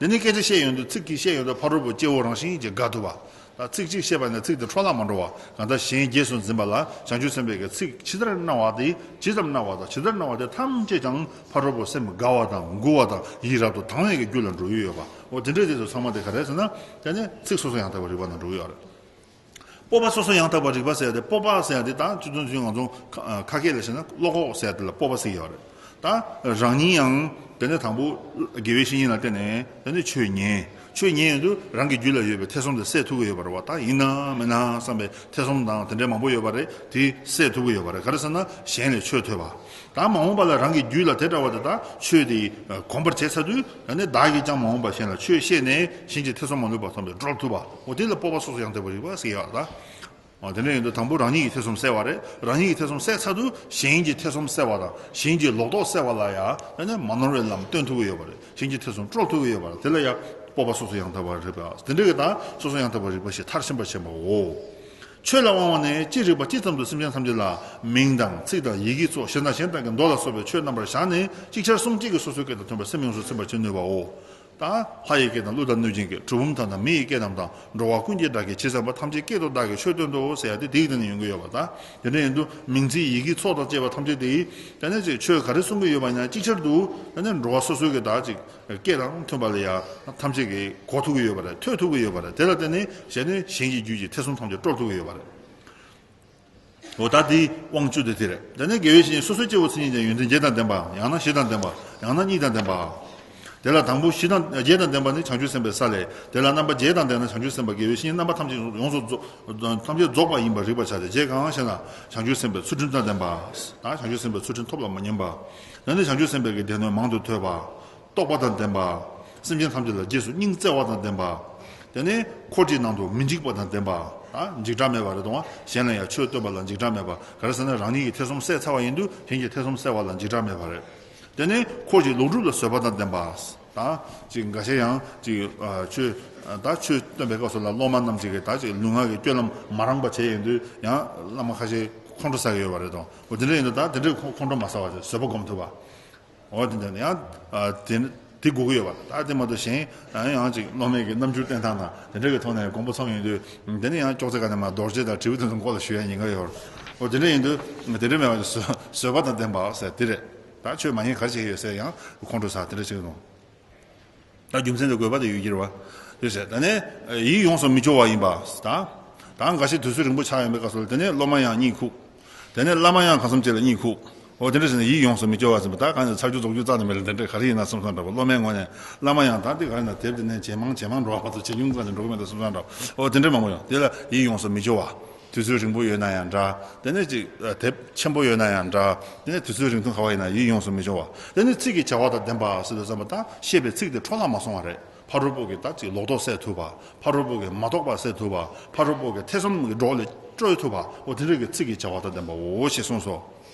བ། དེ་ནས་སྐད་ཆ་བཤད་ཡོང་དུས་ཚིག་གིས་བཤད་ཡོང་དུས་ཕ་རོལ་པོ་སྐྱེ་བོ་རང་བཞིན་གྱིས་དགའ་ཐུབ་པ། ད་ཚིག་གཅིག་བཤད་པ་ནས་ཚིག་དེ་འཕྲོ་བརླག་མ་འགྲོ་བ། གང་ལྟར་གཞན་རྗེས་སུ་འཛིན་པ་ལ་བྱང་ཆུབ་སེམས་དཔའི་གི་ཚིག་ཇི་ལྟར་སྨྲ་བ་དེ་ཇི་ཙམ་སྨྲ་བ་དང་ཇི་ལྟར་སྨྲ་བ་དེ་ཐམས་ཅད་ཀྱང་ཕ་རོལ་པོ་སེམས་དགའ་བ་དང་མགུ་བ་དང་ཡིད་རབ་ཏུ་དང་བའི་གི་རྒྱུ་ལ་འགྲོ་ཡི་ཡོད་པ། འོ་དེ་འདྲའི་དེ་ཚོ་ཚང་མ་དེ་ག་རེ་ཟེར་ན་དེ་ནི་ཚིག་སོ་སོ་ཡང་དག་པར་རིག་པ་ནང་འགྲོ་གི་ཡོད་རེད། སྤོབས་པ་སོ་སོ་ཡང་དག་པར་རིག་པ་ཟེར་ཡ་དེ་སྤོབས་པ་ཟེར་ཡ་དེ་ད་སྤྱི་དོན་ཚུན་ང་ཚོ་ཁ་ཁ་སྐད་ལ་བྱས་ན་བློ་ཁོག་ཟེར་ཡ་དེ་ལ་སྤོབས་པ་ཟེར་གྱི་ཡོད་རེད། ད་རང་ཉིད་ཡང་དེ་ནས་དང་པོ་དགེ་བའི་བཤེས་གཉེན་ལ་བརྟེན་ནས་དེ་ནས་ཆོས་ཉན། ཆོས་ཉན་ཡོང་དུས་རང་གི་རྒྱུད་ལ་ཡོད་པའི་ཐེ་ཚོམ་དེ་སེལ་ཐུབ་ཀྱི་ཡོད་པ་རེད་བ། ད་ཡིན་ནམ་མིན་ནམ་བསམ་པའི་ཐེ་ཚོམ་དང་དེ་འདྲའི་མང་པོ་ཡོད་པ་རེད། དེ་སེལ་ཐུབ་ཀྱི་ཡོད་པ་རེད། ག་རེ་ཟེར་ན་གཞན་ལས་ཆོས་ཐོས་པ། ད་མ་འོངས་པ་ལ་རང་གི་རྒྱུད་ལ་དེ་འདྲ་བ་དེ་དག་ཆོས་དེ་གོམས་པར་བྱས་ཚར་དུས་ད་ནི་བདག་གིས་ཀྱང་མ་འོངས་པ་གཞན་ལ་ཆོས་བཤད་ནས་གཞན་གྱི་ཐེ་ཚོམ་མ་ལུས་པ་ཐོབ་པའི་སྒྲོལ་ཐུབ་པ། འོ་དེ་ལ་སྤོབས་པ་སོ་སོ་ཡང་དག་པར་རིག་པ་ཟེར་ཡ་ད། འོ་དེ་འདྲ་ཡིན་དུས་དང་པོ་རང་ཉིད་ཀྱི་ཐེ་ཚོམ་སེལ་བ་རེད། རང་ཉིད་ཀྱི་ཐེ་ཚོམ་སེལ་ཚར་དུས་གཞན་གྱི་ཐེ་ཚོམ་སེལ་བ་དང་གཞན་གྱི་ལོག་རྟོག་སེལ་བ་ལ་ཡང་ད་ནི་མ་ནོར་བའི་ལམ་སྟོན་ཐུབ་ཀྱི་ཡོད་པ་རེད། གཞན་གྱི་ཐེ་ཚོམ་སྒྲོལ་ཐུབ་ཀྱི་ཡོད་པ་རེད། དེ་ལ་ཡང་སྤོབས་པ་སོ་སོ་ཡང་དག་པར་རིག་པ། དེ་འདྲ་གི་ད་སོ་སོ་ཡང་དག་པར་རིག་པ་ཞེས་མཐར་ཕྱིན་པར་བྱེད་པའོ། ཆོས་ལ་དབང་བ་ནི་ཅི་རིགས་པ་ཅི་ཙམ་དུ་སེམས་ཅན་ཐམས་ཅད་ལ་མིང་དང་ཚིག་དང་ཡི་གེ་སོགས་གཞན་དང་གཞན་དག་གི་མདོ་ལ་སོགས་པའི་ཆོས་རྣམ་པར་བཞག་ནས་ཅིག་ཆར་གསུམ་གཅིག་གིས་སོ་སོའི་སྐད་དང་མཐུན་པར་སེམས་ཡོངས་སུ་ཚིམ་པར་བྱེད་ནུས་པའོ། ད་ལྷ་ཡི་སྐད་དང་ཀླུ་དང་གནོད་སྦྱིན་སྐད། གྲུལ་བུམ་དག་དང་མི་ཡི་སྐད་རྣམས་དང་། འགྲོ་བ་ཀུན་གྱི་སྒྲ་སྐད་ཇི་ཙམ་པ། ཐམས་ཅད་སྐད་དུ་བདག་གིས་ཆོས་སྟོན་ཏོ་ཟེར་ཡ་དེ་དེའི་སྟེང་ནས་ཡོང་གི་ཡོད་པ། ད་དེ་འདྲ་ཡིན་དུས་མིང་ཚིག་ཡི་གེ་ཚོགས་དང་བཅས་པ་ཐམས་ཅད་དེ་ཡིས་ད་ནི་ཅིག་ཆོས་ག་རེ་གསུང་གི་ཡོད་པ་ཡིན་ན་ཅིག་ཆར་དུ་ད་ནི་འགྲོ་བ་སོ་སོའི་གི་ད་ཅིག་སྐད་དང་མཐུན་པ་ལ་ཡ་ཐམས་ཅད་ཀྱིས་གོ་ཐུབ་ཀྱི་ཡོད་པ་རེད། ཐོས་ཐུབ་ཀྱི་ཡོད་པ་རེད། དེ་ལ་བརྟེན་ནས་གཞན་ནི་གཞན་གྱི་རྒྱུད་ཀྱི་ཐེ་ཚོམ་ཐམས་ཅད་བཀྲོལ་ཐུབ་ཀྱི་ཡོད་པ་རེད། འོ་ད་དེའི་དབང་བཅུ་དེ་དེ་རེད། དེ་ནས་དགེ་བའི་བཤེས་གཉེན་སོ་སོའི་སྐྱེ་བོ་མཚན་ཉིད་ཀྱང་ཡོན་ཏན་བརྒྱད་དང་ལྡན་པ། ཡང་ན་བཞི་དང་ལྡན་པ། ཡང་ན་གཉིས་དང་ལྡན་པ། དེ་ལ་དང་པོ་བཞི་དང་བརྒྱད་དང་ལྡན་པ་ནི་བྱང་ཆུབ་སེམས་དཔའི་ས་ལས། དེ་ལ་རྣམ་པ་བརྒྱད་དང་ལྡན་ན་བྱང་ཆུབ་སེམས་དཔའ་དགེ་བའི་བཤེས་གཉེན་རྣམ་པ་ཐམས་ཅད་ཡོངས་སུ་རྫོགས་ཐམས་ཅད་རྫོགས་པ་ཡིན་པར་རིག་པར་བྱ་སྟེ། བརྒྱད་གང་ཞེ་ན། བྱང་ཆུབ་སེམས་དཔའི་ཚུལ་ཁྲིམས་དང་ལྡན་པ། ད་བྱང་ཆུབ་སེམས་དཔའི་ཚུལ་ཁྲིམས་ཐོབ་ལ་མ་ཉམས་པ། ད་ནི་བྱང་ཆུབ་སེམས་དཔའི་གི་སྡེ་སྣོད་མང་དུ་ཐོས་པ། རྟོགས་པ་དང་ལྡན་པ། སེམས་ཅན་ཐམས་ཅད་ལ་རྗེས་སུ་སྙིང་བརྩེ་བ་དང་ལྡན་པ། དེ་ནས་འཁོར་གྱི་ནང་དུ་མི་འཇིགས་པ་དང་ལྡན་པ། ད་འཇིགས་སྐྲག་མེད་པ་རེད་དང་། གཞན་ལ་ཡང་ཆོས་སྟོན་པ་ལ་འཇིགས་སྐྲག་མེད་པ། ག་རེ་ཟེར་ན་རང་ཉིད་ཀྱི་ཐེ་ཚོམ་བསལ་ཚར་བ་ཡིན་དུས་གཞན་གྱི་ཐེ་ཚོམ་བསལ་བ་ལ་འཇིགས་སྐྲག་མེད་པ་རེད། དེ་ནས་འཁོར་གྱི་ལོག་སྒྲུབ་ལ་བཟོད་པ་དང་ལྡན་པ། ད་ཅིག་འགའ་ཤས་ཡང་ཅིག་ཨ་ཆོས་ད་ཆོས་སྟོན་པའི་སྐབས་སུ་ལ་སློབ་མ་རྣམས་ཅིག་གིས་ད་ཅིག་ལུས་ངག་གི་སྤྱོད་ལམ་མ་རངས་པ་བྱས་ཡོང་དུས་ཡང་བླ་མ་ཁ་ཤས་ཁོང་ཁྲོ་ཟ་གི་ཡོད་པ་རེད་དང་། འོ་དེ་འདྲ་ཡིན་དུས་ད་དེ་འདྲའི་ཁོང་ཁོང་ཁྲོ་མ་ཟ་བ་བྱས་བཟོད་པ་སྒོམ་ཐུབ་པ། འོ་དེ་འདྲ་ཡང་ཨ་དེ་དེ་དགོས་ཀྱི་ཡོད་པ། ད་དེ་མ་གཏོགས་གཞན་ཡང་ཡང་ཅིག་སློབ་མའི་གི་རྣམ་འགྱུར་བསྟན་སྟངས་དང་དེ་འདྲ་གི་ཐོག་ནས་དགོངས་པ་ཚོམ་ཡོང་དུས་དེ་ནི་ཡང་ཅོག་ཙེ་ག་ནས་མར་རྡོ་རྗེ་དང་དྲིལ་བུ་དེ་ཚོ་མགོ་ལ་གཞུ་ཡ་ཉེན་ཁ་ཡོད་རེད། འོ་དེ་འདྲ་ཡིན་དུས་དེ་འདྲ་མེད་པ་བཟོད་བཟོད་པ་དང་ལྡན་པ་ཟེར་དེ་རེད། ད་ཆོས་མ་ཉན་ག་རེ་བྱེད་ཀྱི་ཡོད་ཟེར་ཡང་ཁོང་ཁྲོ་ཟ་དེ་འདྲ་བྱེད་ཀྱི་འདུག་ད་རྒྱུ་མཚན་དེ་དགོས་པ་དེ་ཡོད་ཀྱི་རེད་བ། ཡོད་ཟེར། ད་ནས་ཡིད་ཡོངས་སུ་མི་སྐྱོ་བ་ཡིན་པ། ད་ད་འགའ་ཤས་དུས་ཚོད་རིང་པོ་ཆགས་ཡོང་པའི་སྐབས་སུ་ལ་དེ་ནས་སློབ་མ་ཡང་གཉིད་ཁུག་དེ་ནས་བླ་མ་ཡང་གང་འཚམ་ཅིག་ལ་གཉིད་ཁུག་འོ་དེ་འདྲ་བྱས་ནས་ཡིད་ཡོངས་སུ་མི་སྐྱོ་བ་ཟེར་བ་ད་གང་ནས་ཚར་རྒྱུ་རྫོགས་རྒྱུ་རྩ་ནས་མེད་ལ་དེ་འདྲ་ག་རེ་ཡིན་ན་བསམ་བསམ་འདྲ་པོ། སློབ་མའི་ངོས་ནས་བླ་མ་ཡང་ད་འདི་ག་རེ་ན་དེབ་དེ་ནས་ཇེ་མང་ཇེ་མང་འགྲོ་བ་དང་ཇེ་ཉུང་ཙམ་ནས་འགྲོ་གི་མེད་དང་བསམ་བསམ་འདྲ་པོ། འོ་དེ་འདྲ་མང་པོ་ཡོང་དེ་ལ་ཡིད་ཡོངས་སུ་མི་སྐྱོ་བ། དུས་ཚོད་རིང་པོ་ཡོད་ན་ཡང་འདྲ། དེ་ནས་ཅིག་དེབ་ཆེན་པོ་ཡོད་ན་ཡང་འདྲ། དེ་ནས་དུས་ཚོད་རིང་ཐུང་ག་བ་ཡིན་ན་ཡིད་ཡོངས་སུ་མི་སྐྱོ་བ། དེ་ནས་ཚིག་གི་བྱ་བ་དང་ལྡན་པ་ཟེར་དུས་ཙམ་པ་ད་བཤད་པའི་ཚིག་དེ་འཕྲོ་བརླག་མ་སོང་བ་རེད། ཕ་རོལ་པོ་གི་ད་ཅིག་ལོག་རྟོག་སེལ་ཐུབ་པ། ཕ་རོལ་པོ་གི་མ་རྟོགས་པ་སེལ་ཐུབ་པ། ཕ་རོལ་པོ་གི་ཐེ་ཚོམ་གྱི་སྒྲོག་ལས་སྐྲོལ་ཐུབ་པ། འོ་དེ་འདྲ་གི་ཚིག་གི་བྱ་བ་དང་ལྡན་པའོ་ཞེས་གསུངས་སོ།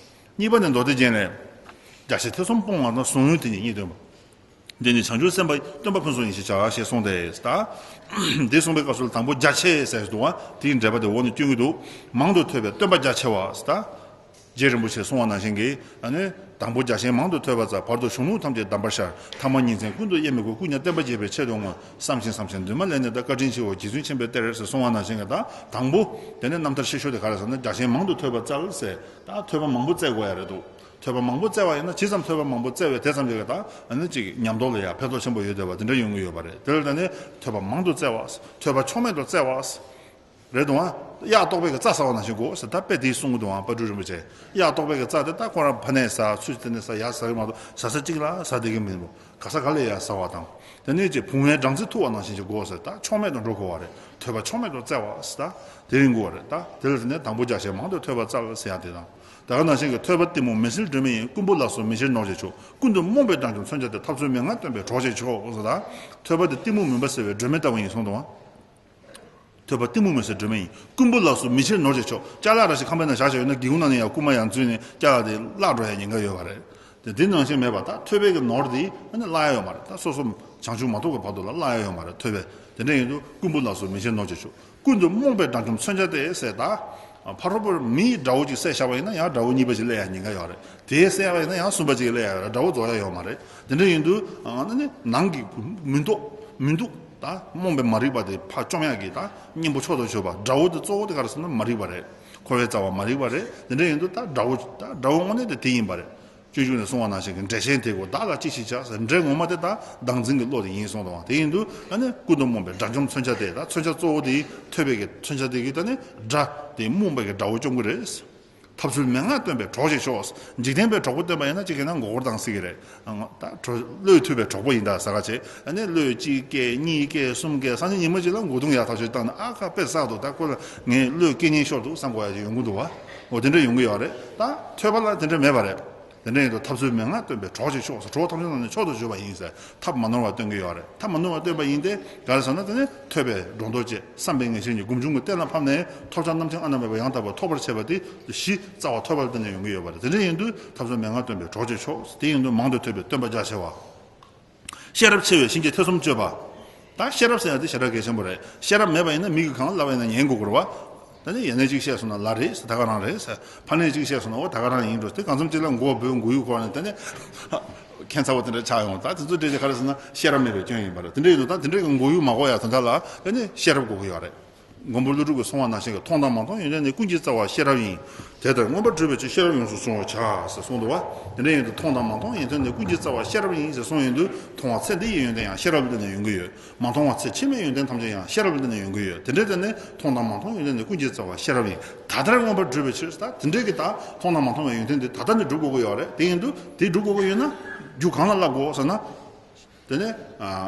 གཉིས་པ་ནི་མདོ་སྡེ་རྒྱན་ལས། རྒྱ་ཆེ་ཐེ་ཚོམ་སྤོང་བ་དང་ཟུང་ཡོད་དེ་ཉིད་གཉིས་སྟོན་པ། འདི་ནི་བྱང་ཆུབ་སེམས་དཔའ་སྟོན་པ་ཕུན་ཚོགས་ཡིན་ཞེས་བྱ་ཞེས་གསུངས་ཏེ། ད་འདི་གསུངས་པའི་སྐབས་སུ་དང་པོ་རྒྱ་ཆེ་ཟེར་འདུག་པ་དེའི་འགྲེལ་པ་དེ་འོག་ནས་སྐྱོན་གྱི་འདུག་མང་དུ་ཐོས་པའི་སྟོན་པ་རྒྱ་ཆེ་བ། ད་རྗེ་རིན་པོ་ཆེས་གསུངས་པ་ནང་བཞིན་གྱི་ཨ་ནི་དང་པོ་རྒྱ་ཆེན་མང་དུ་ཐོས་པ་ཙམ་བར་དུ་གཞུང་ལུགས་ཐམས་ཅད་གདམས་པར་ཤར། ཐ་མ་ཉིན་མཚན་ཀུན་ཏུ་དབྱེར་མེད་སྒོ་ཀུན་ཀྱང་བསྟན་པ་རྒྱས་པའི་ཆེད་དུ་བསྔོ། བསམ་ཞིང་བསམ་ཞིང་འདུན་མ་ལས་ནས་ད་བཀའ་དྲིན་ཆེའོ་རྗེ་བཙུན་མཁྱེན་པའི་གཏེར་ཟེར་གསུངས་པ་ནང་བཞིན་གྱི་ད་དང་པོ་དེ་ནི་རྣམ་ཐར་ཤེས་ཤོག་དེ་ག་རེ་ཟེར་ན་རྒྱ་ཆེན་མང་དུ་ཐོས་པ་བཙལ་ཟེར། ད་ཐོས་པ་མང་པོ་བཙལ་དགོས་ཡ་རེད་འདུག་ཐོས་པ་མང་པོ་བཙལ་བ་ཡིན་ན་ཇི་ཙམ་ཐོས་པ་མང་པོ་བཙལ་བས་དེ་ཙམ་གྱིས་ད་ཨ་ནི་ཅིག་ཉམས་རྟོགས་ལ་ཡང་ཕན་ཐོགས་ཆེན་པོ་ཡོད་བསྡད་པ་དེ་འདྲ་ཡོང་གི་ཡོད་པ་རེད། དེ་ལ་ད་ནི་ཐོས་པ་མང་དུ་བཙལ་བ། ཐོས་པ་ཕྱོགས་མེད་དུ་བཙལ་བ། རེད་འདུག་ཨ། གཡག་ལྟོགས་པས་ཀྱི་རྩྭ་ཟ་བ་ནང་བཞིན་གོ་ཟེར་ད་དཔེ་དེ་གསུང་གི་འདུག་ཨ་པ་ཏྲུ་རིན་པོ་ཆེ། གཡག་ལྟོགས་པས་ཀྱི་རྩྭ་དེ་ད་ཁོ་རང་ཕ་ནས་ཟ་ཚུར་དེ་ནས་ཟ་ཡར་ཟ་གི་མ་གཏོགས་ཟ་ས་གཅིག་ལ་ཟ་བསྡད་ཀྱི་མི་འདུག་ག་ས་ག་ལ་ཡར་ཟ་བ་དང་། དེ་ནས་ཅིག་བུང་བའི་སྦྲང་རྩི་འཐུ་བ་ནང་བཞིན་གྱི་གོ་ཟེར་ད་ཕྱོགས་མེད་དུ་འགྲོ་དགོས་བ་རེད། ཐོས་པ་ཕྱོགས་མེད་དུ་བཙལ་བ་ཟེར་ད་དེ་ཡིན་དགོས་བ་རེད། ད་དེ་ལ་དེ་ནས་དང་པོ་རྒྱ་ཆེན་མང་དུ་ཐོས་པ་བཙལ་ཟེར་ཡ་དེ་དང་། ད་ག་ནང་བཞིན་གྱི་ཐོས་པ་གཏི་མུག་མུན་སེལ་སྒྲོན་མེ་ཡིན། རྐུན་པོ་ལ་སོགས་མི་ཕྱིར་ནོར་བྱེད་ཆོག་ཀུན་ཏུ་རྨོངས་པའི་དགྲ་འཇོམས་མཚོན་ཆ་སྟེ། ཐབས་ཚུལ་མན་ངག་སྟོན་པས་གྲོགས་བྱེད་ཆོག་ཟེར་ད། ཐོས་པ་དེ་གཏི་མུག་མུན་པ་སེལ་བའི་སྒྲོན་མེ་ལྟ་བུ་ཡིན་གསུངས་འདུག་བ། ཐོས་པ་གཏི་མུག་མུན་སེལ་སྒྲོན་མེ་ཡིན། རྐུན་པོ་ལ་སོགས་མི་ཕྱིར་ནོར་བྱེད་ཆོག་ཅ་ལག་ར་ཞིག་ཁང་པའི་ནང་བཞག་བཞག་ཡོད་ན་སྒེའུ་ཁུང་ནང་ནས་ཡང་རྐུན་མ་ཡང་འཛུལ་ནས་ཅ་ལག་དེ་བརླག་འགྲོ་ཡ་ཉེན་ཁ་ཡོད་པ་རེད། དེ་དེ་ནང་བཞིན་མེད་པ་ད་ཐོས་པའི་གི་ནོར་དེ་ཨ་ནི་བརླག་ཡ་ཡོད་མ་རེད། ད་སོ་སོ་བྱང་ཆུབ་མ་ཐོབ་ཀྱི་བར་དུ་ལ་བརླག་ཡ་ཡོད་མ་རེད། ཐོས་པས་དེ་འདྲ་ཡིན་དུས་རྐུན་པོ་ལ་སོགས་མི་ཕྱིར་ནོར་བྱེད་ཆོག་ཀུན་ཏུ་རྨོངས་པའི་དགྲ་འཇོམས་མཚོན་ཆ་སྟེ་ཟེར་ད། ཕ་རོལ་པོར་མིའི་དགྲ་བོ་གཅིག་བསད་བཞག་པ་ཡིན་ན་ཡང་དགྲ་བོ་གཉིས་པ་ཞིག་སླེབས་ཡ་ཉེན་ཁ་ཡོད་རེད། དེ་བསད་པ་ཡིན་ན་ཡང་གསུམ་པ་གཅིག་སླེབས་ཡ་ཡོད་རེད། དགྲ་བོ་རྫོགས་ཡ་ཡོད་མ་རེད། དེ་འདྲ་ཡིན་དུས་ཨ་ནི་ནང་གི་མུན་རྟོག་མུན་སྟུག་ད་རྨོངས་པའི་མ་རིག་པ་དེ་ཕར་བཅོམ་ཡ་གི་ད་གཉེན་པོ་མཆོག་ཏུ་གྱུར་པ་དགྲ་བོ་དེ་གཙོ་བོ་དེ་ག་རེ་ཟེར་ན་མ་རིག་པ་རེད། འཁོར་བའི་རྩ་བ་མ་རིག་པ་རེད། དེ་འདྲ་ཡིན་དུས་ད་དགྲ་བོ་ད་དགྲ་བོ་དངོས་གནས་དེ་དེ་ཡིན་པ་རེད། སྤྱོད་འཇུག་ནས་གསུངས་པ་ནང་བཞིན་གྱི་འགྲེལ་ཆེན་དེ་གོ་བདག་ལ་ཅི་ཞིག་བྱ་ཟེར། འགྲེལ་ངོ་མ་དེ་ད་བདག་འཛིན་གྱི་བློ་དེ་ཡིན་གསུངས་འདུག་བ། དེ་ཡིན་དུས་ཨ་ནི་ཀུན་ཏུ་རྨོངས་པའི་དགྲ་འཇོམས་མཚོན་ཆ་དེ་ད་མཚོན་ཆ་གཙོ་བོ་དེ་ཐོས་པའི་གི་མཚོན་ཆ་དེ་གི་ད་ནི་དགྲ་དེ་རྨོངས་པའི་གི་དགྲ་བོ་བཅོམ་གི་རེད། ཐབས་ཚུལ་མན་ངག་སྟོན་པས་གྲོགས་བྱེད་ཆོག་འཇིག་རྟེན་པའི་གྲོགས་པོ་སྟོན་པ་ཡིན་ན་གཅིག་གི་ན་མགོ་སྐོར་བཏང་སྲིད་ཀྱི་རེད། ད་བློས་ཐུབ་པའི་གྲོགས་པོ་ཡིན་ད་ཟ་ག་བྱེད་ཨ་ནི་བློས་གཅིག་སྐད་གཉིས་སྐད་གསུམ་སྐད་སང་ཉིན་ཉི་མ་གཅིག་ལ་མགོ་རྡུང་ཡག་ཐག་ཆོད་བཏང་ན་ཨ་ཁ་དཔེ་བསགས་འདུག་ད་ཁོ་ལ་ངས་བློས་སྐད་སྙན་ཤོར་འདུག་བསམ་དགོས་ཡ་ཅིག་ཡོང་གི་འདུག་བ། འོ་དེ་འདྲ་ཡོང་གི་ཡོད་རེད། ད་ཐོས་པ་ལ་དེ་འདྲ་མེད་པ་རེད། དེ་འདྲ་ཡིན་དུས་ཐབས་ཚུལ་མན་ངག་སྟོན་པས་གྲོགས་བྱེད་ཆོག་ཟེར། གྲོགས་ཐམས་ཅད་ནང་ནས་མཆོག་ཏུ་གྱུར་པ་ཡིན་ཟེར་ཐབས་མ་ནོར་བ་སྟོན་གྱི་ཡོད་རེད། ཐབས་མ་ནོར་བ་སྟོན་པ་ཡིན་ཏེ་ག་རེ་ཟེར་ན་དེ་ནི་ཐོས་པས་སྒྲོ་འདོགས་བཅད་བསམ་པས་ངེས་ཤེས་ཉིད་སྒོམ་བྱུང་གི་གཏན་ལ་ཕབ་ནས་ཐོབ་བྱ་རྣམ་མཁྱེན་ཨ་ན་མེད་པ་ཡང་དག་པར་ཐོབ་པར་བྱེད་པ་དེ་གཞི་རྩ་བ་ཐོས་པ་ལ་བརྟེན་ནས་ཡོང་གི་ཡོད་པ་རེད། དེ་འདྲ་ཡིན་དུས་ཐབས་ཚུལ་མན་ངག་སྟོན་པས་གྲོགས་བྱེད་ཆོག་དེ་ཡིན་དུས་མང་དུ་ཐོས་པའི་སྟོན་པ་རྒྱ་ཆེ་བ། ཤེས་རབ་ཆེ་བས་གཞན་གྱི་ཐེ་ཚོམ་གཅོད་པ། ད་ཤེས་རབ་ཟེར་ཡ་དེ་ཞེ་དྲག་གལ་ཆེན་པོ་རེད། ཤེས་རབ་མེད་པ་ཡིན་ན་མི་གིས་གང་ལབ་པ་ཡིན་ན་ཉན་དགོས་ཀྱི་རེད་བ། ད་ནི་ཡ་ནས་གཅིག་བཤད་སོང་ན་ལ་རེད་ཟེར། ད་ག་རང་རེད་ཟེར། ཕ་ནས་གཅིག་བཤད་སོང་ན་འོ་ད་ག་རང་ཡིན་འགྲོ། དེ་གང་འཚམ་གཅིག་ལ་མགོ་འབོད་མགོ་ཡུ་འཁོར་ནས་ད་ནི་ཁྱད་མཚར་བ་དེ་འདྲ་ཆགས་ཡོང་། ད་དེ་ཚོ་འདྲ་ཅིག་ག་རེ་ཟེར་ན་ཤེས་རབ་མེད་པའི་སྐྱོན་ཡིན་པ་རེད། དེ་འདྲ་ཡིན་དུས་ད་དེ་འདྲ་གི་མགོ་ཡུ་མ་འཁོར་ཡ་དོན་དག་ལ་ད་ནི་ཤེས་རབ་དགོས་ཀྱི་ཡོད་རེད། མགོན་པོ་ཀླུ་སྒྲུབ་ཀྱིས་གསུངས་པ་ནང་བཞིན་གྱི་མཐོང་དང་མ་མཐོང་ཡོན་ཏན་ནི་ཀུན་གྱི་རྩ་བ་ཤེས་རབ་ཡིན། དེ་ལྟར་མངོན་པར་བསྒྲུབ་པའི་ཕྱིར་ཤེས་རབ་ཡོངས་སུ་བཟུང་བར་བྱ་ཟེར་གསུངས་འདུག་བ། དེ་འདྲ་ཡིན་དུས་མཐོང་དང་མ་མཐོང་ཡོན་ཏན་ནི་ཀུན་གྱི་རྩ་བ་ཤེས་རབ་ཡིན་ཟེར་གསུངས་ཡོང་དུས་མཐོང་བ་ཚེ་འདི་ཡི་ཡོན་ཏན་ཡང་ཤེས་རབ་ལ་བརྟེན་ནས་ཡོང་གི་ཡོད། མ་མཐོང་བ་ཚེ་ཕྱི་མའི་ཡོན་ཏན་ཐམས་ཅད་ཡང་ཤེས་རབ་ལ་བརྟེན་ནས་ཡོང་གི་ཡོད། དེ་འདྲའི་ཐད་ནས་མཐོང་དང་མ་མཐོང་ཡོན་ཏན་ནི་ཀུན་གྱི་རྩ་བ་ཤེས་རབ་ཡིན། ད་ལྟར་མངོན་པར་བསྒྲུབ་པའི་ཕྱིར། ད་དེ་འདྲའི་གི་ད་མཐོང་དང་མ་མཐོང་བའི་ཡོན་ཏན་དེ་ད་ལྟ་ནས་སྒྲུབ་དགོས་ཀྱི་ཡོད་རེད། དེ་ཡིན་དུས་དེ་སྒྲུབ་དགོས་ཀྱི་ཡོད་ན་རྒྱུ་གང་ལ་བསླབ་དགོས་ཟེར་ན། དེ་ནས་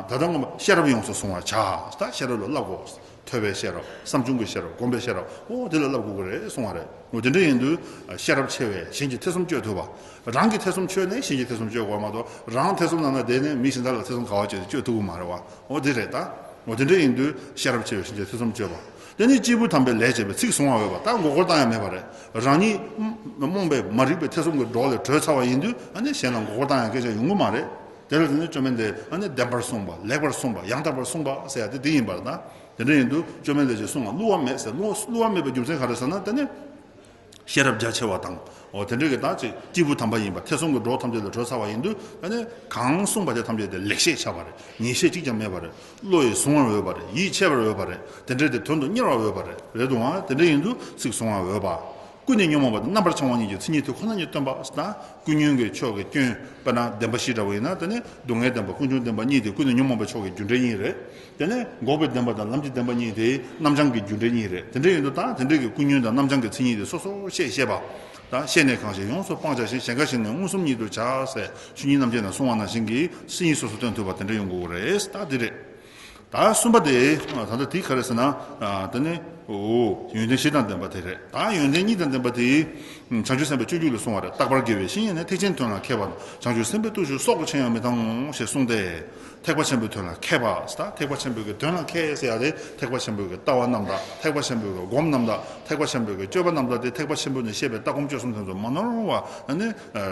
ད་ལྟ་མངོན་པར་ཤེས་རབ་ཡོངས་སུ་བཟུང་བར་བྱ། ད་ཤེས་རབ་ལ་བསླབ་དགོས། ཐོས་པའི་ཤེས་རབ། བསམ་བྱུང་གི་ཤེས་རབ། སྒོམ་པའི་ཤེས་རབ། འོ་དེ་ལ་བསླབ་དགོས་ཀྱི་རེད་གསུང་བ་རེད། འོ་དེ་འདྲ་ཡིན་དུས་ཤེས་རབ་ཆེ་བས་གཞན་གྱི་ཐེ་ཚོམ་གཅོད་ཐུབ་པ། རང་གི་ཐེ་ཚོམ་ཆོད་ནས་གཞན་གྱི་ཐེ་ཚོམ་གཅོད་དགོས་མ་གཏོགས། རང་ཐེ་ཚོམ་ནང་ན་བསྡད་ནས་མི་གཞན་དག་ལ་ཐེ་ཚོམ་ག་བ་གཅོད་དེ་གཅོད་ཐུབ་ཀྱི་མ་རེད་བ། འོ་དེ་རེད་ད། འོ་དེ་འདྲ་ཡིན་དུས་ཤེས་རབ་ཆེ་བས་གཞན་གྱི་ཐེ་ཚོམ་གཅོད་པ། དེ་ནི་སྐྱེས་བུ་དམ་པས་ལས་བྱས་པའི་ཚིག་གཟུང་བ་འོས་པ། ད་མགོ་སྐོར་བཏང་ཡ་མེད་པ་རེད། རང་ཉིད་རྨོངས་པའི་མ་རིག་པའི་ཐེ་ཚོམ་གྱི་སྒྲོག་ལས་གྲོལ་ཚར་བ་ཡིན་དུས་ཨ་ནི་གཞན་ལ་མགོ་སྐོར་བཏང་ཡ་སྐད་ཆ་ཡོང་གི་མ་རེད། དེ་ལ་དེ་ནི་བཅོམ་ལྡན་འདས་ཨ་ནི་བདེན་པར་གསུངས་པ། ལེགས་པར་གསུངས་པ། ཡང་དག་པར་གསུངས་པ་ཟེར་ཡ་དེ་དེ་ཡིན་པར་ད། དེ་འདྲ་ཡིན་དུས་བཅོམ་ལྡན་འདས་ཀྱིས་གསུངས་པ་བསླུ་བ་མེད་ཟེར། བསླུ་བ་བསླུ་བ་མེད་པའི་རྒྱུ་མཚན་ག་རེ་ཟེར་ན། དེ་ནི་ཤེས་རབ་རྒྱ་ཆེ་བ་དང་། འོ་དེ་འདྲ་གི་ད་ཅིག་སྐྱེས་བུ་དམ་པ་ཡིན་པ། ཐེ་ཚོམ་གྱི་སྒྲོག་ཐམས་ཅད་ལས་གྲོལ་ཚར་བ་ཡིན་དུས་ཨ་ནི་གང་གསུངས་པ་དེ་ཐམས་ཅད་དེ་ལེགས་བཤད་ཆགས་པ་རེད། ཉེས་བཤད་གཅིག་ཀྱང་མེད་པ་རེད། བློ་ཡིས་གཟུང་བར་འོས་པ་རེད། ཡིད་ཆེས་པར་འོས་པ་རེད། དེ་འདྲའི་དེ་དོན་དུ་གཉེར་བར་འོས་པ་རེད། རེད་འདུག་ཨང་། དེ་འདྲ་ཡིན་དུས་ཚིག་གཟུང་བར་འོས་པ། ཀུན་ནས་ཉོན་མོངས་པ་དང་རྣམ་པར་བྱང་བ་གཉིས་ཀྱི་མཚན་ཉིད་དེ་ཁོ་ན་ཉིད་སྟོན་པ་ཟེར་ན། ཀུན་ཉོན་གྱི་ཕྱོགས་ཀྱི་སྐྱོན། དཔེར་ན་བདེན་པ་བཞི་འདྲ་བོ་ཡིན་ན། དེ་ནི་སྡུག་བསྔལ་བདེན་པ་ཀུན་འབྱུང་བདེན་པ་གཉིས་དེ་ཀུན་ནས་ཉོན་མོངས་པའི་ཕྱོགས་ཀྱི་རྒྱུ་འབྲས་གཉིས་རེད། དེ་ནས་འགོག་པའི་བདེན་པ་དང་ལམ་གྱི་བདེན་པ་གཉིས་དེ་རྣམ་བྱང་གི་རྒྱུ་འབྲས་གཉིས་རེད། དེ་འདྲ་ཡིན་དུས་ད་དེ་འདྲ་གི་ཀུན་ཉོན་དང་རྣམ་བྱང་གི་མཚན་ཉིད་དེ་སོ་སོར་ཤེས་ཤེས་པ། ད་ཤེས་ནས་གང་ཞིག་ཡོངས་སུ་སྤང་བྱ་ཞིང་། གཞན་དགའ་ཞིག་ནི་མངོན་སུམ་ཉིད་དུ་བྱ་ཟེར། ཆོས་ཉིད་རྣམ་འབྱེད་ནང་གསུངས་པ་ནང་བཞིན་གྱི་མཚན་ཉིད་སོ་སོ་སྟོན་ཐུབ་པ་དེ་འདྲ་ཡོང་དགོས་རེད། ད་འདི་རེད། ད་གསུམ་པ་དེ་ད་ལྟ་དེ་ག་རེ་ཟེར་ན། ད་ནི་འོ་ཡོན་ཏན་བཞི་དང་ལྡན་པ་དེ་རེད། ད་ཡོན་ཏན་གཉིས་དང་ལྡན་པ་དེ་བྱང་ཆུབ་སེམས་དཔའི་སྤྱོད་འཇུག་ལ་གསུངས་པ་རེད། རྟག་པར་དགེ་བའི་བཤེས་གཉེན་ནི། ཐེག་ཆེན་དོན་ལ་མཁས་པ་དང་། བྱང་ཆུབ་སེམས་དཔའི་བརྟུལ་ཞུགས་སྲོག་གི་ཕྱིར་ཡང་མི་གཏང་ངོ་ཞེས་གསུངས་ཏེ། ཐེག་པ་ཆེན་པོའི་དོན་ལ་མཁས་པ་ཟེར། ད་ཐེག་པ་ཆེན་པོའི་གི་དོན་ལ་མཁས་ཟེར་ཡ་དེ་ཐེག་པ་ཆེན་པོའི་གི་ལྟ་བ་རྣམ་དག་ཐེག་པ་ཆེན་པོའི་གི་སྒོམ་རྣམ་དག་ཐེག་པ་ཆེན་པོའི་གི་སྤྱོད་པ་རྣམ་དག་དེ་ཐེག་པ་ཆེན་པོ་ནས་བཤད་པའི་ལྟ་སྒོམ་སྤྱོད་གསུམ་དེ་ཚོ་མ་ནོར་བ་ནི་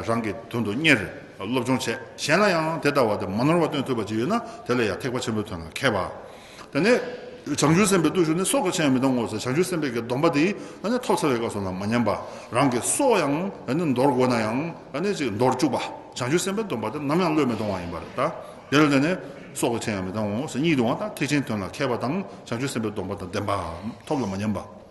རང་གི་དོན་དུ་གཉེར། སློབ་སྦྱོང་བྱས། གཞན་ལ་ཡང་དེ་ལྟ་བ་དེ་མ་ནོར་བ་སྟོན་ཐུབ་པ་ཅིག་ཡོད་ན་དེ་ལ་ཡང་ཐེག་པ་ཆེན་པོའི་དོན་ལ་མཁས་པ། དེ་ནས་བྱང་ཆུབ་སེམས་དཔའི་བརྟུལ་ཞུགས་ནི། སྲོག་གི་ཕྱིར་ཡང་མི་གཏང་ངོ་ཟེར། བྱང་ཆུབ་སེམས་དཔའི་གི་སྡོམ་པ་དེ་ཨ་ནི་ཐོབ་ཚར་བའི་སྐབས་སུ་ལ་མ་ཉམས་པ། རང་གི་སྲོག་ཡང་ཨ་ནི་འདོར་དགོས་ན་ཡང་ཨ་ནི་ཅིག་འདོར་བཅུག་པ། བྱང་ཆུབ་སེམས་དཔའི་སྡོམ་པ་དེ་ནམ་ཡང་བློས་མི་གཏོང་བ་ཡིན་པ་རེད་ད། དེ་ལ་བརྟེན་ནས་སྲོག་གི་ཕྱིར་ཡང་མི་གཏང་ངོ་ཟེར་གཉིས་འདུག་ཨང་། ད་ཐེག་ཆེན་དོན་ལ་མཁས་པ་དང་བྱང་ཆུབ་སེམས་དཔའི་སྡོམ་པ་དང་ལྡན་པ། ཐོབ་ལ་མ་ཉམས་པ།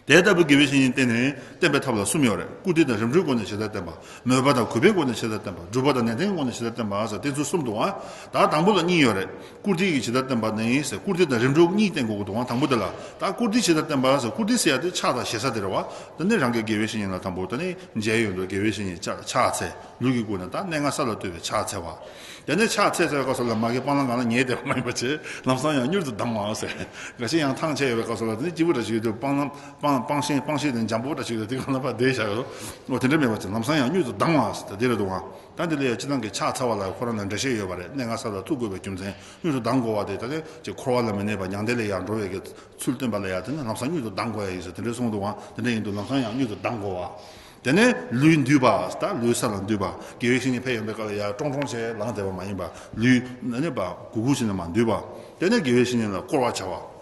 དེ་ལྟ་བུའི་དགེ་བའི་བཤེས་གཉེན་བསྟེན་ནས་བསྟེན་པའི་ཐབས་ལ་གསུམ་ཡོད་རེད། བཀུར་སྟི་དང་རིམ་གྲོའི་སྒོ་ནས་ཇི་ལྟར་བསྟེན་པ། མོས་པ་དང་གུས་པའི་སྒོ་ནས་ཇི་ལྟར་བསྟེན་པ། སྒྲུབ་པ་དང་ནན་ཏན་གྱི་སྒོ་ནས་ཇི་ལྟར་བསྟེན་པ་ཟེར་དེ་ཚོ་གསུམ་འདུག་ཨ། ད་དང་པོ་ལ་གཉིས་ཡོད་རེད། བཀུར་སྟི་གིས་ཇི་ལྟར་བསྟེན་པ་ནི་ཟེར། བཀུར་སྟི་དང་རིམ་གྲོ་གཉིས་བསྟེན་དགོས་ཀྱི་འདུག་ཨ། དང་པོ་དེ་ལ་ད་བཀུར་སྟི་ཇི་ལྟར་བསྟེན་པ་ཟེར། བཀུར་སྟི་ཟེར་ཡ་དེ་ཕྱག་དང་ཞེ་ས་དེ་རེད་བ། དེ་ནི་རང་གི་དགེ་བའི་བཤེས་གཉེན་ལ་དང་པོ་དེ་ནི་མཇལ་ཡོང་དུས་དགེ་བའི་བཤེས་གཉེན་ཕྱག་ཕྱག་འཚལ། ལུས་ཀྱི་སྒོ་ནས་ད་གནས་ལྔ་ས་ལ་ལྟོས་པའི་ཕྱག་འཚལ་བ། དེ་ནས་ཕྱག་འཚལ་ཚར་བའི་སྐབས་སུ་ལ་མ་གི་སྤང་བླང་གང་ལ་ཉལ་བསྡད་པ་མ་ཡིན་པ་བྱས། ལམ་སང་ཡང་མྱུར་དུ་ལྡང་བ་ཟེར། འགའ་ཤས་ཡང་ཐང་ཆད་ཡོད་པའི་སྐབས་སུ་ལ་དེ་ནི་སྐྱིད་པོ་འདྲ་ཞིག་ཡོད་དུས་སྤང་བླང་སྤང་སྤང་ཤིང་སྤང་ཤིང་དེ་འཇམ་པོ་འདྲ་ཞིག་ཡོད་དུས་དེ་གང་ལ་ཕར་བསྡད་བཞག་ཡོད། འོ་དེ་འདྲ་མེད་པ་བྱས་ལམ་སང་ཡང་མྱུར་དུ་ལྡང་བ་ཟེར་དེ་རེད་འདུག་ཨང་། ད་འདི་ལ་ཡང་སྤྱིར་བཏང་གི་ཕྱག་འཚལ་བ་ལ་ཁོ་རང་ལ་འགྲེལ་བཤད་ཡོད་པ་རེད། གནས་ལྔ་ས་ལ་ཐུག་དགོས་པའི་རྒྱུ་མཚན། མྱུར་དུ་ལྡང་དགོས་པ་དེ་ད་ནི་ཅིག་འཁོར་བ་ལ་མི་གནས་པ་མྱང་འདས་ལ་ཡར་འགྲོ་བའི་གི་ཚུལ་སྟོན་པ་ལ་ཡང་དེ་ནི་ལམ་སང་མྱུར་དུ་ལྡང་དགོས་ཡ་ཡིན་ཟེར་དེ་འདྲ་གསུངས་འདུག་ཨང་། དེ་འདྲ་ཡིན་དུས་ལམ་སང་ཡང་མྱུར་དུ་ལྡང་དགོས་པ། དེ་ནས་ལུས་འདུས་པ། ད་ལུས་ས་ལ་འདུས་པ། དགེ་བའི་བཤེས་གཉེན་ཕེབས་ཡོང་པའི་སྐབས་ལ་ཡར་ཀྲོང་ཀྲོང་བྱས་ལངས་བསྡད་པ་མ་ཡིན་པ། ལུས་ནི་ནི་པ་གུག་གུག་བྱས་ནས་མར་འདུས་པ། དེ་ནས་དགེ་བའི་བཤེས་གཉེན་ལ་བསྐོར་བ་བྱ་བ།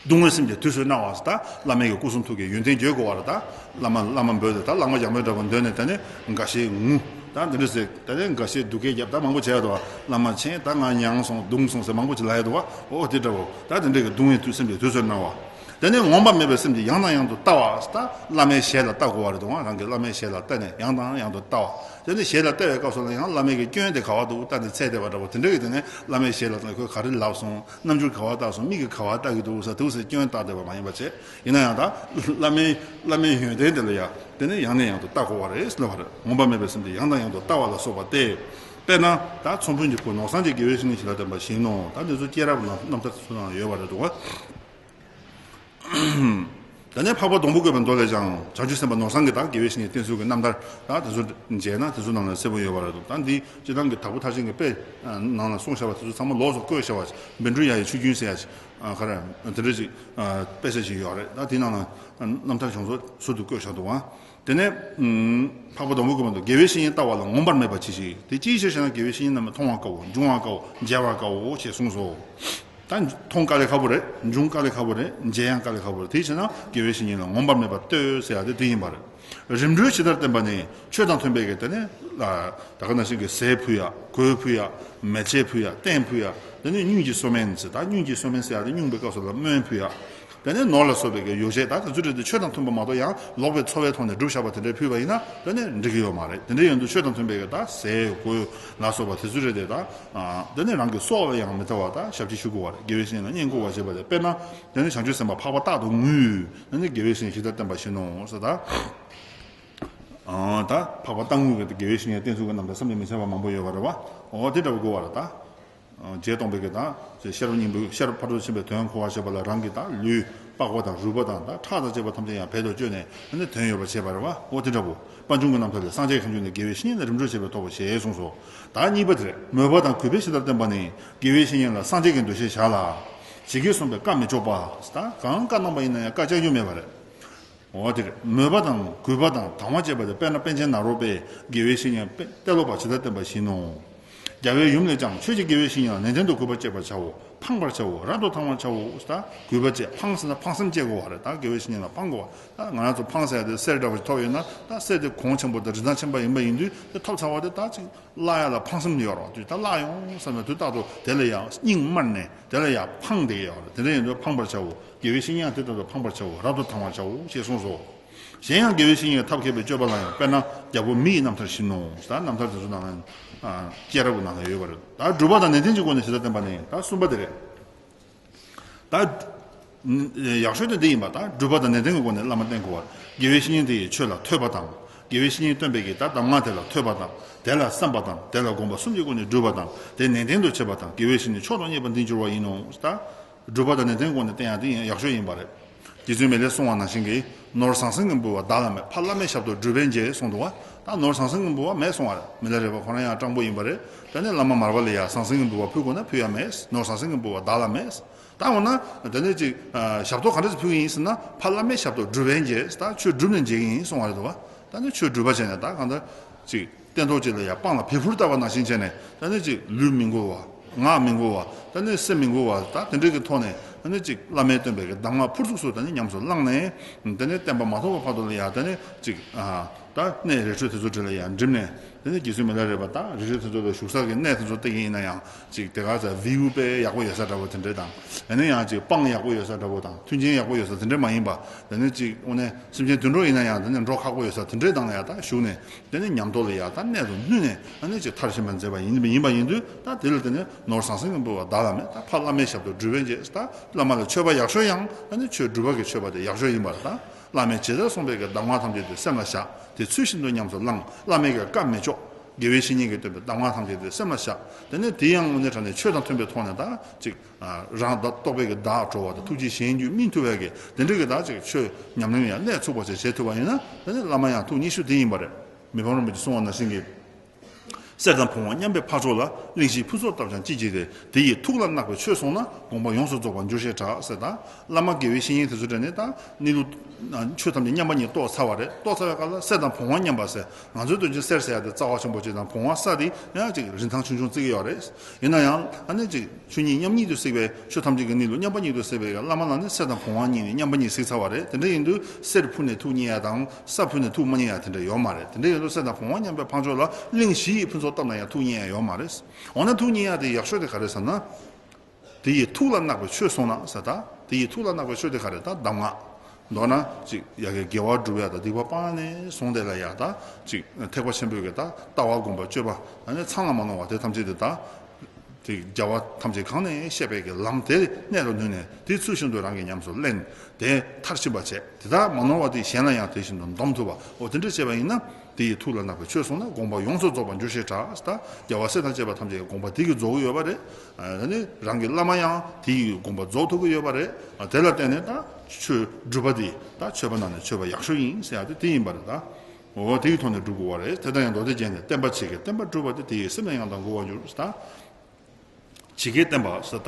སྡུག་བསྔལ་སེམས་ཀྱིས་དུས་སུ་མནར་བ། ད་བླ་མའི་གི་སྐུ་གསུང་ཐུགས་ཀྱི་ཡོན་ཏན་བརྗོད་དགོས་པ་རེད། ད་བླ་མ་བླ་མ་འབོད་དེ་ད་བླ་མ་ཡག་མོ་འདྲ་པོ་འདོན་ནས་དེ་ནས་འགའ་ཤས་ངུ། ད་འདི་འདྲ་ཟེར། ད་ནས་འགའ་ཤས་སྡུག་སྐད་རྒྱབ། ད་མང་པོ་བྱས་འདུག་བ། བླ་མ་མཁྱེན། ད་ང་མྱངས་སོང་། གདུང་སོང་ཟེར་མང་པོ་ཅིག་ལབ་ཡ་འདུག་བ། འོ་དེ་འདྲ་པོ་ད་དེ་འདྲ་གི་སྡུག་བསྔལ་དུས་སེམས་ཀྱིས་དུས་སུ་མནར་བ། དེ་ནས་ངོམས་པ་མེད་པའི་སེམས་ཀྱིས་ཡང་དང་ཡང་དུ་བལྟ་བ། ད་བླ་མའི་ཞལ་ལ་བལྟ་དགོས་པ་རེད་འདུག་བ། རང་གི་བླ་མའི་ཞལ་ལ་བལྟས་ནས་ཡང་དང་ཡང་དུ་བལྟ་བ། དེ་ནས་ཞལ་ལ་བལྟ་བའི་སྐབས་སུ་ལ་ཡང་བླ་མའི་གི་སྐྱོན་དེ་ག་བ་འདུག་བལྟས་ནས་འཚོལ་བསྡད་པ་འདྲ་པོ་དེ་འདྲ་གི། དེ་ནས་བླ་མའི་ཞལ་ལ་བལྟས་ནས་ཁོས་ག་རེ་ལབ་སོང་། རྣམ་འགྱུར་ག་བ་བལྟས་སོང་། མིག་གིས་ག་བ་བལྟ་གི་འདུག་ཟེར་དུས་སུ་སྐྱོན་བལྟས་བསྡད་པ་མ་ཡིན་པ་བྱས། ཡིན་ན་ཡང་ད་བླ་མའི་བླ་མའི་ཡོན་ཏན་དེ་ལ་ཡ་དེ་ནས་ཡང་ནས་ཡང་དུ་བལྟ་དགོས་པ་རེད་ཟེར་བ་རེད། ངོམས་པ་མེད་པའི་སེམས་དེ་ཡང་དང་ཡང་དུ་བལྟ་བ་ལ་སོགས་པ་སྟེ། དཔེར་ན་ད་ཚོང་དཔོན་གྱི་བུ་ནོར་བཟང་གིས་དགེ་བའི་བཤེས་གཉེན་ཞིག་ལ་བསྟེན་པ་བཞིན་ནོ། ད་འདི་ཚོ་སྐྱེས་རབས་ལ་རྣམ་ཐར་ཚོ་ནང་ཡོད་པ་རེད་འདུག་བ། ད་ནས་འཕགས་པ་སྡོང་པོ་བཀོད་པའི་མདོ་ལས་ཀྱང་བྱང་ཆུབ་སེམས་དཔའ་ནོར་བཟང་གིས་ད་དགེ་བའི་བཤེས་གཉེན་བསྟེན་ཚུལ་གྱི་རྣམ་ཐར་ད་དེ་ཚོ་མཇལ་ན་དེ་ཚོ་ནང་ལ་གསལ་པོ་ཡོད་པ་རེད་འདུག་ད་འདི་སྤྱིར་བཏང་གི་དྭགས་པོ་ཐར་ཆེན་གྱི་དཔེ་ནང་ལ་གསུངས་བཞག་པ་དེ་ཚོ་ཚང་མ་ལོགས་སུ་བཀོད་བཞག་པ། བཻ་ཌཱུརྱ་ཡི་ཆུ་རྒྱུན་ཟེར་ཡ་ཞིག་ག་རེ་དེ་འདྲ་ཞིག་དཔེ་ཆ་ཞིག་ཡོད་རེད། ད་དེ་ནང་ལ་རྣམ་ཐར་བྱུང་ཚུལ་ཟུར་དུ་བཀོད་བཞག་འདུག་ཨ། དེ་ནས་འཕགས་པ་སྡོང་པོ་བཀོད་པའི་མདོ། དགེ་བའི་བཤེས་གཉེན་ལྟ་བ་ལ་ངོམས་པར་མོས་པ་གྱིས་ཤིག་དེ་ཅིའི་ཕྱིར་ཞེ་ན། དགེ་བའི་བཤེས་གཉེན་རྣམས་མཐོང་བ་དཀའོ། འབྱུང་བ་དཀའོ། མཇལ་བ་དཀའོ་ཞེས་གསུངས་སོ། ད་མཐོང་དཀའ་ལས་ཁག་པོ་རེད། འབྱུང་དཀའ་ལས་ཁག་པོ་རེད། མཇལ་ཡང་དཀའ་ལས་ཁག་པོ་རེད། དེའི་ཕྱིར་ན་དགེ་བའི་བཤེས་གཉེན་ལ་ངོམས་པ་མེད་པར་བསྟོད་ཟེར་ཡ་དེ་དེ་ཡིན་པ་རེད། རིམ་གྲོ་ཇི་ལྟར་བསྟན་པ་ནི། ཆོས་དང་མཐུན་པའི་གི་དེ་ནི་ད་ག་ནང་བཞིན་གྱི་ཟས་ཕུལ་ཡ། གོས་ཕུལ་ཡ། མེ་ལྕེ་ཕུལ་ཡ། སྟན་ཕུལ་ཡ། དེ་ནི་སྙུན་གྱི་གསོལ་སྨན་ཟེར། ད་སྙུན་གྱི་གསོལ་སྨན་ཟེར་ཡ་དེ་སྙུན་པའི་སྐབས་སུ་ལ་སྨན་ཕུལ་ཡ། དེ་ནས་ནོར་ལ་སོགས་པའི་གི་ཡོ་བྱད་ད་དེ་ཚོ་རེད་དེ། ཆོས་དང་མཐུན་པ་མ་གཏོགས་ཡང་ལོག་པའི་འཚོ་བའི་ཐོག་ནས་སྒྲུབ་བཞག་པ་དེ་འདྲའི་ཕུལ་བ་ཡིན་ན་དེ་ནས་འགྲིག་གི་ཡོད་མ་རེད། དེ་འདྲའི་ཡོང་དུས་ཆོས་དང་མཐུན་པའི་གི་ད་ཟས་གོས་ལ་སོགས་པ་དེ་ཚོ་རེད་དེ། ད་དེ་ནས་རང་གི་སྲོག་ལ་ཡང་མི་ཐར་བ་ད་ཞབས་ཕྱི་ཞུ་དགོས་པ་རེད། དགེ་བའི་བཤེས་གཉེན་ལ་བསྙེན་བཀུར་བ་བྱེད་པ་དེ། དཔེར་ན་དེ་ནས་བྱང་ཆུབ་སེམས་དཔའ་འཕགས་པ་རྟག་ཏུ་ངུས། དེ་ནས་དགེ་བའི་བཤེས་གཉེན་ཇི་ལྟར་བསྟེན་པ་བཞིན་ནོ་ཟེར། ད་ད་འཕགས་པ་རྟག་ངུ་གི་དགེ་བའི་བཤེས་གཉེན་བསྟེན་ཚུལ་གྱི་རྣམ་ཐར་བསམ་གྱིས་མི་ཁྱབ་པ་མང་པོ་ཡོད་པ་རེད་བ། འོ་དེ་འདྲ་བོ་དགོས་པ་རེད་ད། རྗེ་སྟོང་པའི་གི་དང་། ཤེས་རབ་སྙིང་པོའི། ཤེས་རབ་ཕ་རོལ་ཏུ་ཕྱིན་པའི་དོན་གོ་བར་བྱེད་པ་ལ་རང་གི་དང་ལུས་པགས་པ་དང་རུས་པ་དང་དང་ཁྲག་དང་བཅས་པ་ཐམས་ཅད་ཡང་བལ་དུ་གཅོད་ནས་ནི་དོན་ཡོད་པར་བྱེད་པ་རེད་བ། འོ་དེ་འདྲ་བོ། པད་འབྱུང་གི་རྣམ་ཐར་ལས། སངས་རྒྱས་ཁམས་ཀྱི་ནི། དགེ་བའི་བཤེས་གཉེན་ལ། རིམ་གྲོ་བྱེད་པའི་ཐོབ་པོ་ཞེས་གསུངས་སོ། ད་གཉིས་པ་དེ་རེད། མོས་པ་དང་གུས་པས་ཇི་ལྟར་བསྟེན་པ་ནི། དགེ་བའི་བཤེས་གཉེན་ལ་སངས་རྒྱས་ཀྱི་འདུ་ཤེས་བཞག་ལ། ཇི་སྐད་གསུངས་པའི་བཀའ་མི་གཅོག་པ། ད་གང་བཀའ་གནང་པ་ཡིན་ན་ཡང་བཀའ་བཅག་རྒྱུ་མེད་པ་རེད། འོ་དེ་རེད། མོས་པ་དང་གུས་པ་དང་དང་བ་བཅས་པ་དེ། དཔེར་ན་པཎ་ཆེན་ནཱ་རོ་པས་དགེ་བའི་བཤེས་གཉེན་ཏེ་ལོ་པ་ཇི་ལྟར་བསྟེན་པ་བཞིན་ནོ། རྒྱལ་བའི་ཡུམ་ལས་ཀྱང་ཆོས་ཀྱི་དགེ་བའི་བཤེས་གཉེན་ལ་ནན་ཏན་དུ་གུས་པ་བསྐྱེད་པར་བྱའོ། ཕངས་པར་བྱའོ། རབ་ཏུ་དང་བར་བྱའོ། ད་གུས་པ་བསྐྱེད། ཕངས་ཟེར་ན་ཕངས་སེམས་བསྐྱེད་དགོས་པ་རེད། ད་དགེ་བའི་བཤེས་གཉེན་ལ་ཕངས་དགོས་པ། ད་ང་རང་ཚོ་ཕངས་ཟེར་ཡ་དེ་གསེར་འདྲ་བ་ཞིག་ཐོབ་ཡོད་ན། ད་གསེར་དེ་གོང་ཆེན་པོ་དང་རིན་ཐང་ཆེན་པོ་ཡིན་པ་ཡིན་དུས། དེ་ཐོབ་ཚར་བ་དེ་ད་ཅིག་བརླག་ཡ་ལ་ཕངས་སེམས་ཡོད་རེད། དུས་ད་བརླག་ཡོང་བསམ་ནས་དུས་རྟག་ཏུ་དེ་ལ་ཡང་སྙིང་དམར་ནས། དེ་ལ་ཡང་ཕངས་བསྡད་ཡོད་རེད། དེ་འདྲ་ཡིན་དུས་ཕངས་པར་བྱའོ། དགེ་བའི་བཤེས་གཉེན་ཡང་དེ་ལྟར་དུ་ཕངས་པར་བྱའོ། རབ་ཏུ་དང་བར་བྱའོ་ཞེས་གསུངས་སོ། གཞན་ཡང་དགེ་བའི་བཤེས་གཉེན་ཐབས་མཁས་པའི་སྤྱོད་པ་ལ་ཡང་། དཔེར་ན་རྒྱལ་པོ་མི་ཡི་རྣམ་ཐར་བཞིན་ནོ། ད་རྣམ་ཐར་དེ་ཚོ་ནང་ལ། ཨ། སྐྱེས་རབས་ཀྱི་ནང་ལ་ཡོད་པ་རེད། ད་སྒྲུབ་པ་དང་ནན་ཏན་གྱི་སྒོ་ནས་ཇི་ལྟར་བསྟེན་པ་ནི། ད་གསུམ་པ་དེ་རེད། ད་ཡག་ཤོས་དེ་འདི་ཡིན་པ། ད་སྒྲུབ་པ་དང་ནན་ཏན་གྱི་སྒོ་ནས་བླ་མ་བསྟེན་དགོས་པ་རེད། དགེ་བའི་བཤེས་གཉེན་དེ་ཡི་ཆོས་ལ་ཐོས་པ་དང་། དགེ་བའི་བཤེས་གཉེན་སྟོན་པའི་གི་ད་གདམས་ངག་དེ་ལ་ཐོས་པ་དང་། དེ་ལ་བསམ་པ་དང་། དེ་ལ་སྒོམ་པ་གསུམ་གྱི་སྒོ་ནས་སྒྲུབ་པ་དང་། དེ་ནན་ཏན་དུ་བྱེད་པ་དང་། དགེ་བའི་བཤེས་གཉེན་མཆོག་ཏུ་བརྙེས་པ་འདི་འགྱུར་བ་ཡིན་ནོ། ད་སྒྲུབ་པ་དང་ནན་ཏན་སྒོ་ནས་བསྟེན་ཡག་དེ་ཡིན་ཡག་ཤོས་ཡིན་པ་རེད། རྗེ་བཙུན་མི་ལས་གསུངས་པ་ནང་བཞིན་གྱི། ནོར་ཟང་ཟིང་གིས་འབུལ་བ་བདག་ལ་མེད། ཕ་བླ་མའི་ཞབས་ཏོག་སྒྲུབ་པས་འཇལ་གསུངས་འདུག་བ། ད་ནོར་ཟང་ཟིང་གིས་འབུལ་བ་མེད་གསུངས་པ་རེད། མི་ལ་རས་པ་ཁོ་རང་ཡང་སྤྲང་པོ་ཡིན་པ་རེད། དེ་ནས་བླ་མ་མར་པ་ལ་ཡང་ཟང་ཟིང་གིས་འབུལ་བ་ཕུལ་དགོས་ན་ཕུལ་ཡ་མེད། ནོར་ཟང་ཟིང་གིས་འབུལ་བ་བདག་ལ་མེད། ད་འོ་ན་དེ་ནས་ཅིག་ཨ། ཞབས་ཏོག་ག་འདྲ་ཞིག་ཕུལ་གྱི་ཡིན་ཟེར་ན། ཕ་བླ་མའི་ཞབས་ཏོག་སྒྲུབ་པས་འཇལ། ད་ཆོས་སྒྲུབ་ནས་འཇལ་གྱི་ཡིན་གསུང་བ་རེད་འདུག་བ། ད་ནི་ཆོས་སྒྲུབ་པ་བྱས་ནས་ད་གང་ལྟར་ཅིག་སྟན་ཐོག་ཅིག་ལ་ཡ་སྤང་ལ་བལ་ཕུར་བཏབ་པ་ནང་བཞིན་བྱས་ནས། ད་ནི་ཅིག་ལུས་མི་འགུལ་བ། ངག་མི་འགུལ་བ། ད་ནི་སེམས་མི་འགུལ་བ། ད་དེ་འདྲ་གི་ཐོག་ནས་ད་ནི་ཅིག་བླ་མས་སྟོན་པའི་གི་གདམས་ངག་ཕུར་ཚུགས་སུ་ད་ནི་ཉམས་སུ་བླངས་ནས། ད་ནི་བསྟན་པ་མ་ཐོབ་པ་བར་དུ་ལ་ཡ་ད་ནི་ཅིག་ཨ། ད་གནས་རི་ཁྲོད་དེ་ཚོ་འདྲ་ལ་ཡང་འགྲིམས་ནས། དེ་ནས་རྗེ་བཙུན་མི་ལ་རས་པ་དང་རི་ཁྲོད་དེ་ཚོ་ལ་བཞུགས་ས་གི་གནས་དེ་ཚོ་བལྟས་ཀྱི་ཡིན་ན་ཡང་། ཅིག་དེ་ག་ཚ་བིའུ་དཔེ་ཡག་པོ་ཡོད་ས་འདྲ་པོ་དེ་འདྲ་དང་། ཨ་ནི་ཡང་ཅིག་སྤང་ཡག་པོ་ཡོད་ས་འདྲ་པོ་དང་། མཐུན་རྐྱེན་ཡག་པོ་ཡོད་ས་དེ་འདྲ་མ་ཡིན་པ། དེ་ནས་ཅིག་དངོས་གནས་སེམས་ཅན་དུད་འགྲོ་ཡིན་ན་ཡང་དེ་ནས་འགྲོ་ཁག་པོ་ཡོད་ས་དེ་འདྲའི་དང་ལ་ཡ་ད་བཞུགས་ནས། དེ་ནས་ཉམས་རྟོགས་ལ་ཡ་ད་གནད་དུ་བསྣུན་ནས། ཨ་ནི་ཅིག་མཐར་ཕྱིན་པ་མཛད་པ་ཡིན། ཡིན་པ་ཡིན་དུས་ད་དེ་ལ་དེ་ནས་ནོར་ཟང་ཟིང་གིས་འབུལ་བ་བདག་ལ་མེད། ད་ཕ་བླ་མའི་ཞབས་ཏོག་སྒྲུབ་པས་འཇལ། ད་བླ་མ་ལ་མཆོད་པ་ཡག་ཤོས་ཡང་། ཨ་ནི་ཆོས་སྒྲུབ་པ་གི་མཆོད་པ་དེ་ཡག་ཤོས་ཡིན་པར་ད། བླ་མས་ཇི་ལྟར་གསུངས་པའི་གི་གདམས་ངག་ཐམས་ཅད་དེ་སེམས་ལ་བཞག་དེ་ཚུལ་བཞིན་དུ་ཉམས་སུ་བླངས། བླ་མའི་གི་བཀའ་མི་གཅོག་དགེ་བའི་བཤེས་གཉེན་གྱིས་སྟོན་པའི་གདམས་ངག་ཐམས་ཅད་དེ་སེམས་ལ་བཞག་དེ་ནས་དེ་ཡང་དངོས་གནས་དྲང་གནས་ཆོས་དང་མཐུན་པའི་ཐོག་ནས་ད་ཅིག་ཨ། རང་ད་རྟོགས་པའི་གི་བདག་གྲོལ་བ་དང་། ཐུགས་རྗེས་གཞན་རྒྱུད་སྨིན་ཐུབ་པའི་གི་དེ་འདྲའི་གི་ད་ཅིག་ཆོས་ཉམས་ལེན་ཡང་གནད་ཚུགས་པ་ཞིག་བྱེད་ཐུབ་པ་ཡིན་ན། དེ་ནས་བླ་མ་ཡང་ཐུགས་མཉེས་ཤོས་དེ་ཡིན་པ་རེད། མི་ཕམ་རིན་པོ་ཆེས་གསུངས་པ་ནང་བཞིན་གྱི། གསེར་དང་བོང་བ་མཉམ་པའི་ཕ་མཆོག་ལ། གླིང་བཞིའི་ཕུན་ཚོགས་བཏབ་ཀྱང་ཅི་བྱེད་དེ། དེ་ཡི་ཐུགས་ལ་བརྣག་པའི་ཆོས་སོང་ན། དགོངས་པ་ཡོངས་སུ་རྫོགས་པར་འགྱུར་ཞེས་གྲགས་ཟེར། ད་བླ་མ་དགེ་བའི་བཤེས་གཉེན་དེ་ཚོ་དྲན་ནས། ད་གནས་ལུགས་ཆོས་ཐམས་ཅད་མཉམ་པ་ཉིད་རྟོགས་ཚར་བ་རེད། རྟོགས་ཚར་བའི་སྐབས་ལ་གསེར་དང་བོང་བ་མཉམ་པ་ཟེར། ང་ཚོའི་དོན་ཆེན་གསེར་ཟེར་ཡ་དེ་རྩ་བ་ཆེན་པོ་ཅིག་དང་། བོང་བ་ས་དེ་ཡང་ཅིག་རིན་ཐང་ཆུང་ཆུང་བརྩི་གི་ཡོད་རེད། ཡིན་ན་ཡང་ཨ་ནི་ཅིག་ཆོས་ཉིད་མཉམ་ཉིད་དུ་གཟིགས་པའི། ཆོས་ཐམས་ཅད་ཀྱི་གནས་ལུགས་མཉམ་པ་ཉིད་དུ་གཟིགས་པའི་བླ་མ་ལ་ནི་གསེར་དང་བོང་བ་གཉིས་ནི་མཉམ་པ་ཉིད་གཟིགས་ཚར་བ་རེད། དེ་འདྲ་ཡིན་དུས་གསེར་ཕུལ་ནས་ཐུགས་མཉེས་ཡ་དང་། ས་ཕུལ་ནས་ཐུགས་མ་མཉེས་ཡ་དེ་འདྲ་ཡོད་མ་རེད། དེ་འདྲ་ཡིན་དུས་གསེར་དང་བོང་བ་མཉམ་པའི་ཕ་མཆོག་ལ། གླིང་བཞི་ཡི་ཕུན་ཚོགས་བཏབ་ན་ཡང་ཐུགས་མཉེས་ཡ་ཡོད་མ་རེད། འོ་ན་ཐུགས་མཉེས་ཡ་དེ་ཡག་ཤོས་དེ་ག་རེ་ཟེར་ན། དེ་ཡི་ཐུགས་ལ་བརྣག་པའི་ཆོས་སོང་ན་ཟེར། ད་དེ་ཡི་ཐུགས་ལ་བརྣག་པའི་ཆོས་དེ་ག་རེ། ད་གདམས་ངག་མདོར་ན་ཅིག་ཡ་གི་དགེ་བ་སྒྲུབ་ཡ་དང་། སྡིག་པ་སྤང་ནས་བཟུང་སྟེ་ལ་ཡ་ད་ཅིག་ཐེག་པ་ཆེན་པོའི་གི་ད་ལྟ་བ་སྒོམ་པ་སྤྱོད་པ། ཨ་ནི་ཚང་ལ་མ་ནོར་བ་དེ་ཐམས་ཅད་དེ་ད། དེ་རྒྱལ་བ་ཐམས་ཅད་གང་ནས་བཤད་པའི་གི་ལམ་དེ་གནད་དུ་བསྣུན་ནས། དེ་ཚུལ་བཞིན་དུ་རང་གིས་ཉམས་སུ་ལེན། དེ་མཐར་ཕྱིན་པ་བྱས། དེ་དག་མ་ནོར་བ་དེ་གཞན་ལ་ཡང་དེ་བཞིན་དུ་འདོམས་ཐུབ་པ། འོ་དེ་འདྲ་བྱས་པ་ཡིན་ན། དེ་ཡི་ཐུགས་ལ་བརྣག་པའི་ཆོས་སོང་ན། དགོངས་པ་ཡོངས་སུ་རྫོགས་པར་འགྱུར་ཞེས་གྲགས། ད་རྒྱལ་བ་སྲས་དང་བཅས་པ་ཐམས་ཅད་ཀྱི་དགོངས་པ་དེ་གིས་རྫོགས་ཀྱི་ཡོད་པ་རེད། ཨ་ནི་རང་གི་བླ་མ་ཡང་དེ་ཡི་དགོངས་པ་རྫོགས་ཐུབ་ཀྱི་ཡོད་པ་རེད། ཨ། དེ་ལ་བརྟེན་ནས་ད་ཆོས་སྒྲུབ་པ་དེ་ད་ཆོས་པ་ནང་ནས་ཆོས་པ་ཡག་ཤོས་ཡིན་ཟེར་ཡ་དེ་དེ་ཡིན་པ་རེད། ད་འོ་དེ་གི་ཐོག་ནས་སྒྲུབ་དགོས་པ་རེད། དེ་ལྟར་ཡང་མདོ་སྡེ་རྒྱན་ནས། བསྟན་པ་ཇི་སྐད་བསྟན་པ་སྒྲུབ་པ་དེ། དེ་ཡིས་སེམས་ལ་ཡང་དག་འགོད་པར་འགྱུར། ད་ཇི་སྐད་བསྟན་པ་ཟེར།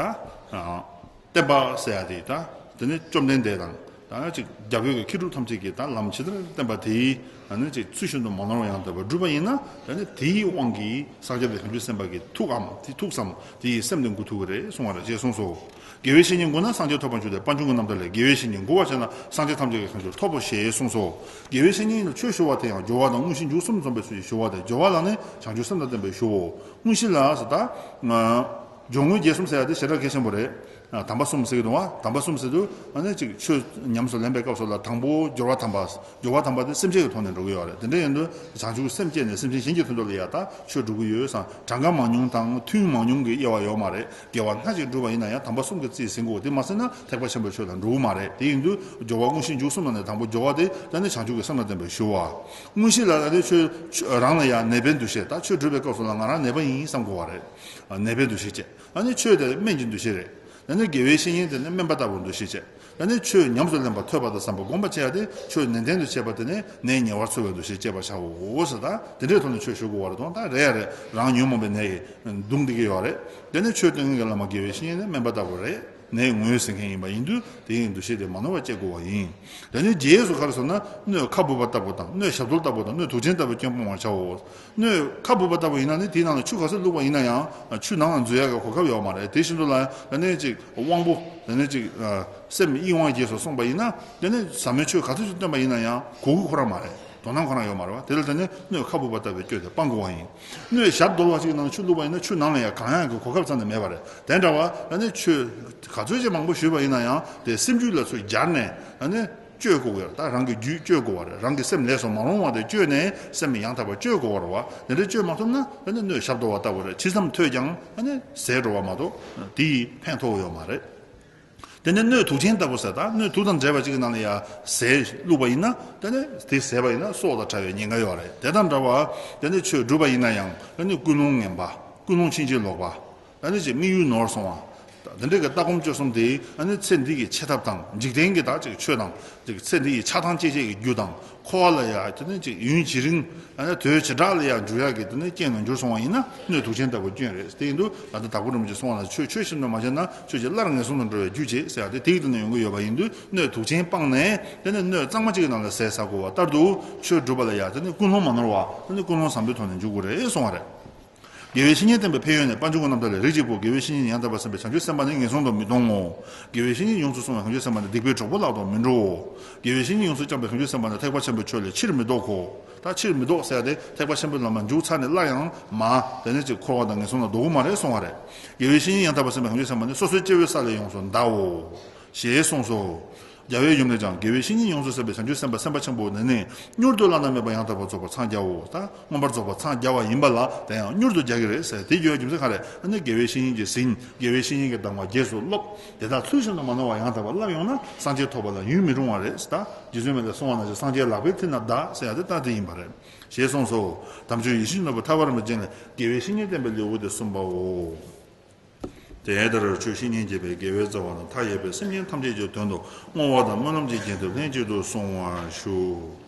ད་བསྟན་པ་ཟེར་ཡ་དེ་ད་དེ་ནི་བཅོམ་ལྡན་འདས་དང་ ད་ཅིག་རྒྱ་བོད་ཀྱི་མཁས་གྲུབ་ཐམས་ཅད་ཀྱིས་ད་ལམ་ཇི་ལྟར་བསྟན་པ་དེ་ཨ་ནི་ཅིག་ཚུལ་བཞིན་དུ་མ་ནོར་བ་ཡང་དག་པར་བསྒྲུབས་པ་ཡིན་ན། ད་ནི་དེའི་དབང་གིས་སངས་རྒྱས་དང་བྱང་ཆུབ་སེམས་དཔའ་གི་ཐུགས་འམ་དེ་ཐུགས་སམ་དེ་ཡི་སེམས་དེ་མགུ་ཐུག་གི་རེད་གསུང་བ་རེད་ཅེས་གསུངས་སོ། དགེ་བའི་བཤེས་གཉེན་མགུ་ན་སངས་རྒྱས་ཐོབ་པར་འགྱུར་ཏེ། པད་འབྱུང་གི་རྣམ་ཐར་ལས། དགེ་བའི་བཤེས་གཉེན་མགུ་བར་བྱས་ན། སངས་རྒྱས་ཐམས་ཅད་ཀྱི་བྱང་ཆུབ་ཐོབ་བོ་ཞེས་གསུངས་སོ། དགེ་བའི་བཤེས་གཉེན་ལ་ཆོས་ཞུ་བ་དེ་ཡང་སྦྱོར་བ་དང་དངོས་གཞི་མཇུག་གསུམ་འཛོམས་པའི་ཚུལ་གྱིས་ཞུ་བ་སྟེ། སྦྱོར་བ་ལ་ནི་བྱང་ཆུབ་སེམས་དང་ལྡན་པས་ཞུའོ། དངོས་གཞི་ལ་ཟེར་ད། སྦྱོར་དངོས་རྗེས་གསུམ་ཟེར་ཡ་དེ་ཞེ་དྲག་གལ་ཆེན་པོ་རེད། དམ་པ་གསུམ་ཟེར་གྱི་འདུག་བ། དམ་པ་གསུམ་ཟེར་དུས་ཨ་ནི་ཅིག་ཆོས་ཉམས་སུ་ལེན་པའི་སྐབས་སུ་ལ་དང་པོ་སྦྱོར་བ་དམ་པ། སྦྱོར་བ་དམ་པ་དེ་སེམས་བསྐྱེད་ཀྱི་ཐོག་ནས་འགྲོ་གི་ཡོད་རེད། དེ་འདྲ་ཡིན་དུས་བྱང་ཆུབ་སེམས་བསྐྱེད་ནས་སེམས་ཅན་གཞན་གྱི་དོན་དུ་ལ་ཡ་ད་ཆོས་སྒྲུབ་ཀྱི་ཡོད་བསམ། གྲངས་ཀ་མང་ཉུང་དང་ཐུན་མང་ཉུང་གི་དབྱེ་བ་ཡོད་མ་རེད། དགེ་བ་སྣ་གཅིག་བསྒྲུབས་པ་ཡིན་ན་ཡང་དམ་པ་གསུམ་གྱིས་རྩིས་ཟིན་དགོས། དེ་མ་ཟིན་ན་ཐེག་པ་ཆེན་པོའི་ཆོས་ལ་འགྲོ་གི་མ་རེད། དེ་ཡིན་དུས་སྦྱོར་བ་དངོས་གཞི་མཇུག་གསུམ་ལ་ནི་དང་པོ་སྦྱོར་བ་དེ་ད་ནི་བྱང་ཆུབ་ཀྱི་སེམས་དང་ལྡན་པས་ཞུ་བ། དངོས་གཞི་ལ་ད་ནི་ཆོས་ཆོས་རང་ལ་ཡང་ནད་པའི་འདུ་ཤེས། ད་ཆོས་སྒྲུབ་པའི་སྐབས་སུ་ལ་ང་རང་ནད་པ་ཡིན་བསམ་དགོས་པ་རེད། ནད་པའི་འདུ་ཤེས་བཅས། ཨ་ནི་ཆོས་དེ་སྨན་གྱི་འདུ་ཤེས་རེད། ཨ་ནི་དགེ་བའི་བཤེས་གཉེན་དེ་ནི་སྨན་པ་ལྟ་བུར་འདུ་ཤེས་བྱས། ཨ་ནི་ཆོས་ཉམས་སུ་ལེན་པ་ཐོས་པ་དང་བསམ་པ་སྒོམ་པ་བྱས་ཏེ་ཆོས་ནན་ཏན་དུ་བྱས་པ་དེ་ནི་ནད་ཉེ་བར་འཚོ་བའི་འདུ་ཤེས་བསྐྱེད་པར་བྱའོ་ཟེར། ད་དེ་འདྲའི་ཐོག་ནས་ཆོས་ཞུ་དགོས་པ་རེད། དང་ད་རེ་ཡ་རེ་རང་ཉོན་མོངས་པའི་ནད་ཀྱིས་གདུང་བསྡད་ཀྱི་ཡོད་རེད། དེ་ནི་ཆོས་སྟོན་མཁན་གྱི་བླ་མ་དགེ་བའི་བཤེས་གཉེན་ནི་སྨན་པ་ལྟ་བུ་རེད། ནད་ངོས་ཟིན་མཁན་ཡིན་པ་ཡིན་དུས་དེ་ཡི་འདུ་ཤེས་དེ་མ་ནོར་བ་བསྐྱེད་དགོས་པ་ཡིན། དེ་ནི་རྗེས་སུ་ག་རེ་ཟེར་ན། སྣོད་ཁ་སྦུབ་པ་ལྟ་བུ་དང་། སྣོད་ཞབས་རྡོལ་ལྟ་བུ་དང་། སྣོད་དུག་ཅན་ལྟ་བུའི་སྐྱོན་སྤོང་བར་བྱའོ། སྣོད་ཁ་སྦུབ་པ་ལྟ་བུ་ཡིན་ན་ནི་དེའི་ནང་ལ་ཆུ་ག་ཚོད་བླུགས་པ་ཡིན་ན་ཡང་ཆུ་ནང་ལ་འཛུལ་ཡག་གི་གོ་སྐབས་ཡོད་མ་རེད། དེ་བཞིན་དུ་ལ་ད་ནི་ཅིག་དབང་པོ་ད་ནི་ཅིག་སེམས་དབྱིངས་དབང་རྗེས་སུ་སོང་པ་ཡིན་ན་ད་ནི་ཟབ་མོའི་ཆོས་ག་ཚོད་ཅིག་བཏོན་པ་ཡིན་ན་ཡང་གོ་གི་ཁོ་རང་མ་རེད། དོ་སྣང་ཁོ་རང་ཡོད་མ་རེད་བ། དེ་ལ་ད་ནི་སྣོད་ཁ་སྦུབ་པ་ལྟ་བུའི་སྐྱོན་དེ་སྤང་དགོས་པ་ཡིན། སྣོད་ཞབས་རྡོལ་བ་ཅིག་ནང་ཆུ་བླུགས་པ་ཡིན་ན་ཆུ་ནང་ལ་ཡང་གང་ཡག་གི་གོ་སྐབས་རྩ་ནས་མེད་པ་རེད། དེ་འདྲ་བ་ད་ནི་ཆོས་ག་ཚོད་ཅིག་མང་པོ་ཞུས་པ་ཡིན་ན་ཡང་དེ་སེམས་རྒྱུད་ལ་ཚུར་སྦྱར་ནས་ད་ནི་བཅོས་དགོས་ཀྱི་རེད། ད་རང་གི་རྒྱུད་བཅོས་དགོས་པ་རེད། རང་གི་སེམས་ལས་སུ་མ་རུང་བ་དེ་བཅོས་ནས་སེམས་ཡང་དག་པར་བཅོས་དགོས་པ་རེད་བ། དེ་འདྲ་བཅོས་མ་ཐུབ་ན་ད་ནི་སྣོད་ཞབས་རྡོལ་བ་ལྟ་བུ་རེད། ཇི་ཙམ་ཐོས་ཀྱང་ད་ནི་ཟད་འགྲོ་བ་མ་གཏོགས་དེ་ཡིས་ཕན་ཐོགས་ཡོད་མ་རེད། དེ་ནས་སྣོད་དུག་ཅན་ལྟ་བུ་ཟེར། ད་སྣོད་དུག་དང་འདྲེས་པ་ཅིག་གི་ནང་ལ་ཡང་ཟས་བླུགས་པ་ཡིན་ན་ད་ནི་དེ་ཟས་པ་ཡིན་ན་སྲོག་དང་ཕྲལ་བའི་ཉེན་ཁ་ཡོད་རེད། དེ་དང་འདྲ་བ་ད་ནི་ཆོས་སྒྲུབ་པ་ཡིན་ན་ཡང་ད་ནི་ཀུན་སློང་ངན་པ། ཀུན་སློང་ཕྱིན་ཅི་ལོག་པ། ད་ནི་ཅིག་དམིགས་ཡུལ་ནོར་སོང་བ། ད་འདི་འདྲའི་གི་ལྟ་སྒོམ་སྤྱོད་གསུམ་དེ་ཨ་ནི་ཚེ་འདི་གི་ཆེ་ཐབས་དང་འཇིག་རྟེན་གྱི་ད་ཅིག་ཆོས་དང་ཅིག་ཚེ་འདི་ཡི་ཆགས་སྡང་སྐྱེ་བྱེད་ཀྱི་རྒྱུ་དང་། འཁོར་བ་ལ་ཡང་དེ་ནི་ཅིག་ཡུན་ཇེ་རིང་ཨ་ནི་དུས་ཇེ་གྲགས་ལ་ཡང་འགྱུར་ཡག་གི་དེ་ནི་རྐྱེན་ལ་འགྱུར་སོང་བ་ཡིན་ན་སྣོད་དུག་ཅན་ལྟ་བུ་སྐྱོན་རེད། དེ་ཡིན་དུས་ད་ལྟ་དྭགས་པོ་རིན་པོ་ཆེས་གསུངས་པ་ན་ཆོས་ཆོས་བཞིན་དུ་མ་བྱས་ན་ཆོས་ཀྱི་སླར་ངན་སོང་དུ་འགྲོ་བའི་རྒྱུ་བྱེད་ཟེར་ཡག་དེ་དེའི་སྟེང་ན་ཡོང་གི་ཡོད་པ་ཡིན་དུས་སྣོད་དུག་ཅན་སྤངས་ནས་དེ་ནི་སྣོད་གཙང་མ་གཅིག་གི་ནང་ལ་ཟས་ཟ་དགོས་པ་ལྟར་དུ་ཆོས་སྒྲུབ་པ་ལ་ཡང་དེ་ནི་ཀུན་སློང་མ་ནོར་བ་དེ་ནི་ཀུན་སློང་བཟང་པོའི་ཐོག་ནས་འཇུག་དགོས་རེད་གསུངས་པ་རེད། དགེ་བའི་བཤེས་གཉེན་བསྟེན་པའི་ཕན་ཡོན་ནི། པད་འབྱུང་གི་རྣམ་ཐར་ལས། རིགས་གཅིག་པུ་དགེ་བའི་བཤེས་གཉེན་ཡང་དག་པར་སེམས་པའི་བྱང་ཆུབ་སེམས་དཔའ་ནི་ངན་སོང་དུ་མི་ལྟུང་ངོ་། དགེ་བའི་བཤེས་གཉེན་ཡོངས་སུ་བསྲུང་བའི་བྱང་ཆུབ་སེམས་དཔའ་ནི་སྡིག་པའི་གྲོགས་པོ་ལག་ཏུ་མི་འགྲོའོ། དགེ་བའི་བཤེས་གཉེན་ཡོངས་སུ་བསྐྱངས་པའི་བྱང་ཆུབ་སེམས་དཔའ་ནི་ཐེག་པ་ཆེན་པོའི་ཆོས་ལས་ཕྱིར་མི་ལྡོག་གོ། ད་ཕྱིར་མི་ལྡོག་ཟེར་ཏེ་ཐེག་པ་ཆེན་པོའི་ལམ་ལ་འཇུག་ཚར་ནས་སླར་ཡང་མ་དེ་ནས་ཅིག་འཁོར་བ་དང་ངན་སོང་ལ་ལྡོག་གི་མ་རེད་གསུང་བ་རེད། དགེ་བའི་བཤེས་གཉེན་ཡང་དག་པར་སེམས་པའི་བྱང་ཆུབ་སེམས་དཔའ་ནི་སོ་སོའི་སྐྱེ་བོའི་ས་ལས་ཡོངས་སུ་འདའོ། ཞེས་གསུངས་སོ། རྒྱལ་བའི་ཡུམ་ལས་ཀྱང་དགེ་བའི་བཤེས་གཉེན་ཡོངས་སུ་ཟིན་པའི་བྱང་ཆུབ་སེམས་དཔའ་སེམས་དཔའ་ཆེན་པོ་ནི་ནི་མྱུར་དུ་བླ་ན་མེད་པ་ཡང་དག་པར་རྫོགས་པར་འཚང་རྒྱའོ། ད་མངོན་པར་རྫོགས་པར་འཚང་རྒྱ་བ་ཡིན་པ་ལ་དེ་ཡང་མྱུར་དུ་རྒྱ་གི་རེད་ཟེར། དེ་རྒྱུ་བའི་རྒྱུ་མཚན་ག་རེ། ཨ་ནི་དགེ་བའི་བཤེས་གཉེན་གྱིས་ཟིན། དགེ་བའི་བཤེས་གཉེན་གྱི་གདམས་ངག་རྗེས་སུ་སློབ། དེ་དག་ཚུལ་བཞིན་དུ་མ་ནོར་བ་ཡང་དག་པར་བསླབས་ཡོང་ན་སངས་རྒྱས་ཐོབ་པ་ལ་ཡུན་མི་རུང་བ་རེད། ད་རྗེ་བཙུན་མ་ལས་གསུངས་པ་ནང་བཞིན་སངས་རྒྱས་ལག་པའི་མཐིལ་ན་གདའ་ཟེར་ཡ་དེ་ད་དེ་ཡིན་པ་རེད། ཞེས་གསུངས་སོ། དམ་ཆོས་ཡིད་བཞིན་ནོར་བུ་ཐར་པ་རིན་པོ་ཆེ་ལས་དགེ་བའི་བཤེས་གཉེན་བསྟེན་པའི་ལེའུ་སྟེ་གསུམ་པའོ། དེ་ལྟར་ཆོས་བཤེས་གཉེན་བྱེད་པའི་དགེ་བའི་རྩ་བ་ནི་མཐའ་ཡས་པའི་སེམས་ཅན་ཐམས་ཅད་ཀྱི་དོན་དུ་བསྔོ་བ་དང་སྨོན་ལམ་གྱི་རྒྱན་དུ་ལྷན་ཅིག་ཏུ་གསུང་བར་ཞུ།